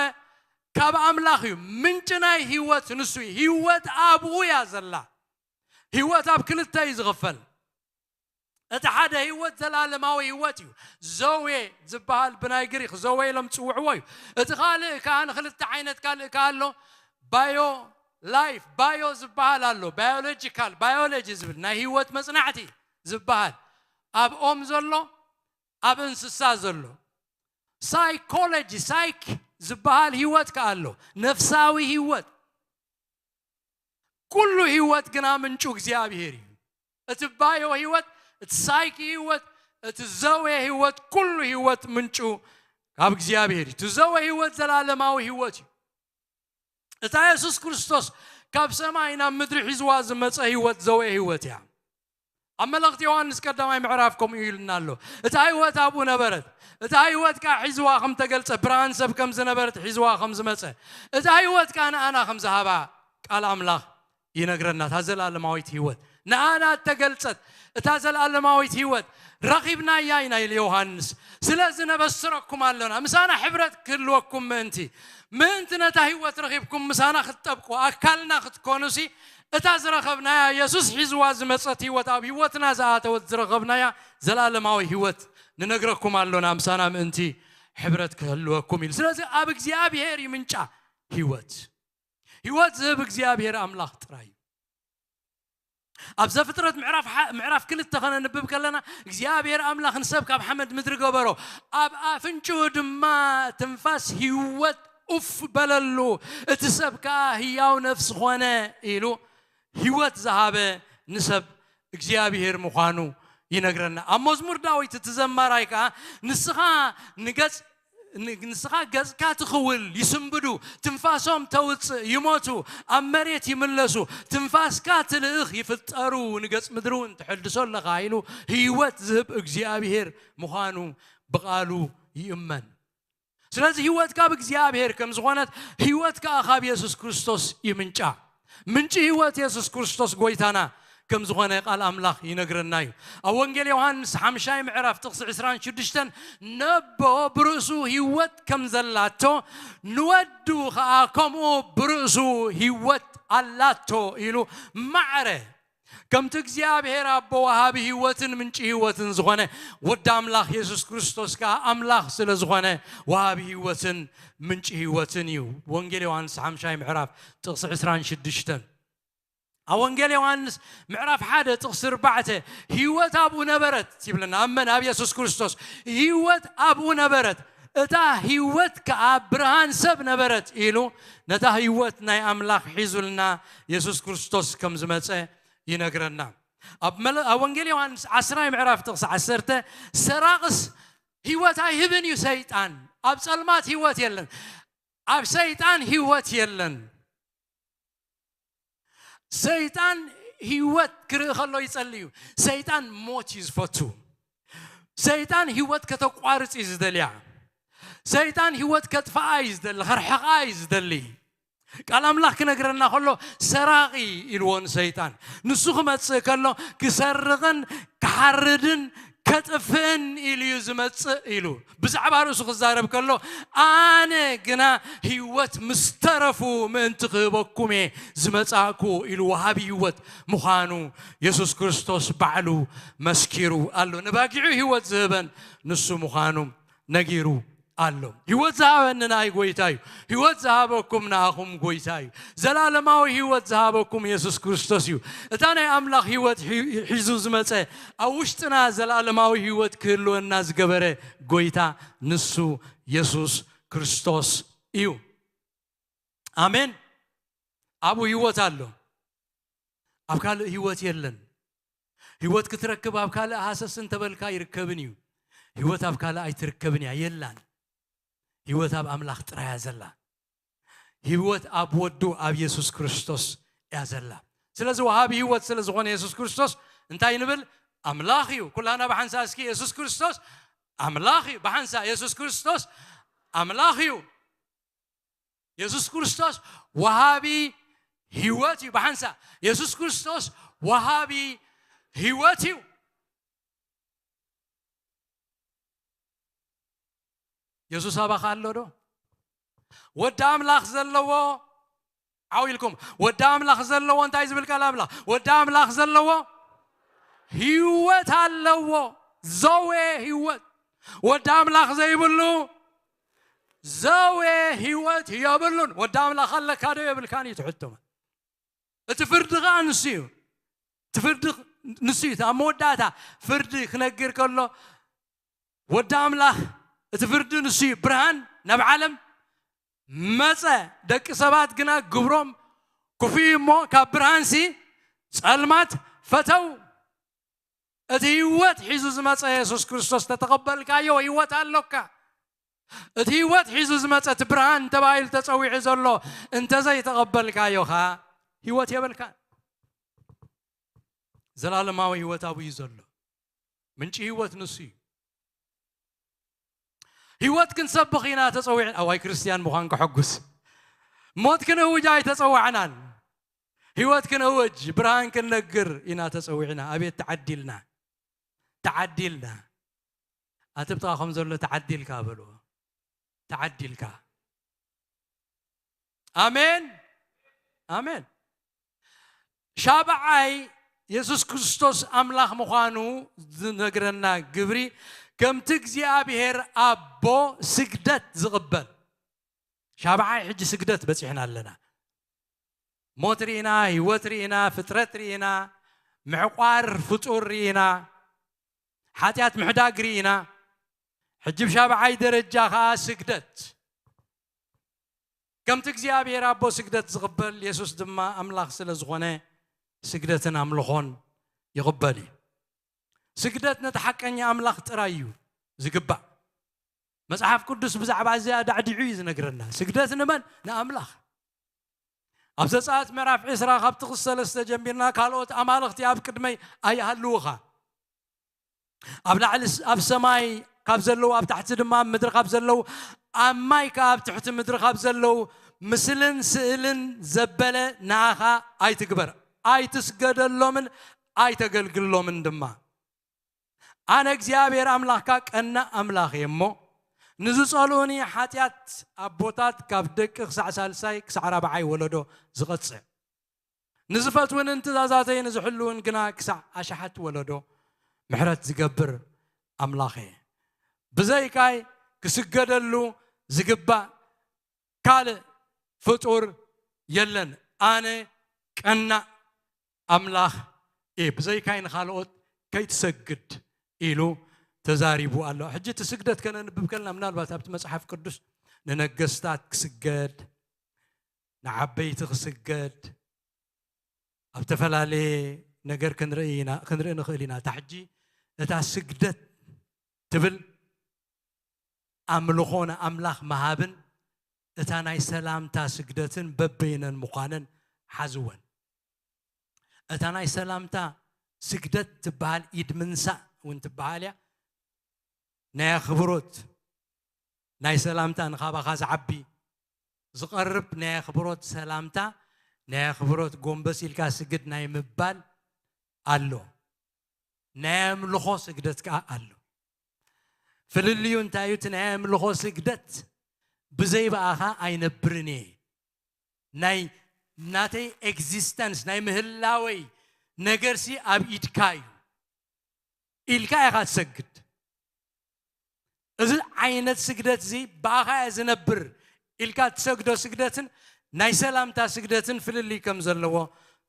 ካብ ኣምላኽ እዩ። ምንጪ ናይ ህይወት ንሱ እዩ። ህይወት ኣብኡ እያ ዘላ። ህይወት ኣብ ክልተ እዩ ዝኽፈል። እቲ ሓደ ህይወት ዘላለማዊ ህይወት እዩ። ዘዌ ዝበሃል ብናይ ግሪኽ ዘዌ ኢሎም ዝጽውዕዎ እዩ። እቲ ካልእ ከኣ ንኽልተ ዓይነት ካልእ ከኣ ኣሎ። ባዮ ላይፍ፣ ባዮ ዝበሃል ኣሎ። ባዮሎጂካል፣ ባዮሎጂ ዝብል ናይ ህይወት መጽናዕቲ ዝበሃል። ኣብ ኦም ዘሎ፣ ኣብ እንስሳ ዘሎ። ሳይኮሎጂ፣ ሳይክ ዝበሃል ህይወት ከኣ ኣሎ። ነፍሳዊ ህይወት። ኩሉ ህይወት ግና ምንጩ እግዚኣብሔር እዩ። እቲ ባዮ ህይወት፣ እቲ ሳይኪ ህይወት፣ እቲ ዘዌ ህይወት፣ ኩሉ ህይወት ምንጩ ካብ እግዚኣብሔር እዩ። እቲ ዘዌ ህይወት ዘላለማዊ ህይወት እዩ። እታ የሱስ ክርስቶስ ካብ ሰማይ ናብ ምድሪ ሒዝዋ ዝመጸ ህይወት ዘዌ ህይወት እያ። ኣብ መልእኽቲ ዮሃንስ ቀዳማይ ምዕራፍ ከምኡ ኢሉና ኣሎ። እታ ህይወት ኣብኡ ነበረት። እታ ህይወት ከኣ ሒዝዋ ከም ተገልጸ፣ ብርሃን ሰብ ከም ዝነበረት ሒዝዋ ከም ዝመጸ፣ እታ ህይወት ከኣ ንኣና ከም ዝሃባ ቃል ኣምላኽ ይነግረና። እታ ዘላለማዊት ህይወት ንኣና እተገልጸት፣ እታ ዘላለማዊት ህይወት ረኺብናያ ኢና ኢሉ ዮሃንስ። ስለዚ ነበስረኩም ኣሎና፣ ምሳና ሕብረት ክህልወኩም ምእንቲ፣ ምእንቲ ነታ ህይወት ረኺብኩም ምሳና ክትጠብቁ፣ ኣካልና ክትኮኑሲ፣ እታ ዝረኸብናያ የሱስ ሒዝዋ ዝመጸት ህይወት፣ ኣብ ህይወትና ዝኣተወት ዝረኸብናያ ዘላለማዊ ህይወት ንነግረኩም ኣሎና፣ ምሳና ምእንቲ ሕብረት ክህልወኩም ኢሉ። ስለዚ ኣብ እግዚኣብሔር እዩ ምንጫ ህይወት። ህይወት ዝህብ እግዚኣብሔር ኣምላኽ ጥራይ እዩ። ኣብ ዘፍጥረት ምዕራፍ ሓ-፣ ምዕራፍ ክልተ ከነንብብ ከለና፣ እግዚኣብሔር ኣምላኽ ንሰብ ካብ ሓመድ ምድሪ ገበሮ፣ ኣብ ኣፍንጭኡ ድማ ትንፋስ ህይወት ኡፍ በለሉ፣ እቲ ሰብ ከኣ ህያው ነፍሲ ኾነ ኢሉ ህይወት ዝሃበ ንሰብ እግዚኣብሔር ምዃኑ ይነግረና። ኣብ መዝሙር ዳዊት እቲ ዘማራይ ከኣ፣ ንስኻ ንገጽ ን-፣ ንስኻ ገጽካ ትኽውል፣ ይስንብዱ፣ ትንፋሶም ተውጽእ፣ ይሞቱ፣ ኣብ መሬት ይምለሱ፣ ትንፋስካ ትልእኽ፣ ይፍጠሩ፣ ንገጽ ምድሪ እውን ትሕድሶ ኣለኻ ኢሉ ህይወት ዝህብ እግዚኣብሔር ምዃኑ ብቓሉ ይእመን። ስለዚ ህይወት ካብ እግዚኣብሔር ከም ዝኾነት፣ ህይወት ከኣ ካብ የሱስ ክርስቶስ ይምንጫ። ምንጪ ህይወት የሱስ ክርስቶስ ጎይታና ከም ዝኾነ ቃል ኣምላኽ ይነግረና እዩ። ኣብ ወንጌል ዮሃንስ ሓምሻይ ምዕራፍ ጥቕሲ ዕስራን ሽዱሽተን፣ ነቦ ብርእሱ ህይወት ከም ዘላቶ፣ ንወዱ ኸኣ ከምኡ ብርእሱ ህይወት ኣላቶ ኢሉ ማዕረ። ከምቲ እግዚኣብሔር ኣቦ ወሃቢ ህይወትን ምንጪ ህይወትን ዝኾነ ወዲ ኣምላኽ የሱስ ክርስቶስ ከኣ ኣምላኽ ስለ ዝኾነ ወሃቢ ህይወትን ምንጪ ህይወትን እዩ። ወንጌል ዮሃንስ ሓምሻይ ምዕራፍ ጥቕሲ ዕስራን ሽዱሽተን። ኣብ ወንጌል ዮሃንስ ምዕራፍ ሓደ ጥቕሲ ኣርባዕተ፣ ህይወት ኣብኡ ነበረት ይብለና። ኣብ መን? ኣብ የሱስ ክርስቶስ። ህይወት ኣብኡ ነበረት፣ እታ ህይወት ከኣ ብርሃን ሰብ ነበረት ኢሉ ነታ ህይወት ናይ ኣምላኽ ሒዙልና የሱስ ክርስቶስ ከም ዝመጸ ይነግረና። ኣብ መለ-፣ ኣብ ወንጌል ዮሃንስ ዓስራይ ምዕራፍ ጥቕሲ ዓሰርተ፣ ሰራቕስ ህይወት ኣይህብን እዩ ሰይጣን። ኣብ ጸልማት ህይወት የለን። ኣብ ሰይጣን ህይወት የለን። ሰይጣን ህይወት ክርኢ ከሎ ይጸሊ እዩ። ሰይጣን ሞት እዩ ዝፈቱ። ሰይጣን ህይወት ከተቋርጽ እዩ ዝደልያ። ሰይጣን ህይወት ከጥፍኣ እዩ ዝደሊ፣ ከርሕቓ እዩ ዝደሊ። ቃል ኣምላኽ ክነግረና ከሎ ሰራቒ ኢልዎ ንሰይጣን። ንሱ ክመጽእ ከሎ ክሰርቕን ክሓርድን ከጥፍእን ኢሉ እዩ ዝመጽእ ኢሉ ብዛዕባ ርእሱ ክዛረብ ከሎ፣ ኣነ ግና ህይወት ምስ ተረፉ ምእንቲ ክህበኩም እየ ዝመጻእኩ ኢሉ፣ ወሃቢ ህይወት ምዃኑ የሱስ ክርስቶስ ባዕሉ መስኪሩ ኣሎ። ንባጊዑ ህይወት ዝህበን ንሱ ምዃኑ ነጊሩ ኣሎ። ህይወት ዝሃበኒ ንኣይ ጎይታ እዩ። ህይወት ዝሃበኩም ንኣኹም ጎይታ እዩ። ዘላለማዊ ህይወት ዝሃበኩም የሱስ ክርስቶስ እዩ። እታ ናይ ኣምላኽ ህይወት ሒ-፣ ሒዙ ዝመጸ፣ ኣብ ውሽጥና ዘላለማዊ ህይወት ክህልወና ዝገበረ ጎይታ ንሱ የሱስ ክርስቶስ እዩ። ኣሜን። ኣብኡ ህይወት ኣሎ። ኣብ ካልእ ህይወት የለን። ህይወት ክትረክብ ኣብ ካልእ ሃሰስ እንተበልካ ይርከብን እዩ። ህይወት ኣብ ካልእ ኣይትርከብን እያ፣ የላን። ህይወት ኣብ ኣምላኽ ጥራይ እያ ዘላ። ህይወት ኣብ ወዱ ኣብ የሱስ ክርስቶስ እያ ዘላ። ስለዚ ወሃቢ ህይወት ስለ ዝኾነ የሱስ ክርስቶስ እንታይ ንብል? ኣምላኽ እዩ። ኩላና ብሓንሳ እስኪ የሱስ ክርስቶስ ኣምላኽ እዩ። ብሓንሳ የሱስ ክርስቶስ ኣምላኽ እዩ። የሱስ ክርስቶስ ወሃቢ ህይወት እዩ። ብሓንሳ የሱስ ክርስቶስ ወሃቢ ህይወት እዩ። የሱስ ኣባኻ ኣሎ ዶ? ወዲ ኣምላኽ ዘለዎ ዓው ኢልኩም፣ ወዲ ኣምላኽ ዘለዎ እንታይ ዝብል ቃል ኣምላኽ? ወዲ ኣምላኽ ዘለዎ ህይወት ኣለዎ። ዘዌ ህይወት። ወዲ ኣምላኽ ዘይብሉ ዘዌ ህይወት የብሉን። ወዲ ኣምላኽ ኣለካ ዶ የብልካን እዩ ትሕቶ። እቲ ፍርዲ ኸኣ ንሱ እዩ። እቲ ፍርዲ ንሱ እዩ። ኣብ መወዳእታ ፍርዲ ክነግር ከሎ ወዲ ኣምላኽ እቲ ፍርዲ ንሱ እዩ። ብርሃን ናብ ዓለም መጸ፣ ደቂ ሰባት ግና ግብሮም ክፉእ እዩ እሞ ካብ ብርሃንሲ ጸልማት ፈተው። እቲ ህይወት ሒዙ ዝመጸ የሱስ ክርስቶስ ተተቐበልካዮ ህይወት ኣሎካ። እቲ ህይወት ሒዙ ዝመጸ እቲ ብርሃን ተባሂሉ ተጸዊዑ ዘሎ እንተዘይተቐበልካዮ ኸኣ ህይወት የብልካን። ዘላለማዊ ህይወት ኣብኡ እዩ ዘሎ። ምንጪ ህይወት ንሱ እዩ። ህይወት ክንሰብኽ ኢና ተጸዊዕና። ኣዋይ ክርስትያን ምዃን ከሐጉስ። ሞት ክንእውጅ ኣይተጸዋዕናን። ህይወት ክንእውጅ፣ ብርሃን ክንነግር ኢና ተጸዊዕና። ኣቤት ተዓዲልና። ተዓዲልና። ኣቲ ብጥቓኹም ዘሎ ተዓዲልካ በልዎ። ተዓዲልካ። ኣሜን። ኣሜን። ሻብዓይ የሱስ ክርስቶስ ኣምላኽ ምዃኑ ዝነግረና ግብሪ ከምቲ እግዚኣብሔር ኣቦ ስግደት ዝቕበል። ሻብዓይ ሕጂ ስግደት በጺሕና ኣለና። ሞት ርኢና፣ ህይወት ርኢና፣ ፍጥረት ርኢና፣ ምዕቋር ፍጡር ርኢና፣ ሓጢኣት ምሕዳግ ርኢና። ሕጂ ብሻብዓይ ደረጃ ኸኣ ስግደት። ከምቲ እግዚኣብሔር ኣቦ ስግደት ዝቕበል፣ የሱስ ድማ ኣምላኽ ስለ ዝኾነ ስግደትን ኣምልኾን ይቕበል እዩ። ስግደት ነቲ ሓቀኛ ኣምላኽ ጥራይ እዩ ዝግባእ። መጽሓፍ ቅዱስ ብዛዕባ እዚኣ ዳዕዲዑ እዩ ዝነግረና። ስግደት ንመን? ንኣምላኽ። ኣብ ዘጸኣት ምዕራፍ ዕስራ ካብ ጥቕሲ ሰለስተ ጀሚርና ካልኦት ኣማልኽቲ ኣብ ቅድመይ ኣይሃልውኻ። ኣብ ላዕሊ ስ-፣ ኣብ ሰማይ ካብ ዘለዉ፣ ኣብ ታሕቲ ድማ ኣብ ምድሪ ካብ ዘለዉ፣ ኣብ ማይ ከኣ ኣብ ትሕቲ ምድሪ ካብ ዘለዉ ምስልን ስእልን ዘበለ ንኣኻ ኣይትግበር፣ ኣይትስገደሎምን ኣይተገልግሎምን ድማ። ኣነ እግዚኣብሔር ኣምላኽካ ቀናእ ኣምላኽ እየ እሞ፣ ንዝጸልኡኒ ሓጢኣት ኣቦታት ካብ ደቂ ክሳዕ ሳልሳይ ክሳዕ ራብዓይ ወለዶ ዝቐጽዕ፣ ንዝፈትውንን ትእዛዛተይ ንዝሕልውን ግና ክሳዕ ኣሽሓት ወለዶ ምሕረት ዝገብር ኣምላኽ እየ። ብዘይካይ ክስገደሉ ዝግባእ ካልእ ፍጡር የለን። ኣነ ቀናእ ኣምላኽ እየ፣ ብዘይካይ ንኻልኦት ከይትሰግድ ኢሉ ተዛሪቡ ኣሎ። ሕጂ እቲ ስግደት ከነንብብ ከለና ምናልባት ኣብቲ መጽሓፍ ቅዱስ ንነገስታት ክስገድ፣ ንዓበይቲ ክስገድ፣ ኣብ ዝተፈላለየ ነገር ክንርኢ ኢና፣ ክንርኢ ንኽእል ኢና። እታ ሕጂ እታ ስግደት ትብል ኣምልኾ ንኣምላኽ ምሃብን እታ ናይ ሰላምታ ስግደትን በበይነን ምዃነን ሓዝወን። እታ ናይ ሰላምታ ስግደት ትበሃል ኢድ ምንሳእ እውን ትበሃል እያ። ናይ ኣኽብሮት ናይ ሰላምታ ንኻባኻ ዝዓቢ ዝቐርብ ናይ ኣኽብሮት ሰላምታ፣ ናይ ኣኽብሮት ጎንበስ ኢልካ ስግድ ናይ ምባል ኣሎ። ናይ ኣምልኾ ስግደት ከኣ ኣሎ። ፍልልዩ እንታይ እዩ? እቲ ናይ ኣምልኾ ስግደት ብዘይ ብኣኻ ኣይነብርን እየ። ናይ ናተይ ኤግዚስተንስ፣ ናይ ምህላወይ ነገርሲ ኣብ ኢድካ እዩ ኢልካ ኢኻ ትሰግድ። እዚ ዓይነት ስግደት እዚ ብኣኻ እየ ዝነብር ኢልካ ትሰግዶ ስግደትን ናይ ሰላምታ ስግደትን ፍልልይ ከም ዘለዎ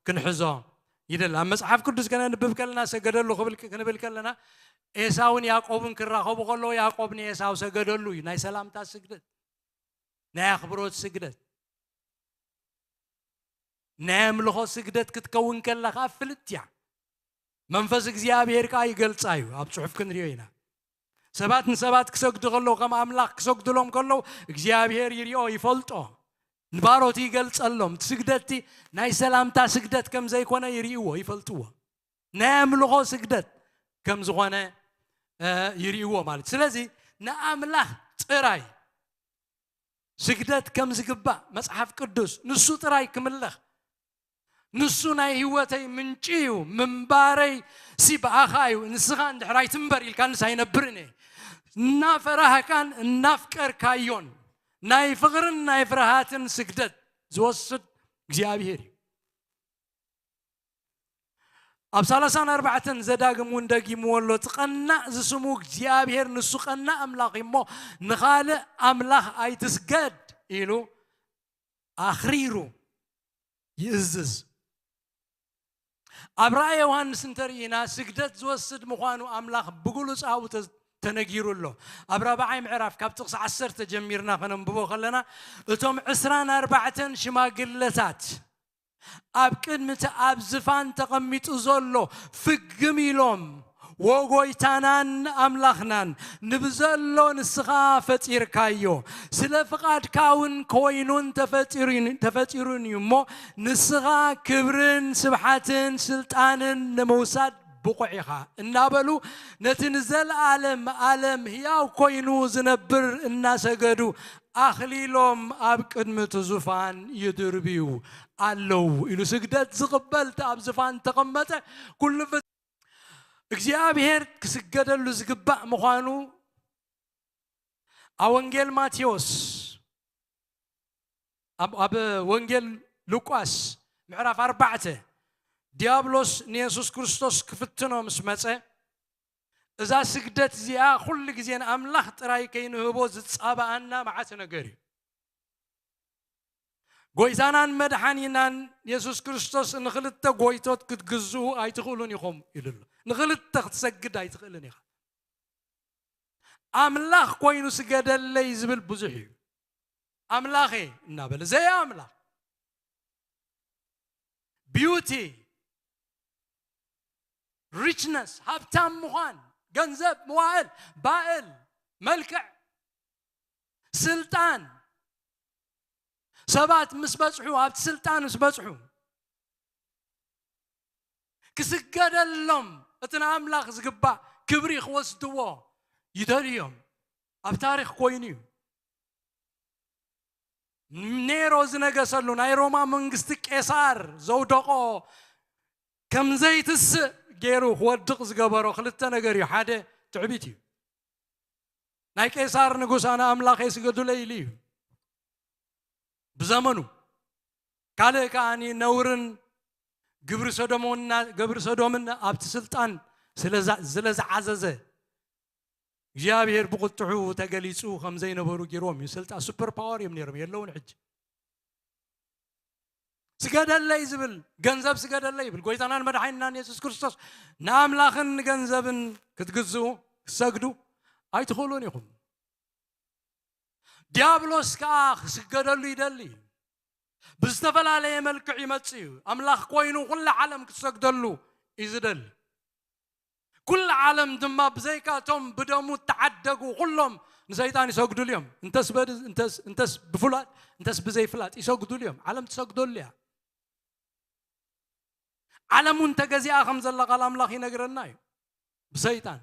ክንሕዞ ይደል። ኣብ መጽሓፍ ቅዱስ ከነንብብ ከለና ሰገደሉ ክብል ክንብል ከለና ኤሳውን ያዕቆብን ክራኸቡ ከለዉ ያዕቆብ ንኤሳው ሰገደሉ እዩ። ናይ ሰላምታ ስግደት፣ ናይ ኣኽብሮት ስግደት። ናይ ኣምልኾ ስግደት ክትከውን ከላ ከኣ ፍልጥ እያ። መንፈስ እግዚኣብሔር ከኣ ይገልጻ እዩ። ኣብ ጽሑፍ ክንሪኦ ኢና። ሰባት ንሰባት ክሰግዱ ከለዉ፣ ከም ኣምላኽ ክሰግዱሎም ከለዉ እግዚኣብሔር ይሪኦ፣ ይፈልጦ። ንባሮቱ ይገልጸሎም። እቲ ስግደትቲ ናይ ሰላምታ ስግደት ከም ዘይኮነ ይርእይዎ፣ ይፈልጥዎ። ናይ ኣምልኾ ስግደት ከም ዝኾነ፣ እ፣ ይርእይዎ ማለት። ስለዚ ንኣምላኽ ጥራይ ስግደት ከም ዝግባእ መጽሓፍ ቅዱስ ንሱ ጥራይ ክምለኽ፣ ንሱ ናይ ህይወተይ ምንጪ እዩ፣ ምንባረይ ሲ ብኣኻ እዩ፣ ንስኻ እንድሕር ኣይትንበር ኢልካ ንስ ኣይነብርን እየ። እናፈራህካን እናፍቀርካዮን ናይ ፍቕርን ናይ ፍርሃትን ስግደት ዝወስድ እግዚኣብሔር እዩ። ኣብ ሰላሳን ኣርባዕተን ዘዳግም እውን ደጊምዎ ኣሎ። እቲ ቀናእ ዝስሙ እግዚኣብሔር ንሱ ቀናእ ኣምላኽ እዩ እሞ ንኻልእ ኣምላኽ ኣይትስገድ ኢሉ ኣኽሪሩ ይእዝዝ። ኣብ ራእይ ዮሃንስ እንተርኢና ስግደት ዝወስድ ምዃኑ ኣምላኽ ብግሉጽ ኣብኡ ተ-፣ ተነጊሩ ኣሎ። ኣብ ራብዓይ ምዕራፍ ካብ ጥቕሲ ዓሰርተ ጀሚርና ከነንብቦ ከለና እቶም ዕስራን ኣርባዕተን ሽማግለታት ኣብ ቅድሚ እቲ ኣብ ዝፋን ተቐሚጡ ዘሎ ፍግም ኢሎም፣ "ወ ጎይታናን ኣምላኽናን፣ ንብዘሎ ንስኻ ፈጢርካዮ፣ ስለ ፍቓድካ እውን ኮይኑን ተፈጢሩን፣ ተፈጢሩን እዩ እሞ፣ ንስኻ ክብርን ስብሓትን ስልጣንን ንምውሳድ ብቑዕ ኢኻ" እናበሉ፣ ነቲ ንዘለኣለም ኣለም ህያው ኮይኑ ዝነብር እናሰገዱ ኣኽሊሎም ኣብ ቅድሚ እቲ ዙፋን ይድርብዩ ኣለዉ ኢሉ። ስግደት ዝቕበል እቲ ኣብ ዝፋን ተቐመጠ ኩሉ ፍጥ-፣ እግዚኣብሔር ክስገደሉ ዝግባእ ምዃኑ ኣብ ወንጌል ማቴዎስ፣ ኣብ፣ ኣብ ወንጌል ሉቃስ ምዕራፍ ኣርባዕተ ዲያብሎስ ንየሱስ ክርስቶስ ክፍትኖ ምስ መጸ፣ እዛ ስግደት እዚኣ ኩሉ ግዜ ንኣምላኽ ጥራይ ከይንህቦ ዝጻባኣና መዓት ነገር እዩ። ጎይታናን መድሓኒናን የሱስ ክርስቶስ ንኽልተ ጎይቶት ክትግዝኡ ኣይትኽእሉን ኢኹም ኢሉ ኣሎ። ንኽልተ ክትሰግድ ኣይትኽእልን ኢኻ። ኣምላኽ ኮይኑ ስገደለይ ዝብል ብዙሕ እዩ። ኣምላኸ እናበለ ዘይ ኣምላኽ፣ ቢዩቲ፣ ሪችነስ፣ ሃብታም ምዃን፣ ገንዘብ፣ መዋእል፣ ባእል፣ መልክዕ፣ ስልጣን፣ ሰባት ምስ በጽሑ፣ ኣብቲ ስልጣን ምስ በጽሑ፣ ክስገደሎም፣ እቲ ንኣምላኽ ዝግባእ ክብሪ ክወስድዎ ይደልዩ እዮም። ኣብ ታሪኽ ኮይኑ እዩ። ኔሮ ዝነገሰሉ፣ ናይ ሮማ መንግስቲ ቄሳር ዘውደቖ፣ ከም ዘይትስእ ገይሩ ክወድቕ ዝገበሮ ክልተ ነገር እዩ። ሓደ ትዕቢት እዩ። ናይ ቄሳር ንጉስ ኣነ ኣምላኽ የስገዱለይ ኢሉ እዩ ብዘመኑ። ካልእ ከኣ ነውርን ግብሪ ሰዶምና-፣ ግብሪ ሰዶምን ኣብቲ ስልጣን ስለ ዛ-፣ ስለ ዝዓዘዘ እግዚኣብሔር ብቁጥዑ ተገሊጹ ከም ዘይነበሩ ገይርዎም እዩ። ስልጣን ሱፐር ፓወር እዮም ነይሮም፣ የለውን ሕጂ። ስገደለይ ዝብል፣ ገንዘብ ስገደለይ ይብል። ጎይታናን መድሓኒናን የሱስ ክርስቶስ ንኣምላኽን ንገንዘብን ክትግዝኡ፣ ክትሰግዱ ኣይትኽእሉን ኢኹም። ዲያብሎስ ከኣ ክስገደሉ ይደሊ እዩ። ብዝተፈላለየ መልክዕ ይመጽእ እዩ። ኣምላኽ ኮይኑ ኩላ ዓለም ክትሰግደሉ እዩ ዝደሊ። ኩላ ዓለም ድማ ብዘይካ እቶም ብደሙ እተዓደጉ ኩሎም ንሰይጣን ይሰግዱሉ እዮም። እንተስ በድ-፣ እንተስ፣ እንተስ ብፍላጥ፣ እንተስ ብዘይፍላጥ ይሰግዱሉ እዮም። ዓለም ትሰግደሉ እያ። ዓለም እውን ተገዚኣ ከም ዘላ ቃል ኣምላኽ ይነግረና እዩ። ብሰይጣን።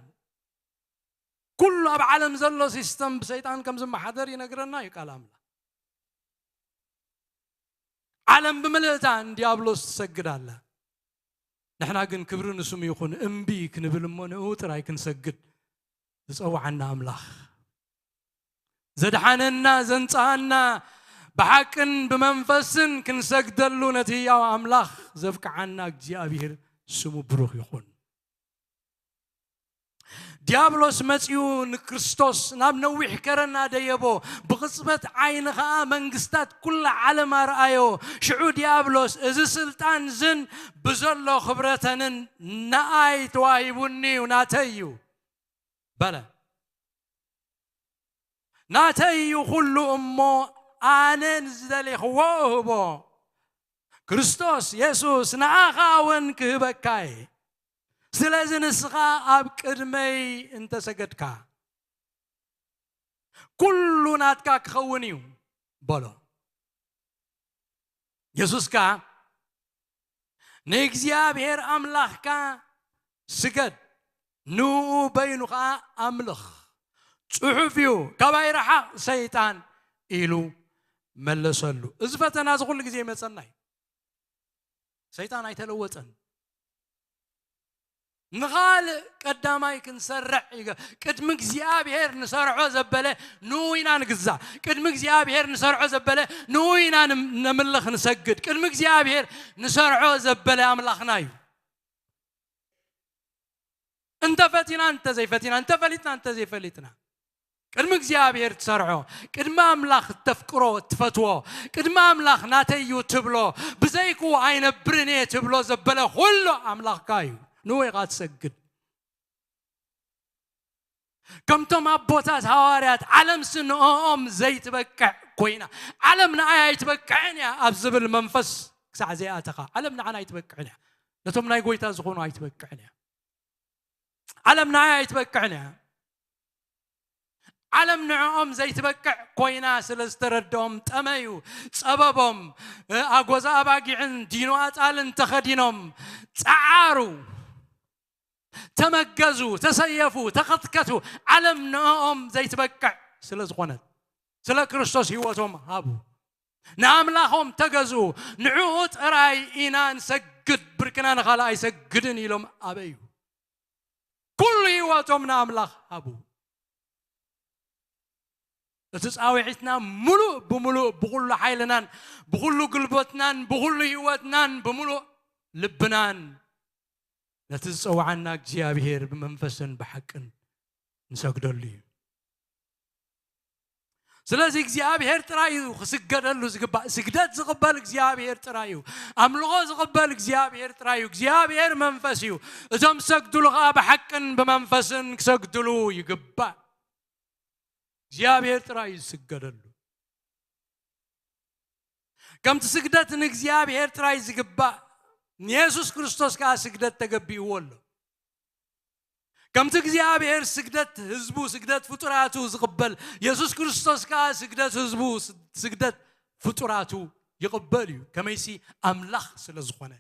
ኩሉ ኣብ ዓለም ዘሎ ሲስተም ብሰይጣን ከም ዝመሓደር ይነግረና እዩ ቃል ኣምላኽ። ዓለም ብምልእታ ንዲያብሎስ ትሰግድ ኣላ። ንሕና ግን ክብሪ ንስሙ ይኹን እምቢ ክንብል እሞ ንእኡ ጥራይ ክንሰግድ ዝጸውዓና ኣምላኽ፣ ዘድሓነና፣ ዘንጻኣና፣ ብሓቅን ብመንፈስን ክንሰግደሉ ነቲ ህያው ኣምላኽ ዘብቅዓና እግዚኣብሔር ስሙ ብሩኽ ይኹን። ዲያብሎስ መጺኡ ንክርስቶስ ናብ ነዊሕ ከረና ደየቦ፣ ብቕጽበት ዓይኒ ኸኣ መንግስታት ኩላ ዓለም ኣርኣዮ። ሽዑ ዲያብሎስ፣ "እዚ ስልጣን ዝን ብዘሎ ክብረተንን ንኣይ ተዋሂቡኒ እዩ፣ ናተይ እዩ" በለ። "ናተይ እዩ ኩሉ እሞ ኣነ ንዝደሌኽዎ እህቦ። ክርስቶስ የሱስ ንኣኻ እውን ክህበካ እየ። ስለዚ ንስኻ ኣብ ቅድመይ እንተሰገድካ ኩሉ ናትካ ክኸውን እዩ" በሎ። የሱስ ከኣ፣ "ንእግዚኣብሔር ኣምላኽካ ስገድ፣ ንኡ በይኑ ኸኣ ኣምልኽ። ጽሑፍ እዩ፣ ካባይ ረሓቕ ሰይጣን" ኢሉ መለሰሉ። እዚ ፈተና እዚ ኩሉ ግዜ ይመጸና እዩ። ሰይጣን ኣይተለወጠን። ንኻልእ ቀዳማይ ክንሰርዕ ይገ-፣ ቅድሚ እግዚኣብሔር ንሰርዖ ዘበለ ንኡ ኢና ንግዛእ። ቅድሚ እግዚኣብሔር ንሰርዖ ዘበለ ንኡ ኢና ንም-፣ ነምልኽ ንሰግድ። ቅድሚ እግዚኣብሔር ንሰርዖ ዘበለ ኣምላኽና እዩ። እንተፈቲና እንተዘይፈቲና፣ እንተፈሊጥና እንተዘይፈሊጥና፣ ቅድሚ እግዚኣብሔር ትሰርዖ፣ ቅድሚ ኣምላኽ እተፍቅሮ፣ እትፈትዎ፣ ቅድሚ ኣምላኽ ናተይ እዩ ትብሎ፣ ብዘይክኡ ኣይነብርን እየ ትብሎ ዘበለ ኩሉ ኣምላኽካ እዩ። ንኡ ኢኻ ትሰግድ። ከምቶም ኣቦታት ሃዋርያት፣ "ዓለምሲ ንእኦም ዘይትበቅዕ ኮይና፣ ዓለም ንኣይ ኣይትበቅዕን እያ" ኣብ ዝብል መንፈስ ክሳዕ ዘይኣተኻ፣ ዓለም ንዓና ኣይትበቅዕን እያ። ነቶም ናይ ጎይታ ዝኾኑ ኣይትበቅዕን እያ። ዓለም ንዓይ ኣይትበቅዕን እያ። ዓለም ንዕኦም ዘይትበቅዕ ኮይና ስለ ዝተረድኦም ጠመዩ፣ ጸበቦም፣ እ፣ ኣጎዛ ኣባጊዕን ዲኖ ኣጣልን ተኸዲኖም ጸዓሩ፣ ተመገዙ፣ ተሰየፉ፣ ተኸትከቱ። ዓለም ንዕኦም ዘይትበቅዕ ስለ ዝኾነት፣ ስለ ክርስቶስ ህይወቶም ሃቡ። ንኣምላኾም ተገዝኡ። ንዕኡ ጥራይ ኢና ንሰግድ፣ ብርክና ንኻልእ ኣይሰግድን ኢሎም ኣበዩ። ኩሉ ህይወቶም ንኣምላኽ ሃቡ። እቲ ጻውዒትና ምሉእ ብምሉእ ብኹሉ ሓይልናን ብኹሉ ጉልበትናን ብኹሉ ህይወትናን ብምሉእ ልብናን ነቲ ዝጸውዓና እግዚኣብሔር ብመንፈስን ብሓቅን ንሰግደሉ እዩ። ስለዚ እግዚኣብሔር ጥራይ እዩ ክስገደሉ ዝግባእ። ስግደት ዝቕበል እግዚኣብሔር ጥራይ እዩ። ኣምልኾ ዝቕበል እግዚኣብሔር ጥራይ እዩ። እግዚኣብሔር መንፈስ እዩ። እቶም ዝሰግድሉ ኸኣ ብሓቅን ብመንፈስን ክሰግድሉ ይግባእ። እግዚኣብሔር ጥራይ እዩ ዝስገደሉ። ከምቲ ስግደት ንእግዚኣብሔር ጥራይ ዝግባእ፣ ንየሱስ ክርስቶስ ከኣ ስግደት ተገቢእዎ ኣሎ። ከምቲ እግዚኣብሔር ስግደት ህዝቡ፣ ስግደት ፍጡራቱ ዝቕበል፣ የሱስ ክርስቶስ ከኣ ስግደት ህዝቡ፣ ስ-፣ ስግደት ፍጡራቱ ይቕበል እዩ። ከመይሲ ኣምላኽ ስለ ዝኾነ።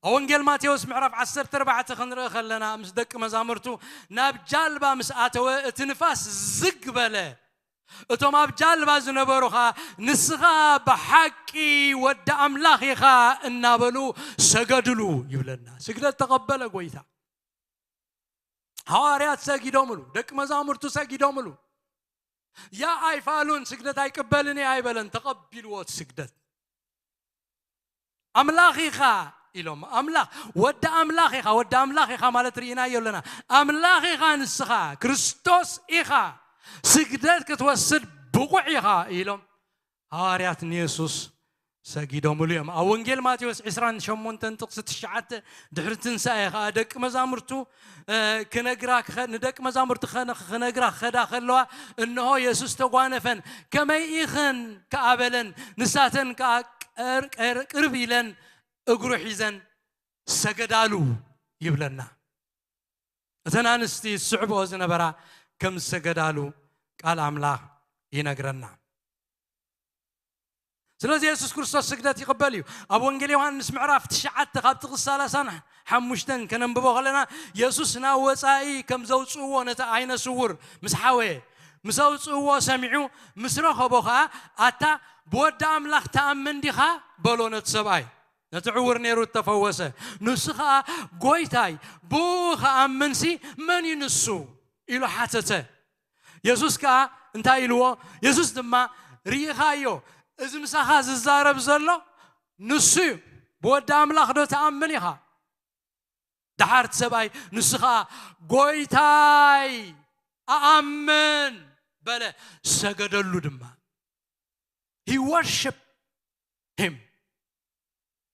ኣብ ወንጌል ማቴዎስ ምዕራፍ ዓሰርተ ኣርባዕተ ክንርኢ ከለና፣ ምስ ደቂ መዛሙርቱ ናብ ጃልባ ምስ ኣተወ፣ እቲ ንፋስ ዝግ በለ። እቶም ኣብ ጃልባ ዝነበሩ ኸኣ፣ "ንስኻ ብሓቂ ወዲ ኣምላኽ ኢኻ" እናበሉ ሰገድሉ ይብለና። ስግደት ተቐበለ ጎይታ። ሃዋርያት ሰጊዶምሉ፣ ደቂ መዛሙርቱ ሰጊዶምሉ። ያ ኣይፋሉን፣ ስግደት ኣይቅበልን እየ ኣይበለን፣ ተቐቢልዎ እቲ ስግደት። "ኣምላኽ ኢኻ" ኢሎም፣ ኣምላኽ፣ ወዲ ኣምላኽ ኢኻ፣ ወዲ ኣምላኽ ኢኻ ማለት ርኢናዮ ኣለና። "ኣምላኽ ኢኻ ንስኻ፣ ክርስቶስ ኢኻ፣ ስግደት ክትወስድ ብቑዕ ኢኻ" ኢሎም ሃዋርያት ንየሱስ ሰጊዶምሉ እዮም። ኣብ ወንጌል ማቴዎስ ዕስራን ሸሞንተን ጥቕሲ ትሽዓተ፣ ድሕሪ ትንሳኤ ኸኣ ደቂ መዛሙርቱ፣ እ፣ ክነግራ ክኸ-፣ ንደቂ መዛሙርቲ ኸነ-፣ ክነግራ ክኸዳ ከለዋ፣ እንሆ የሱስ ተጓነፈን፣ "ከመይ ኢኽን?" ከኣ በለን። ንሳተን ከኣ ቀር-፣ ቀር-፣ ቅርብ ኢለን እግሩ ሒዘን ሰገዳሉ ይብለና። እተን ኣንስቲ ዝስዕብኦ ዝነበራ ከም ዝሰገዳሉ ቃል ኣምላኽ ይነግረና። ስለዚ የሱስ ክርስቶስ ስግደት ይቕበል እዩ። ኣብ ወንጌል ዮሃንስ ምዕራፍ ትሽዓተ ካብ ጥቕሲ ሰላሳን ሓሙሽተን ከነንብቦ ከለና፣ የሱስ ናብ ወጻኢ ከም ዘውጽእዎ ነቲ ዓይነ ስውር ምስ ሓወየ፣ ምስ ኣውጽእዎ ሰሚዑ፣ ምስ ረኸቦ ኸኣ፣ "ኣታ ብወዲ ኣምላኽ ትኣምን ዲኻ?" በሎ ነቲ ሰብኣይ። ነቲ ዕውር ነይሩ እተፈወሰ። ንሱ ኸኣ፣ "ጐይታይ፣ ብኡ ኸኣምንሲ መን እዩ ንሱ?" ኢሉ ሓተተ። የሱስ ከኣ እንታይ ኢልዎ? የሱስ ድማ፣ "ርኢኻዮ፣ እዚ ምሳኻ ዝዛረብ ዘሎ ንሱ እዩ። ብወዲ ኣምላኽ ዶ ትኣምን ኢኻ?" ደሓር እቲ ሰብኣይ ንሱ ኸኣ፣ "ጐይታይ፣ ኣኣምን" በለ፣ ሰገደሉ ድማ። He worship him።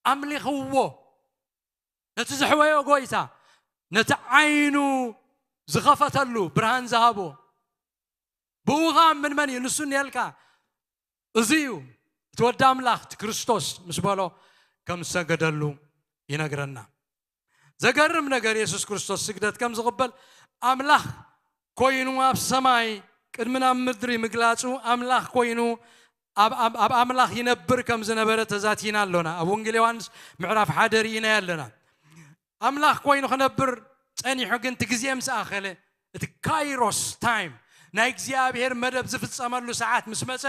ኣምሊኽዎ። ነቲ ዘሕወዮ ጐይታ፣ ነቲ ዓይኑ ዝኸፈተሉ፣ ብርሃን ዝሃቦ፣ ብኡ ኸኣ ምን መን እዩ? ንሱ እኒኤልካ። እዚ እዩ እቲ ወዲ ኣምላኽ፣ እቲ ክርስቶስ ምስ በሎ ከም ዝሰገደሉ ይነግረና። ዘገርም ነገር፣ የሱስ ክርስቶስ ስግደት ከም ዝቕበል፣ ኣምላኽ ኮይኑ ኣብ ሰማይ ቅድሚ ናብ ምድሪ ምግላጹ፣ ኣምላኽ ኮይኑ ኣብ፣ ኣብ፣ ኣብ ኣምላኽ ይነብር ከም ዝነበረ ተዛቲና ኣሎና። ኣብ ወንጌል ዮሃንስ ምዕራፍ ሓደ ርኢናዮ ኣለና። ኣምላኽ ኮይኑ ክነብር ጸኒሑ፣ ግን እቲ ግዜ ምስ ኣኸለ፣ እቲ ካይሮስ ታይም፣ ናይ እግዚኣብሔር መደብ ዝፍጸመሉ ሰዓት ምስ መጸ፣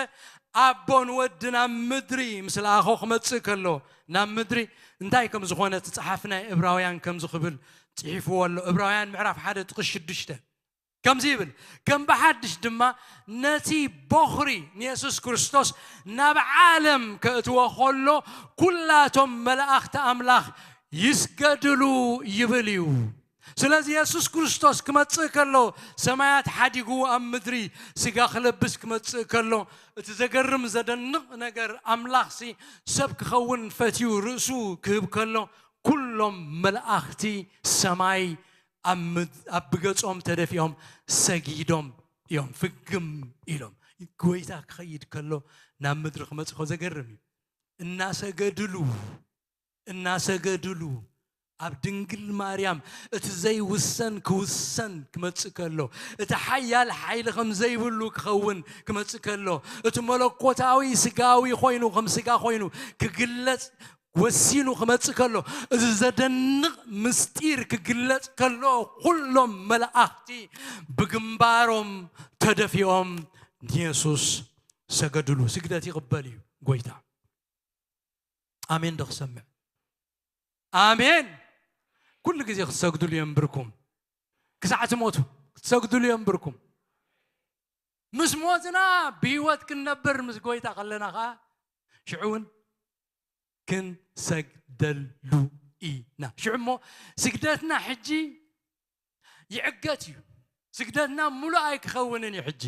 ኣቦ ንወዲ ናብ ምድሪ ምስ ለኣኾ ክመጽእ ከሎ፣ ናብ ምድሪ እንታይ ከም ዝኾነ እቲ ጸሓፊ ናይ ዕብራውያን ከም ዝኽብል ጽሒፍዎ ኣሎ። ዕብራውያን ምዕራፍ ሓደ ጥቕስ ሽዱሽተ ከምዚ ይብል፣ "ከም ብሓድሽ ድማ ነቲ ቦኽሪ ንየሱስ ክርስቶስ ናብ ዓለም ከእትዎ ከሎ፣ ኩላቶም መላእኽቲ ኣምላኽ ይስገድሉ" ይብል እዩ። ስለዚ የሱስ ክርስቶስ ክመጽእ ከሎ፣ ሰማያት ሓዲጉ ኣብ ምድሪ ስጋ ክለብስ ክመጽእ ከሎ፣ እቲ ዘገርም ዘደንቕ ነገር፣ ኣምላኽሲ ሰብ ክኸውን ፈትዩ ርእሱ ክህብ ከሎ፣ ኩሎም መላእኽቲ ሰማይ ኣብ ምድ-፣ ኣብ ብገጾም ተደፊኦም ሰጊዶም እዮም፣ ፍግም ኢሎም። ጐይታ ክኸይድ ከሎ ናብ ምድሪ ክመጽእ ከሎ ዘገርም እዩ። እናሰገድሉ፣ እናሰገድሉ ኣብ ድንግል ማርያም እቲ ዘይውሰን ክውሰን ክመጽእ ከሎ፣ እቲ ሓያል ሓይሊ ከም ዘይብሉ ክኸውን ክመጽእ ከሎ፣ እቲ መለኮታዊ ስጋዊ ኮይኑ፣ ከም ስጋ ኮይኑ ክግለጽ ወሲኑ ክመጽእ ከሎ፣ እዚ ዘደንቕ ምስጢር ክግለጽ ከሎ፣ ኩሎም መላእኽቲ ብግንባሮም ተደፊኦም ንየሱስ ሰገድሉ። ስግደት ይቕበል እዩ ጐይታ። ኣሜን ዶ ክሰምዕ? ኣሜን። ኩሉ ግዜ ክትሰግድሉ የንብርኩም። ክሳዕ ትሞቱ ክትሰግድሉ የንብርኩም። ምስ ሞትና ብህይወት ክንነብር ምስ ጐይታ ከለና ኸኣ ሽዑ እውን ክንሰግደሉ ኢና። ሽዑ እሞ ስግደትና ሕጂ ይዕገት እዩ። ስግደትና ምሉእ ኣይክኸውንን እዩ ሕጂ።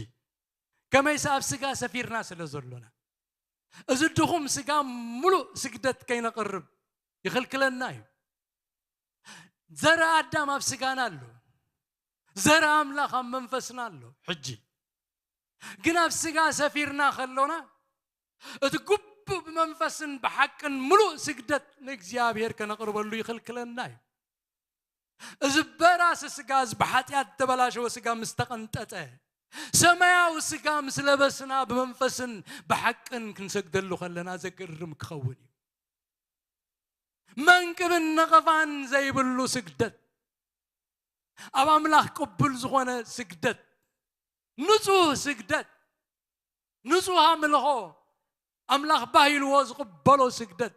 ከመይሲ ኣብ ስጋ ሰፊርና ስለ ዘሎና። እዚ ድኹም ስጋ ምሉእ ስግደት ከይነቕርብ ይኽልክለና እዩ። ዘርኢ ኣዳም ኣብ ስጋና ኣሎ። ዘርኢ ኣምላኽ ኣብ መንፈስና ኣሎ። ሕጂ ግን ኣብ ስጋ ሰፊርና ከሎና፣ እቲ ግቡእ ብመንፈስን ብሓቅን ምሉእ ስግደት ንእግዚኣብሔር ከነቕርበሉ ይኽልክለና እዩ። እዚ በራሲ ስጋ፣ እዚ ብሓጢኣት ዝተበላሸወ ስጋ ምስ ተቐንጠጠ፣ ሰማያዊ ስጋ ምስ ለበስና፣ ብመንፈስን ብሓቅን ክንሰግደሉ ከለና ዘገርም ክኸውን እዩ። መንቅብን ነቐፋን ዘይብሉ ስግደት፣ ኣብ ኣምላኽ ቅቡል ዝኾነ ስግደት፣ ንጹህ ስግደት፣ ንጹህ ኣምልኾ፣ ኣምላኽ ባህ ኢልዎ ዝቕበሎ ስግደት፣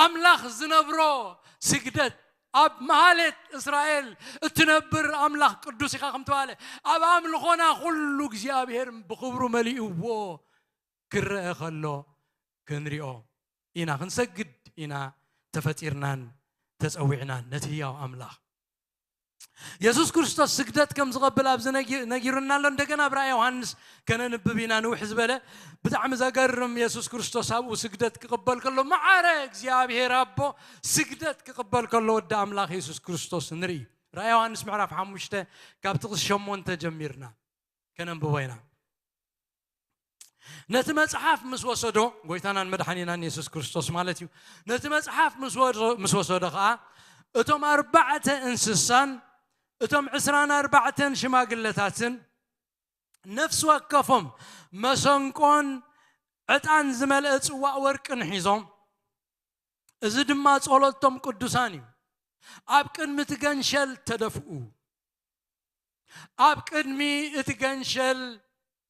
ኣምላኽ ዝነብሮ ስግደት። ኣብ መሃሌት እስራኤል እትነብር ኣምላኽ ቅዱስ ኢኻ ከም ተባለ፣ ኣብ ኣምልኾና ኩሉ እግዚኣብሔር ብኽብሩ መሊእዎ ክረአ ከሎ ክንሪኦ ኢና፣ ክንሰግድ ኢና ተፈጢርናን ተጸዊዕናን ነቲ ህያው ኣምላኽ። የሱስ ክርስቶስ ስግደት ከም ዝቐብል ኣብዚ ነጊ-፣ ነጊሩና ኣሎ። እንደገና ኣብ ራእይ ዮሃንስ ከነንብብ ኢና። ንውሕ ዝበለ ብጣዕሚ ዘገርም፣ የሱስ ክርስቶስ ኣብኡ ስግደት ክቕበል ከሎ፣ ማዕረ እግዚኣብሔር ኣቦ ስግደት ክቕበል ከሎ፣ ወዲ ኣምላኽ የሱስ ክርስቶስ ንርኢ። ራእይ ዮሃንስ ምዕራፍ ሓሙሽተ ካብ ጥቕሲ ሸሞንተ ጀሚርና ከነንብቦ ኢና። ነቲ መጽሓፍ ምስ ወሰዶ፣ ጎይታናን መድሓኒናን የሱስ ክርስቶስ ማለት እዩ። ነቲ መጽሓፍ ምስ ወዶ-፣ ምስ ወሰዶ ኸኣ፣ እቶም ኣርባዕተ እንስሳን እቶም ዕስራን ኣርባዕተን ሽማግለታትን ነፍሲ ወከፎም መሰንቆን ዕጣን ዝመልአ ጽዋእ ወርቅን ሒዞም፣ እዚ ድማ ጸሎቶም ቅዱሳን እዩ፣ ኣብ ቅድሚ እቲ ገንሸል ተደፍኡ። ኣብ ቅድሚ እቲ ገንሸል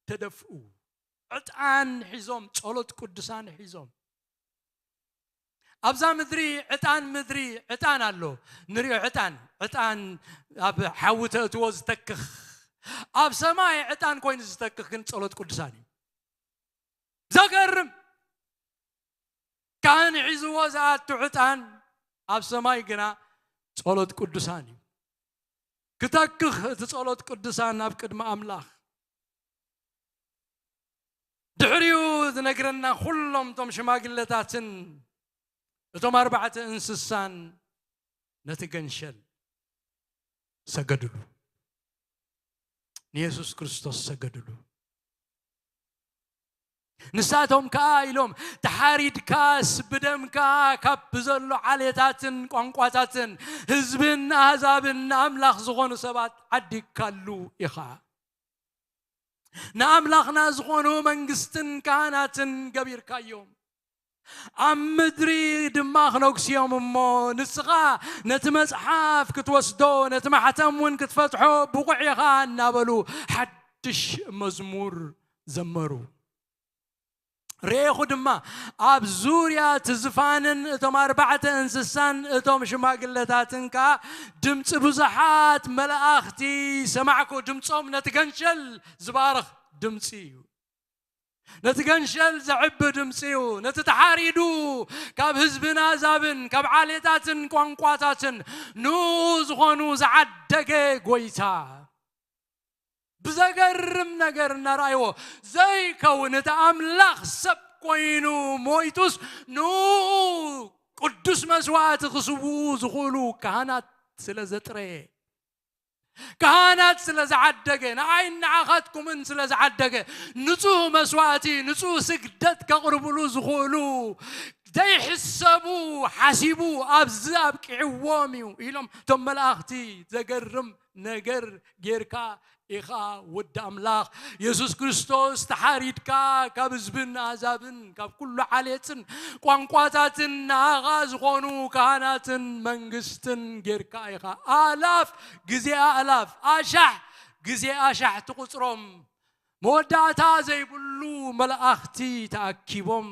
ተደፍኡ። ዕጣን ሒዞም፣ ጸሎት ቅዱሳን ሒዞም፣ ኣብዛ ምድሪ ዕጣን ምድሪ ዕጣን ኣሎ። ንሪኦ ዕጣን፣ ዕጣን ኣብ ሓዊ ተእትዎ ዝተክኽ። ኣብ ሰማይ ዕጣን ኮይኑ ዝተክኽ ግን ጸሎት ቅዱሳን እዩ። ዘገርም! ካህን ሒዝዎ ዝኣቱ ዕጣን ኣብ ሰማይ ግና ጸሎት ቅዱሳን እዩ። ክተክኽ እቲ ጸሎት ቅዱሳን ኣብ ቅድሚ ኣምላኽ። ድሕሪኡ ዝነግረና ኩሎም እቶም ሽማግለታትን እቶም ኣርባዕተ እንስሳን ነቲ ገንሸል ሰገድሉ። ንየሱስ ክርስቶስ ሰገድሉ። ንሳቶም ከኣ ኢሎም፣ "ተሓሪድካስ ብደምካ ካብ ብዘሎ ዓሌታትን ቋንቋታትን ህዝብን ኣህዛብን ንኣምላኽ ዝኾኑ ሰባት ዓዲግካሉ ኢኻ። ንኣምላኽና ዝኾኑ መንግስትን ካህናትን ገቢርካዮም። ኣብ ምድሪ ድማ ክነግስዮም እሞ ንስኻ ነቲ መጽሓፍ ክትወስዶ ነቲ ማሕተም እውን ክትፈትሖ ብቑዕ ኢኻ" እናበሉ ሓድሽ መዝሙር ዘመሩ። ርኤኹ ድማ ኣብ ዙርያ እቲ ዝፋንን እቶም ኣርባዕተ እንስሳን እቶም ሽማግለታትን ከኣ ድምፂ ብዙሓት መላእኽቲ ሰማዕኩ። ድምፆም ነቲ ገንሸል ዝባርኽ ድምፂ እዩ። ነቲ ገንሸል ዘዕቢ ድምፂ እዩ። ነቲ ተሓሪዱ ካብ ህዝብን ኣህዛብን ካብ ዓሌታትን ቋንቋታትን ንኡ ዝኾኑ ዝዓደገ ጎይታ ብዘገርም ነገር እናረኣይዎ ዘይከውን እቲ ኣምላኽ ሰብ ኮይኑ ሞይቱስ ንኡ ቅዱስ መስዋዕቲ ክስውኡ ዝኽእሉ ካህናት ስለ ዘጥረየ ካህናት ስለ ዝዓደገ ንዓይን ንዓኻትኩምን ስለ ዝዓደገ ንጹህ መስዋእቲ ንጹህ ስግደት ከቕርብሉ ዝኽእሉ ዘይሕሰቡ ሓሲቡ ኣብዚ ኣብቂዕዎም እዩ ኢሎም እቶም መላእኽቲ። ዘገርም ነገር ጌርካ ኢኻ ወዲ ኣምላኽ። የሱስ ክርስቶስ ተሓሪድካ ካብ ህዝብን ኣህዛብን ካብ ኩሉ ዓሌትን ቋንቋታትን ንኣኻ ዝኾኑ ካህናትን መንግስትን ጌርካ ኢኻ። ኣእላፍ ግዜ ኣእላፍ ኣሻሕ ግዜ ኣሻሕ ትቑጽሮም መወዳእታ ዘይብሉ መላእኽቲ ተኣኪቦም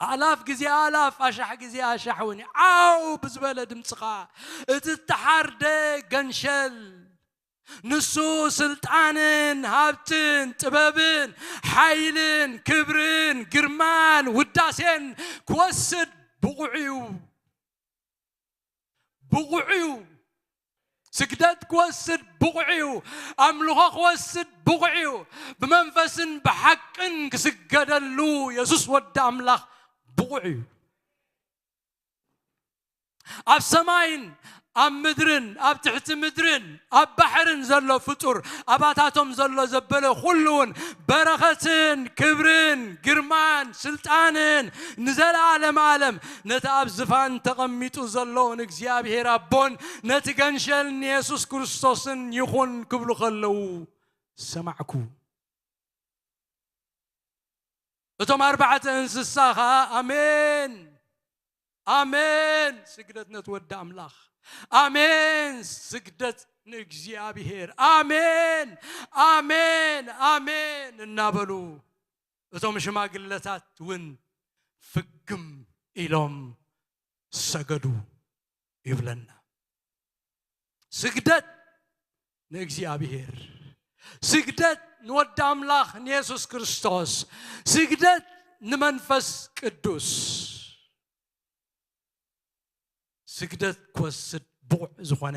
ኣእላፍ ግዜ ኣእላፍ ኣሻሕ ግዜ ኣሻሕ እውን ዓው ብዝበለ ድምፅኻ እቲ እተሓርደ ገንሸል ንሱ ስልጣንን ሃብትን ጥበብን ሓይልን ክብርን ግርማን ውዳሴን ክወስድ ብቑዕ እዩ። ብቑዕ እዩ። ስግደት ክወስድ ብቑዕ እዩ። ኣምልኾ ክወስድ ብቑዕ እዩ። ብመንፈስን ብሓቅን ክስገደሉ የሱስ ወዲ ኣምላኽ ብቑዕ እዩ። ኣብ ሰማይን ኣብ ምድርን ኣብ ትሕቲ ምድርን ኣብ ባሕርን ዘሎ ፍጡር ኣባታቶም ዘሎ ዘበለ ኩሉ እውን በረኸትን ክብርን ግርማን ስልጣንን ንዘለኣለም ኣለም ነቲ ኣብ ዝፋን ተቐሚጡ ዘሎ ንእግዚኣብሔር ኣቦን ነቲ ገንሸል ንየሱስ ክርስቶስን ይኹን ክብሉ ከለዉ ሰማዕኩ። እቶም ኣርባዕተ እንስሳ ኸኣ ኣሜን ኣሜን ስግደት ነቲ ወዲ ኣምላኽ ኣሜን ስግደት ንእግዚኣብሔር ኣሜን ኣሜን ኣሜን እናበሉ እቶም ሽማግለታት እውን ፍግም ኢሎም ሰገዱ ይብለና። ስግደት ንእግዚኣብሔር፣ ስግደት ንወዲ ኣምላኽ ንየሱስ ክርስቶስ፣ ስግደት ንመንፈስ ቅዱስ። ስግደት ክወስድ ብቑዕ ዝኾነ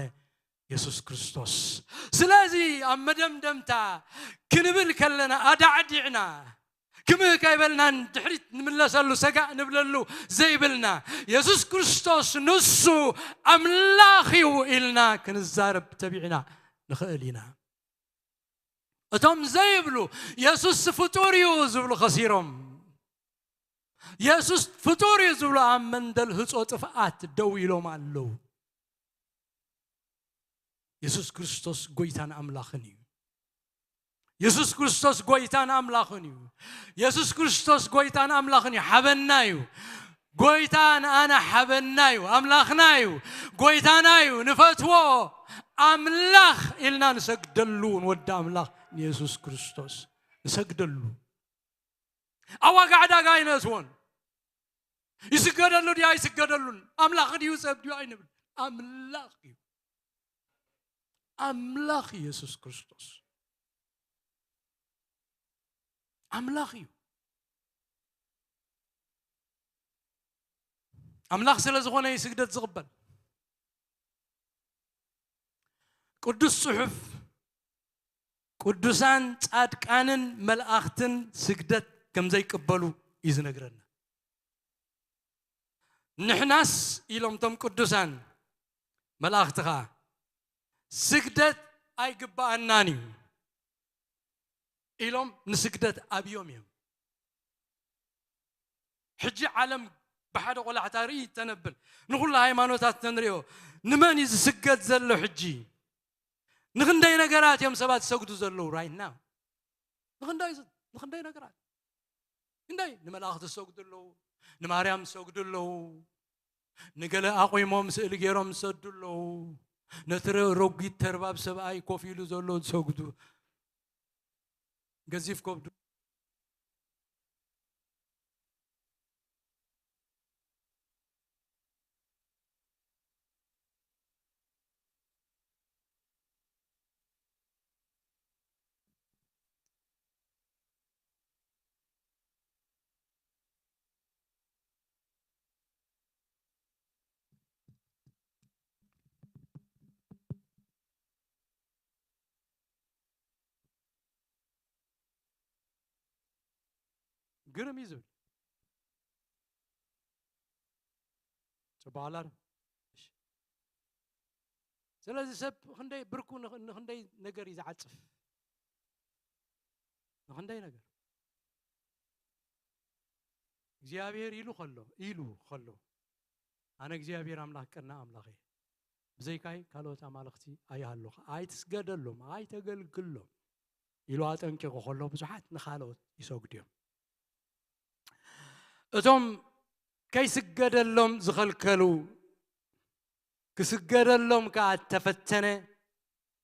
የሱስ ክርስቶስ። ስለዚ ኣብ መደምደምታ ክንብል ከለና ኣዳዕዲዕና ክምህ ከይበልናን ድሕሪት ንምለሰሉ ሰጋእ ንብለሉ ዘይብልና የሱስ ክርስቶስ ንሱ ኣምላኽ እዩ ኢልና ክንዛረብ ተቢዕና ንኽእል ኢና። እቶም ዘይብሉ የሱስ ፍጡር እዩ ዝብሉ ከሲሮም። የሱስ ፍጡር እዩ ዝብሉ ኣብ መንደል ህጾ ጥፍኣት ደው ኢሎም ኣለዉ። የሱስ ክርስቶስ ጎይታን ኣምላኽን እዩ። የሱስ ክርስቶስ ጎይታን ኣምላኽን እዩ። የሱስ ክርስቶስ ጎይታን ኣምላኽን እዩ። ሓበና እዩ። ጎይታ ንኣና ሓበና እዩ። ኣምላኽና እዩ። ጎይታና እዩ። ንፈትዎ ኣምላኽ ኢልና ንሰግደሉ ንወዲ ኣምላኽ ንየሱስ ክርስቶስ ንሰግደሉ። ኣብ ዋጋ ዕዳጋ ኣይነእትዎን። ይስገደሉ ድዩ ኣይስገደሉን? ኣምላኽ ድዩ ሰብ ድዩ ኣይንብል። ኣምላኽ እዩ። ኣምላኽ ኢየሱስ ክርስቶስ ኣምላኽ እዩ። ኣምላኽ ስለ ዝኾነ እዩ ስግደት ዝቕበል። ቅዱስ ጽሑፍ ቅዱሳን ጻድቃንን መላእኽትን ስግደት ከም ዘይቅበሉ እዩ ዝነግረና። ንሕናስ ኢሎም እቶም ቅዱሳን መላእኽቲ ኸዓ ስግደት ኣይግብኣናን እዩ ኢሎም ንስግደት ኣብዮም እዮም። ሕጂ ዓለም ብሓደ ቆላሕታ ርኢ ተነብል። ንኹሉ ሃይማኖታት ተንሪኦ፣ ንመን እዩ ዝስገድ ዘሎ ሕጂ? ንኽንደይ ነገራት እዮም ሰባት ዝሰግዱ ዘለዉ right now? ንኽንደይ፣ ንኽንደይ ነገራት? ክንደይ ንመላእኽቲ ዝሰግዱ ኣለዉ፣ ንማርያም ዝሰግዱ ኣለዉ፣ ንገለ ኣቑሞም ስእሊ ገይሮም ዝሰዱ ኣለዉ፣ ነቲ ረ-፣ ረጒድ ተርባብ ሰብኣይ ኮፍ ኢሉ ዘሎ ዝሰግዱ። ገዚፍ ከብዱ። ግርም እዩ ዝብል። ጽቡቕ ኣላ ዶ? እሺ። ስለዚ ሰብ ክንደይ ብርኩ ንኽ-፣ ንኽንደይ ነገር እዩ ዝዓጽፍ? ንኽንደይ ነገር። እግዚኣብሔር ኢሉ ከሎ፣ ኢሉ ከሎ፣ ኣነ እግዚኣብሔር ኣምላኽ ቀና ኣምላኽ እየ። ብዘይካይ ካልኦት ኣማልኽቲ ኣይሃሉኻ፣ ኣይትስገደሎም፣ ኣይተገልግሎም ኢሉ ኣጠንቂቑ ከሎ፣ ብዙሓት ንኻልኦት ይሰግዱ እዮም። እቶም ከይስገደሎም ዝኸልከሉ፣ ክስገደሎም ከኣ እተፈተነ፣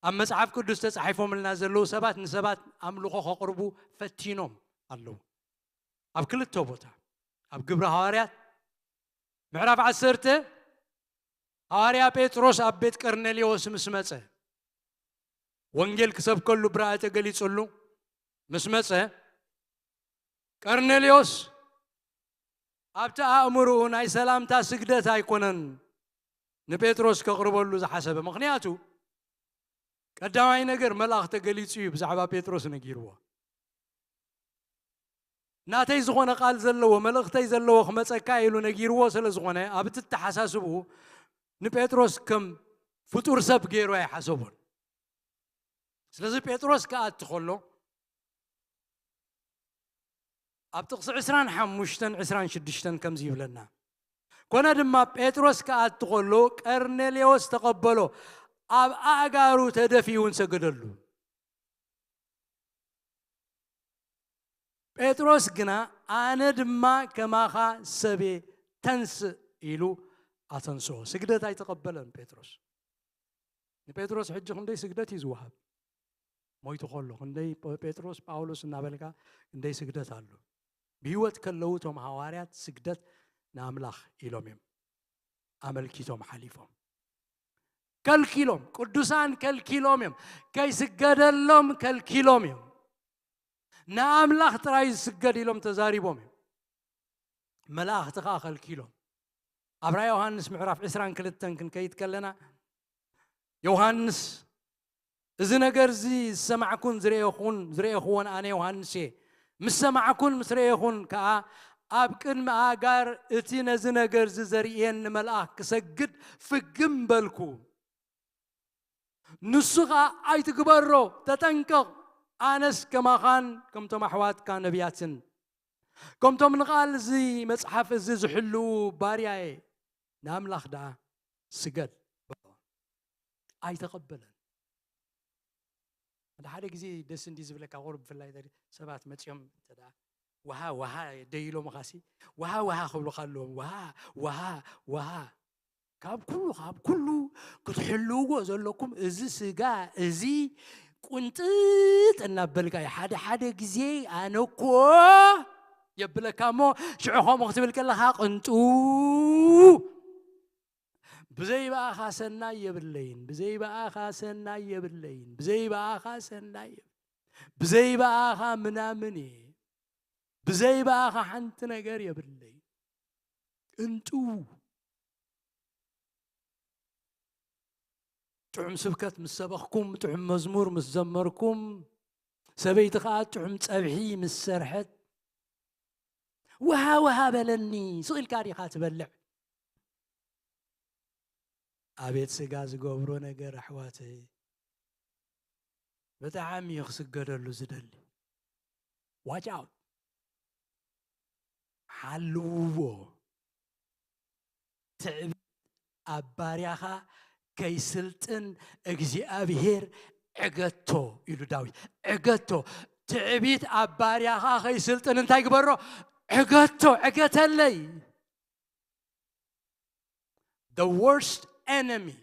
ኣብ መጽሓፍ ቅዱስ ተጻሒፎምልና ዘለዉ ሰባት ንሰባት ኣምልኾ ከቕርቡ ፈቲኖም ኣለዉ። ኣብ ክልተ ቦታ፣ ኣብ ግብሪ ሃዋርያት ምዕራፍ ዓሰርተ፣ ሃዋርያ ጴጥሮስ ኣብ ቤት ቀርኔሌዎስ ምስ መጸ፣ ወንጌል ክሰብከሉ ብራእይ ተገሊጹሉ ምስ መጸ፣ ቀርኔሌዎስ ኣብቲ ኣእምሮኡ ናይ ሰላምታ ስግደት ኣይኮነን ንጴጥሮስ ከቕርበሉ ዝሓሰበ። ምኽንያቱ፣ ቀዳማይ ነገር መልኣኽ ተገሊጹ እዩ ብዛዕባ ጴጥሮስ ነጊርዎ። ናተይ ዝኾነ ቃል ዘለዎ፣ መልእኽተይ ዘለዎ ክመጸካ ኢሉ ነጊርዎ ስለ ዝኾነ፣ ኣብ እቲ ኣተሓሳስብኡ ንጴጥሮስ ከም ፍጡር ሰብ ገይሩ ኣይሓሰቦን። ስለዚ ጴጥሮስ ክኣቲ ከሎ፣ ኣብ ጥቕሲ ዕስራን ሓሙሽተን ዕስራን ሽዱሽተን ከምዚ ይብለና፣ ኮነ ድማ ጴጥሮስ ክኣቲ ከሎ ቀርኔሌዎስ ተቐበሎ፣ ኣብ ኣእጋሩ ተደፊኡ እውን ሰገደሉ። ጴጥሮስ ግና፣ ኣነ ድማ ከማኻ ሰብየ፣ ተንስእ ኢሉ ኣተንስኦ። ስግደት ኣይተቐበለን ጴጥሮስ። ንጴጥሮስ ሕጂ ክንደይ ስግደት እዩ ዝወሃብ? ሞይቱ ከሎ ክንደይ ጴ-፣ ጴጥሮስ፣ ጳውሎስ እናበልካ ክንደይ ስግደት ኣሎ። ብህይወት ከለዉ እቶም ሃዋርያት ስግደት ንኣምላኽ ኢሎም እዮም ኣመልኪቶም ሓሊፎም። ከልኪሎም፣ ቅዱሳን ከልኪሎም እዮም። ከይስገደሎም ከልኪሎም እዮም። ንኣምላኽ ጥራይ ዝስገድ ኢሎም ተዛሪቦም እዮም። መላእኽቲ ኸኣ ከልኪሎም። ኣብ ራእይ ዮሃንስ ምዕራፍ ዕስራን ክልተን ክንከይድ ከለና፣ ዮሃንስ፣ እዚ ነገር እዚ ዝሰማዕኩን ዝረኤኹን፣ ዝረኤኹዎን ኣነ ዮሃንስ እየ። ምስ ሰማዕኩን ምስ ረኤኹን ከኣ፣ ኣብ ቅድሚ ኣእጋር እቲ ነዚ ነገር እዚ ዘርእየኒ መልኣኽ ክሰግድ ፍግም በልኩ። ንሱ ኸኣ፣ ኣይትግበሮ፣ ተጠንቀቕ፣ ኣነስ ከማኻን ከምቶም ኣሕዋትካ ነቢያትን፣ ከምቶም ንቓል እዚ መጽሓፍ እዚ ዝሕልዉ ባርያየ፣ ንኣምላኽ ደኣ ስገድ በሎ። ኣይተቐበለን። ሓደ ሓደ ግዜ ደስ እንዲ ዝብለካ፣ ቁሩብ ብፍላይ እንተ ሰባት መጺኦም እንተ ደኣ፣ "ወሃ፣ ወሃ" ደይሎምኻሲ፣ "ወሃ፣ ወሃ" ክብሉኻ ኣለዎም። "ወሃ፣ ወሃ፣ ወሃ።" ካብ ኩሉ፣ ካብ ኩሉ ክትሕልውዎ ዘለኩም፣ እዚ ስጋ እዚ ቁንጥጥ እናበልካ እዩ። ሓደ ሓደ ግዜ ኣነ እኮ የብለካ እሞ ሽዑ ከምኡ ክትብል ከለኻ ቅንጡ ብዘይ ብኣኻ ሰናይ የብለይን፣ ብዘይ ብኣኻ ሰናይ የብለይን፣ ብዘይ ብኣኻ ሰናይ የብለይን፣ ብዘይ ብኣኻ ምናምን እየ፣ ብዘይ ብኣኻ ሓንቲ ነገር የብለይን። ቅንጡ ጥዑም ስብከት ምስ ሰበኽኩም፣ ጥዑም መዝሙር ምስ ዘመርኩም፣ ሰበይቲ ኸኣ ጥዑም ጸብሒ ምስ ሰርሐት፣ "ወሃ ወሃ በለኒ" ስቕ ኢልካ ዲኻ ትበልዕ? ኣቤት ስጋ ዝገብሮ ነገር ኣሕዋተይ፣ ብጣዕሚ እዩ ክስገደሉ ዝደሊ። Watch out። ሓልውዎ። ትዕቢት ኣብ ባርያኻ ከይስልጥን እግዚኣብሄር ዕገቶ ኢሉ ዳዊት። ዕገቶ። ትዕቢት ኣብ ባርያኻ ከይስልጥን እንታይ ግበሮ? ዕገቶ። ዕገተለይ። The worst enemy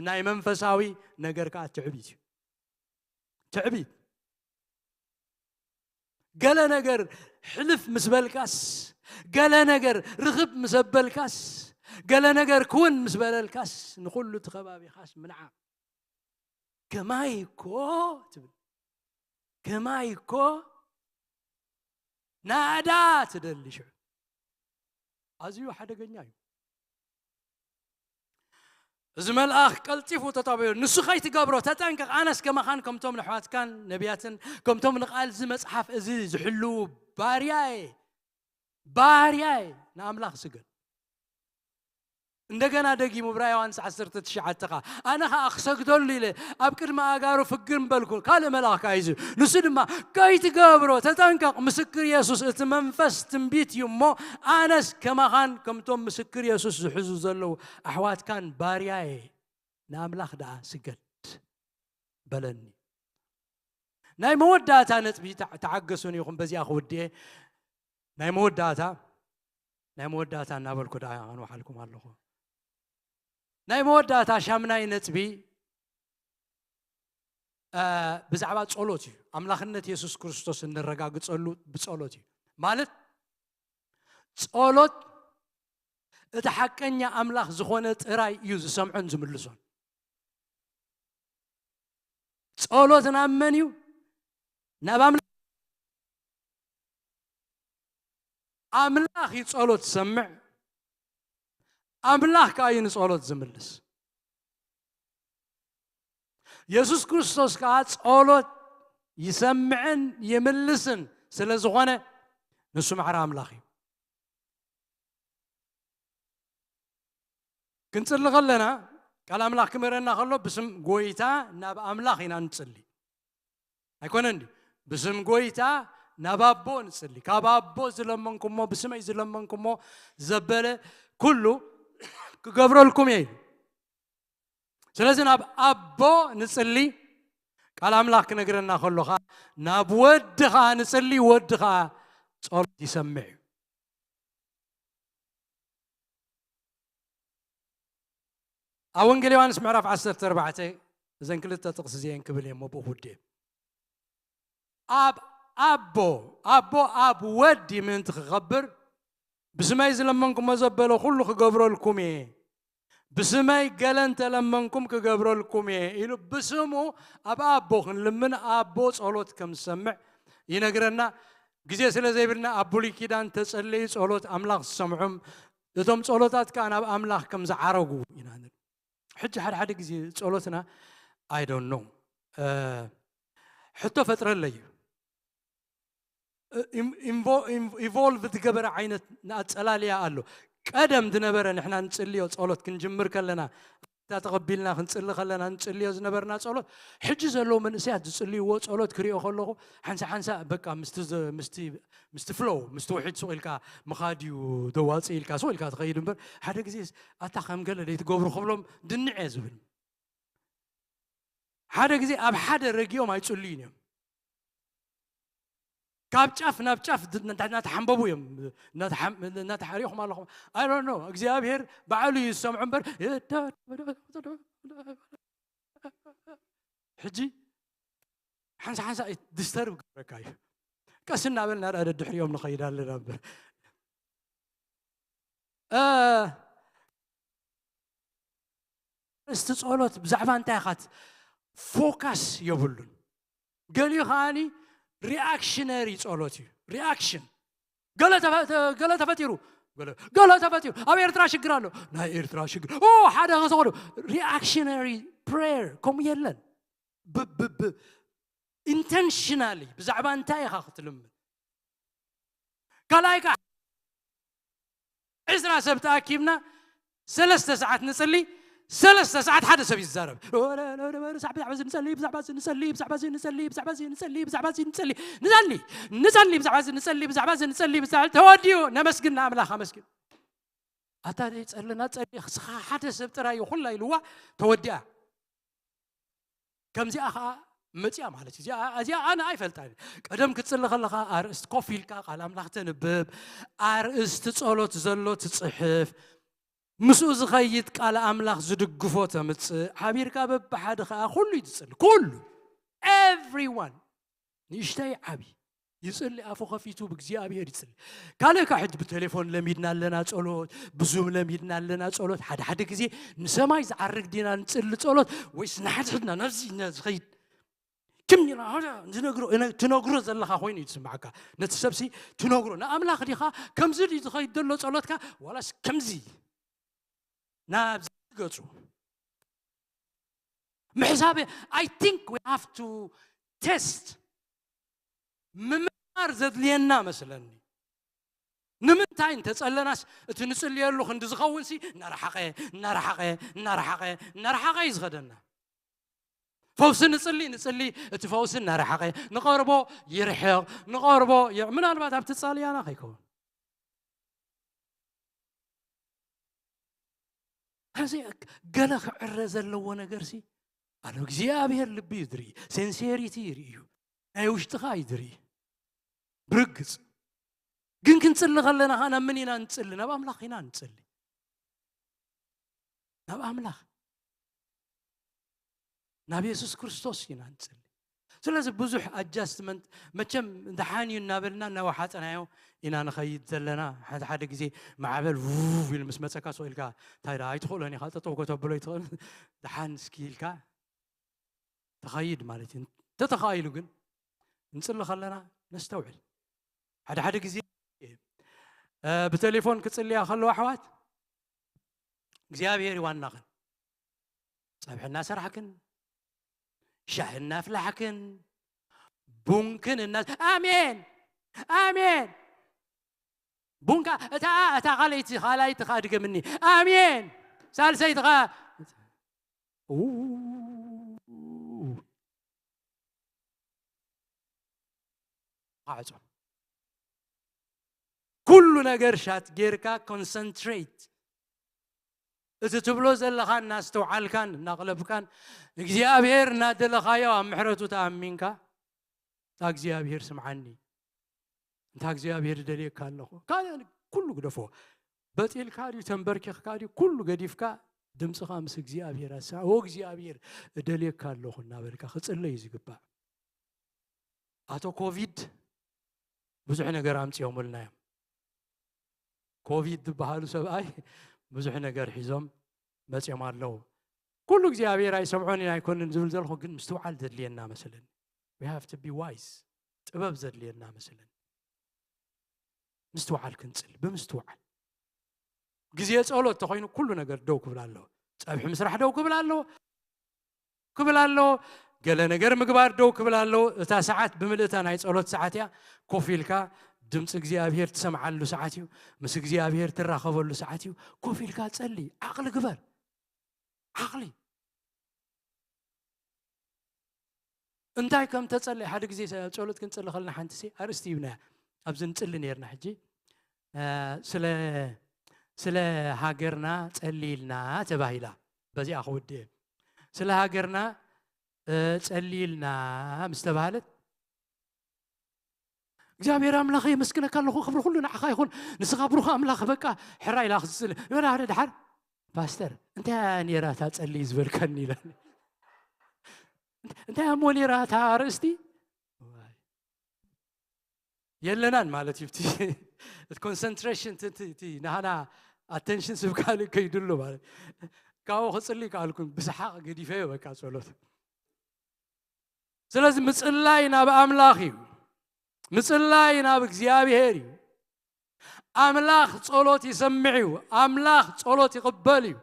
ናይ መንፈሳዊ ነገር ከኣ ትዕቢት እዩ። ትዕቢት። ገለ ነገር ሕልፍ ምስ በልካስ፣ ገለ ነገር ርኽብ ምስ ኣበልካስ፣ ገለ ነገር ክውን ምስ በለልካስ፣ ንኹሉ እቲ ከባቢኻስ ምንዓቕ። ከማይ እኮ ትብል። ከማይ እኮ ናዳ ትደሊ ሽዑ። ኣዝዩ ሓደገኛ እዩ። እዚ መልኣኽ ቀልጢፉ ተጣበዮ፣ "ንሱ ከይትገብሮ ተጠንቀቕ፣ ኣነስ ከማኻን ከምቶም ንኣሕዋትካን ነቢያትን ከምቶም ንቓል እዚ መጽሓፍ እዚ ዝሕልዉ ባርያየ፣ ባርያየ ንኣምላኽ ስገድ።" እንደገና ደጊሙ ዕብራውያን ዓሰርተ ትሽዓተ ኸኣ፣ "ኣነ ኸኣ ክሰግደሉ ኢለ ኣብ ቅድሚ ኣእጋሩ ፍግም በልኩ፣ ካልእ መልኣኽ ከኣ እዩ እዚ፣ ንሱ ድማ፣ 'ከይትገብሮ ተጠንቀቕ፣ ምስክር የሱስ እቲ መንፈስ ትንቢት እዩ እሞ፣ ኣነስ ከማኻን ከምቶም ምስክር የሱስ ዝሕዙ ዘለዉ ኣሕዋትካን ባርያየ፣ ንኣምላኽ ደኣ ስገድ' በለኒ።" ናይ መወዳእታ ነጥቢ፣ ተዓ-፣ ተዓገሱኒ ኢኹም፣ በዚኣ ክውድኤ። ናይ መወዳእታ፣ ናይ መወዳእታ እናበልኩ ደኣ ኣንውሓልኩም ኣለኹ። ናይ መወዳእታ ሻምናይ ነጥቢ፣ እ፣ ብዛዕባ ጸሎት እዩ። ኣምላኽነት የሱስ ክርስቶስ እንረጋግጸሉ ብጸሎት እዩ። ማለት፣ ጸሎት እቲ ሓቀኛ ኣምላኽ ዝኾነ ጥራይ እዩ ዝሰምዖን ዝምልሶን። ጸሎት ናብ መን እዩ? ናብ ኣምላኽ። ኣምላኽ እዩ ጸሎት ዝሰምዕ፣ ኣምላኽ ከኣ እዩ ንጸሎት ዝምልስ። የሱስ ክርስቶስ ከኣ ጸሎት ይሰምዕን ይምልስን ስለ ዝኾነ፣ ንሱ ማዕረ ኣምላኽ እዩ። ክንጽሊ ከለና፣ ቃል ኣምላኽ ክምህረና ከሎ፣ ብስም ጎይታ ናብ ኣምላኽ ኢና ንጽሊ። ኣይኮነን ድዩ? ብስም ጎይታ ናብ ኣቦ ንጽሊ። "ካብ ኣቦ ዝለመንኩሞ፣ ብስመይ ዝለመንኩሞ ዘበለ ኩሉ ክገብረልኩም እየ" ኢሉ። ስለዚ ናብ ኣቦ ንጽሊ፣ ቃል ኣምላኽ ክነግረና ከሎ ኸኣ፣ ናብ ወዲ ኸኣ ንጽሊ፣ ወዲ ኸኣ ጸሎት ይሰምዕ እዩ። ኣብ ወንጌል ዮሃንስ ምዕራፍ ዓሰርተ ኣርባዕተ፣ እዘን ክልተ ጥቕሲ እዚአን ክብል እየ፣ እሞ ብኡ ክውድእ። ኣብ ኣቦ፣ ኣቦ ኣብ ወዲ ምእንቲ ክኸብር፣ "ብስመይ ዝለመንኩሞ ዘበለ ኩሉ ክገብረልኩም እየ፣ ብስመይ ገለ እንተለመንኩም ክገብረልኩም እየ" ኢሉ፣ ብስሙ ኣብ ኣቦ ክንልምን ኣቦ ጸሎት ከም ዝሰምዕ ይነግረና። ግዜ ስለ ዘይብልና፣ ኣብ ብሉይ ኪዳን ተጸለዩ ጸሎት ኣምላኽ ዝሰምዖም፣ እቶም ጸሎታት ከኣ ናብ ኣምላኽ ከም ዝዓረጉ ኢና ንርኢ። ሕጂ ሓደ ሓደ ግዜ ጸሎትና፣ I don't know፣ እ፣ ሕቶ ፈጥረለይ እዩ። እ፣ ኢም-፣ ኢንቮ-፣ ኢንቭ-፣ ኢቮልቭ ዝገበረ ዓይነት ኣጸላልያ ኣሎ። ቀደም ዝነበረ ንሕና ንጽልዮ ጸሎት ክንጅምር ከለና፣ እታ ተቐቢልና ክንጽሊ ከለና ንጽልዮ ዝነበርና ጸሎት፣ ሕጂ ዘለዉ መንእሰያት ዝጽልይዎ ጸሎት ክሪኦ ከለኹ፣ ሓንሳ ሓንሳ በቃ ምስቲ ዘ-፣ ምስቲ፣ ምስቲ ፍሎው፣ ምስቲ ውሒድ ሱቕ ኢልካ ምኻድ እዩ ዘዋጽእ ኢልካ ሱቕ ኢልካ ትኸይድ እምበር፣ ሓደ ግዜ ኣታ ከም ገለ ዘይትገብሩ ክብሎም ድንዕ እየ ዝብል። ሓደ ግዜ ኣብ ሓደ ረጊኦም ኣይጽልዩን እዮም። ካብ ጫፍ ናብ ጫፍ ድ-፣ እንዳ-፣ እናተሓንበቡ እዮም። እናተሓም-፣ እናተሓሪኹም ኣለኹም። I don't know። እግዚኣብሔር ባዕሉ እዩ ዝሰምዖ እምበር፣ ሕጂ ሓንሳ ሓንሳ ዲስተርብ ክገብረካ እዩ። ቀስ እናበልና ደኣ ደድሕሪኦም ንኸይድ ኣለና እምበር። እ፣ ኣርእስቲ ጸሎት ብዛዕባ እንታይ ኢኻ ት-፣ ፎካስ የብሉን። ገሊኡ ከዓኒ ሪኣክሽነሪ ጸሎት እዩ። ሪኣክሽን። ገለ ተፈ-፣ ተ-፣ ገለ ተፈጢሩ። ገለ፣ ገለ ተፈጢሩ። ኣብ ኤርትራ ሽግር ኣሎ። ናይ ኤርትራ ሽግር። ኦ፣ ሓደ ከሰቕሉ። ሪኣክሽነሪ ፕሬየር ከምኡ የለን። ብ-፣ ብ-፣ ብ-፣ ኢንተንሽናሊ ብዛዕባ እንታይ ኢኻ ክትልምን? ካልኣይ ከኣ ዕስራ ሰብ ተኣኪብና ሰለስተ ሰዓት ንጽሊ፣ ሰለስተ ሰዓት ሓደ ሰብ ይዛረብ። ሳዕ ብዛዕባ እዚ ንጸሊ፣ ብዛዕባ እዚ ንጸሊ፣ ብዛዕባ እዚ ንጸሊ፣ ብዛዕባ እዚ ንጸሊ፣ ብዛዕባ እዚ ንጸሊ፣ ንጸሊ፣ ንጸሊ፣ ብዛዕባ እዚ ንጸሊ፣ ብዛዕባ እዚ ንጸሊ፣ ብዛዕባ ተወዲኡ ነመስግን ንኣምላኽ ኣመስግን። ኣታ ደይ ጸልና ጸሊ፣ እስኻ ሓደ ሰብ ጥራይ እዩ ኩላ ኢልዋ ተወዲኣ። ከምዚኣ ኸዓ መጺኣ ማለት እዩ። እዚኣ፣ እዚኣ ኣነ ኣይፈልጣን። ቀደም ክትጽሊ ከለኻ ኣርእስቲ ኮፍ ኢልካ ቃል ኣምላኽ ተንብብ፣ ኣርእስቲ ጸሎት ዘሎ ትጽሕፍ፣ ምስኡ ዝኸይድ ቃል ኣምላኽ ዝድግፎ ተምጽእ፣ ሓቢርካ በብሓደ ኸዓ ኩሉ እዩ ዝጽሊ። ኩሉ። ኤቭሪዋን። ንእሽተይ ዓቢ። ይጽሊ፣ ኣፉ ኸፊቱ ብእግዚኣብሔር ይጽሊ። ካልእ ከ ሕጂ ብቴሌፎን ለሚድና ኣለና ጸሎት፣ ብዙም ለሚድና ኣለና ጸሎት። ሓደ ሓደ ግዜ ንሰማይ ዝዓርግ ዲና ንጽሊ ጸሎት ወይስ ንሓድሕድና ናብዚ ኢና ዝኸይድ? ክም ኢልና ሃዳ ንነግሮ፣ እነ-፣ ትነግሮ ዘለኻ ኮይኑ እዩ ዝስምዓካ። ነቲ ሰብሲ ትነግሮ። ንኣምላኽ ዲኻ ከምዚ ድዩ ዝኸይድ ዘሎ ጸሎትካ ዋላስ ከምዚ? ናብዚ ገጹ። ምሕሳብ፣ I think we have to test፣ ምምርማር ዘድልየና መስለኒ። ንምንታይ እንተጸለናስ እቲ ንጽልየሉ ክንዲ ዝኸውን ሲ እናረሓቐ፣ እናረሓቐ፣ እናረሓቐ፣ እናረሓቐ እዩ ዝኸደና። ፈውሲ ንጽሊ፣ ንጽሊ፣ እቲ ፈውሲ እናረሓቐ፣ ንቐርቦ ይርሕቕ፣ ንቐርቦ ይ-፣ ምናልባት ኣብቲ ጻልያና ከይከውን። እዚ ገለ ክዕረ ዘለዎ ነገርሲ ኣሎ። እግዚኣብሔር ልቢ እዩ ዝርኢ፣ ሴንሴሪቲ ይርኢ እዩ፣ ናይ ውሽጥኻ እዩ ዝርኢ። ብርግጽ ግን ክንጽሊ ከለና ኸዓ ናብ መን ኢና ንጽሊ? ናብ ኣምላኽ ኢና ንጽሊ። ናብ ኣምላኽ፣ ናብ የሱስ ክርስቶስ ኢና ንጽሊ። ስለዚ ብዙሕ ኣጃስትመንት፣ መቸም ደሓን እዩ እናበልና እናወሓጥናዮ ኢና ንኸይድ ዘለና። ሓደ ሓደ ግዜ ማዕበል ውው ኢሉ ምስ መጸካ፣ ስቕ ኢልካ እንታይ ደኣ ኣይትኽእሎን ኢኻ፣ ጠጠው ከተብሎ ኣይትኽእልን። ደሓን እስኪ ኢልካ ትኸይድ ማለት እዩ። እንተተኻኢሉ ግን፣ እንጽሊ ከለና ነስተውዕል። ሓደ ሓደ ግዜ፣ እ፣ ብቴሌፎን ክጽልያ ከለዋ ኣሕዋት፣ እግዚኣብሔር ይዋናኽን። ጸብሒ እናሰራሕክን፣ ሻሂ እናፍላሕክን፣ ቡንክን እና-፣ ኣሜን፣ ኣሜን። ቡንካ፣ እታ፣ እታ ካልኣይቲ፣ ካልኣይቲ ኸዓ ድገምኒ። ኣሜን። ሳልሰይቲ ኸዓ፣ ኡ፣ ዓጾ። ኩሉ ነገር ሻት ጌርካ ኮንሰንትሬት፣ እቲ ትብሎ ዘለኻ እናስተውዓልካን እናቕለብካን፣ እግዚኣብሔር እናደለኻዮ ኣብ ምሕረቱ ተኣሚንካ፣ "እታ እግዚኣብሔር ስምዓኒ፣ እንታ እግዚኣብሔር እደልየካ ኣለኹ." ካልእ ኩሉ ግደፎ። በጢልካ ድዩ፣ ተንበርኪኽካ ድዩ፣ ኩሉ ገዲፍካ፣ ድምፅኻ ምስ እግዚኣብሔር ኣሰማ። "ኦ እግዚኣብሔር፣ እደልየካ ኣለኹ" እናበልካ ክጽለይ እዩ ዝግባእ። ኣቶ ኮቪድ ብዙሕ ነገር ኣምጺኦምልና እዮም። ኮቪድ ዝበሃሉ ሰብኣይ ብዙሕ ነገር ሒዞም መጺኦም ኣለዉ። ኩሉ እግዚኣብሔር ኣይሰምዖን ኣይኮንን ዝብል ዘለኹ፣ ግን ምስትውዓል ዘድልየና መስለኒ። We have to be wise። ጥበብ ዘድልየና መስለኒ። ምስትውዓል ክንጽል፣ ብምስትውዓል። ግዜ ጸሎት ተኾይኑ ኩሉ ነገር ደው ክብል ኣለዎ። ጸብሒ ምስራሕ ደው ክብል ኣለዎ፣ ክብል ኣለዎ። ገለ ነገር ምግባር ደው ክብል ኣለዎ። እታ ሰዓት ብምልእታ ናይ ጸሎት ሰዓት እያ። ኮፍ ኢልካ ድምፂ እግዚኣብሔር ትሰምዓሉ ሰዓት እዩ። ምስ እግዚኣብሔር ትራኸበሉ ሰዓት እዩ። ኮፍ ኢልካ ጸሊ፣ ዓቕሊ ግበር። ዓቕሊ። እንታይ ከም ተጸለየ ሓደ ግዜ ጸሎት ክንጽሊ ከለና ሓንቲ ሲ ኣርእስቲ ሂብናያ። ኣብዚ ንጽሊ ነይርና። ሕጂ፣ እ፣ ስለ፣ ስለ ሃገርና ጸልይልና ተባሂላ። በዚኣ ክውድእ እየ። ስለ ሃገርና፣ እ፣ ጸልይልና ምስ ተባህለት፣ "እግዚኣብሔር ኣምላኽ የመስግነካ ኣለኹ፣ ክብሪ ኩሉ ንዓኻ ይኹን፣ ንስኻ ብሩኽ ኣምላኽ፣ በቃ ሕራይ ኢላ ክትጽሊ." ይበላ ሓደ ደሓር፣ "ፓስተር፣ እንታይ እያ ነይራ እታ ጸልይ ዝበልካኒ?" ኢላኒ። "እንታይ እሞ ነይራ እታ ኣርእስቲ?" የለናን ማለት እዩ። እቲ ኮንሰንትሬሽን፣ እቲ ናህና ኣቴንሽን ስብ ካልእ ከይድሉ ማለት። ካብኡ ክጽሊ ካልኩን ብሰሓቕ ገዲፈዮ በቃ ጸሎት። ስለዚ ምጽላይ ናብ ኣምላኽ እዩ። ምጽላይ ናብ እግዚኣብሔር እዩ። ኣምላኽ ጸሎት ይሰምዕ እዩ። ኣምላኽ ጸሎት ይቕበል እዩ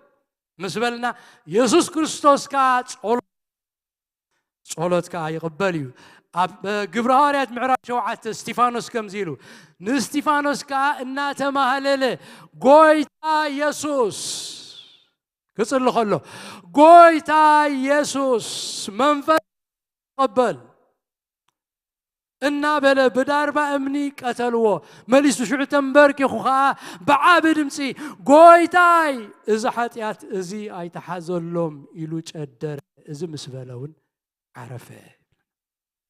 ምስ በልና፣ የሱስ ክርስቶስ ከኣ ጸሎት ጸሎት ከኣ ይቕበል እዩ። ኣብ ግብሪ ሃዋርያት ምዕራፍ ሸውዓተ እስቲፋኖስ ከምዚ ኢሉ፣ ንእስቲፋኖስ ከኣ እናተማህለለ፣ ጎይታ የሱስ ክጽሊ ከሎ፣ ጎይታ የሱስ መንፈስ ተቐበል እናበለ ብዳርባ እምኒ ቀተልዎ። መሊሱ ሽዑ ተንበርኪኹ ኸዓ ብዓቢ ድምፂ፣ ጎይታይ፣ እዚ ሓጢኣት እዚ ኣይተሓዘሎም ኢሉ ጨደረ። እዚ ምስ በለ እውን ዓረፈ።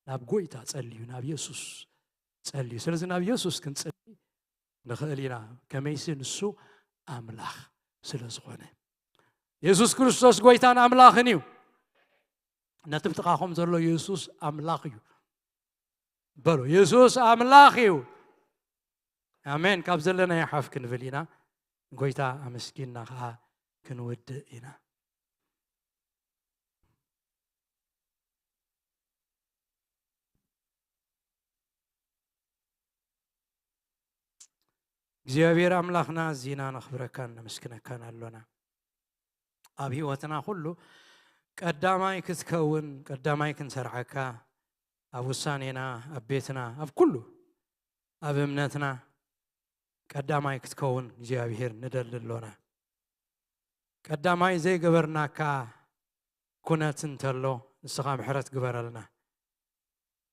ናብ ጎይታ ጸልዩ፣ ናብ የሱስ ጸልዩ። ስለዚ ናብ የሱስ ክንጸሊ ንኽእል ኢና፣ ከመይሲ ንሱ ኣምላኽ ስለ ዝኾነ። የሱስ ክርስቶስ ጎይታን ኣምላኽን እዩ። ነቲ ብጥቓኹም ዘሎ የሱስ ኣምላኽ እዩ በሉ። የሱስ ኣምላኽ እዩ። ኣሜን። ካብ ዘለና ይሓፍ ክንብል ኢና። ጎይታ ኣመስጊንና ከዓ ክንውድእ ኢና። እግዚኣብሔር ኣምላኽና፣ እዚና ነኽብረካን ነመስግነካን ኣሎና። ኣብ ህይወትና ኩሉ ቀዳማይ ክትከውን፣ ቀዳማይ ክንሰርዓካ፣ ኣብ ውሳኔና፣ ኣብ ቤትና፣ ኣብ ኩሉ፣ ኣብ እምነትና ቀዳማይ ክትከውን እግዚኣብሔር ንደሊ ኣሎና። ቀዳማይ ዘይገበርናካ ኩነት እንተሎ፣ ንስኻ ምሕረት ግበረልና።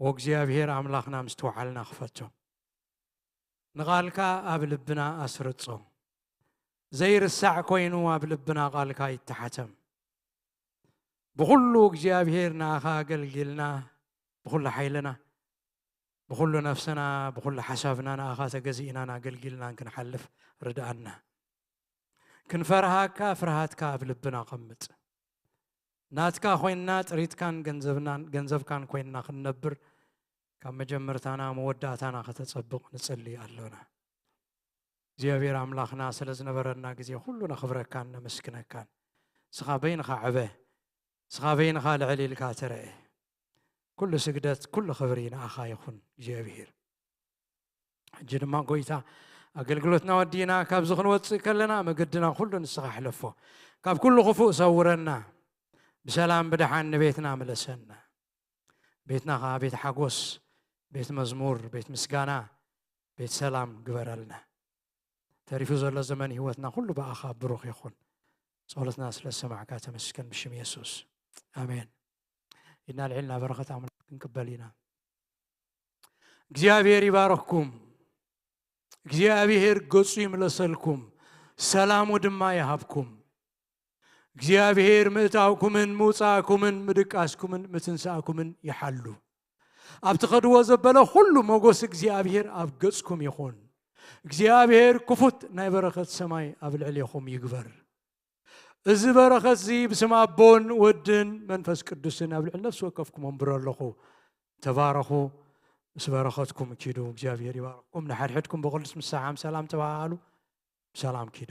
ወእግዚኣብሔር ኣምላኽና ምስትውዓልና ክፈቶ። ንቓልካ ኣብ ልብና ኣስርጾ። ዘይርሳዕ ኮይኑ ኣብ ልብና ቓልካ ይተሓተም። ብኹሉ እግዚኣብሔር ንኣኻ ኣገልጊልና፣ ብኹሉ ሓይልና፣ ብኹሉ ነፍስና፣ ብኹሉ ሓሳብና ንኣኻ ተገዚእናን ኣገልጊልናን ክንሓልፍ ርድኣና። ክንፈርሃካ ፍርሃትካ ኣብ ልብና ኣቐምጥ። ናትካ ኮይንና ጥሪትካን ገንዘብናን፣ ገንዘብካን ኮይንና ክንነብር ካብ መጀመርታና መወዳእታና ከተጸብቕ ንጽሊ ኣሎና። እግዚኣብሔር ኣምላኽና ስለ ዝነበረና ግዜ ኩሉ ነኽብረካን ነመስግነካን። ንስኻ በይንኻ ዕበ፣ ንስኻ በይንኻ ልዕል ኢልካ ተረአ። ኩሉ ስግደት፣ ኩሉ ክብሪ ንኣኻ ይኹን እግዚኣብሔር። ሕጂ ድማ ጎይታ ኣገልግሎትና ወዲእና ካብዚ ክንወጽእ ከለና መገድና ኩሉ ንስኻ ሕለፎ። ካብ ኩሉ ክፉእ ሰውረና። ብሰላም ብደሓን ንቤትና ምለሰና። ቤትና ኸዓ ቤት ሓጎስ፣ ቤት መዝሙር፣ ቤት ምስጋና፣ ቤት ሰላም ግበረልና። ተሪፉ ዘሎ ዘመን ህይወትና ኩሉ ብኣኻ ብሩኽ ይኹን። ጸሎትና ስለ ዝሰማዕካ ተመስገን ብሽም የሱስ። ኣሜን። ኢድና ልዒልና በረኸት ኣምላኽ ክንቅበል ኢና። እግዚኣብሔር ይባርኽኩም። እግዚኣብሔር ገጹ ይምለሰልኩም፣ ሰላሙ ድማ ይሃብኩም። እግዚኣብሔር ምእታውኩምን ምውጻእኩምን ምድቃስኩምን ምትንሳእኩምን ይሓሉ። ኣብ ትኸድዎ ዘበለ ኩሉ መጎስ እግዚኣብሔር ኣብ ገጽኩም ይኹን። እግዚኣብሔር ክፉት ናይ በረኸት ሰማይ ኣብ ልዕሌኹም ይግበር። እዚ በረኸት እዚ ብስም ኣቦን ወድን መንፈስ ቅዱስን ኣብ ልዕሊ ነፍሲ ወከፍኩም ኣንብሮ ኣለኹ። ተባረኹ። ምስ በረኸትኩም ኪዱ። እግዚኣብሔር ይባርኽኩም። ንሓድሕድኩም ብቕዱስ ምሳሓም ሰላም ተባሃሉ። ብሰላም ኪዱ።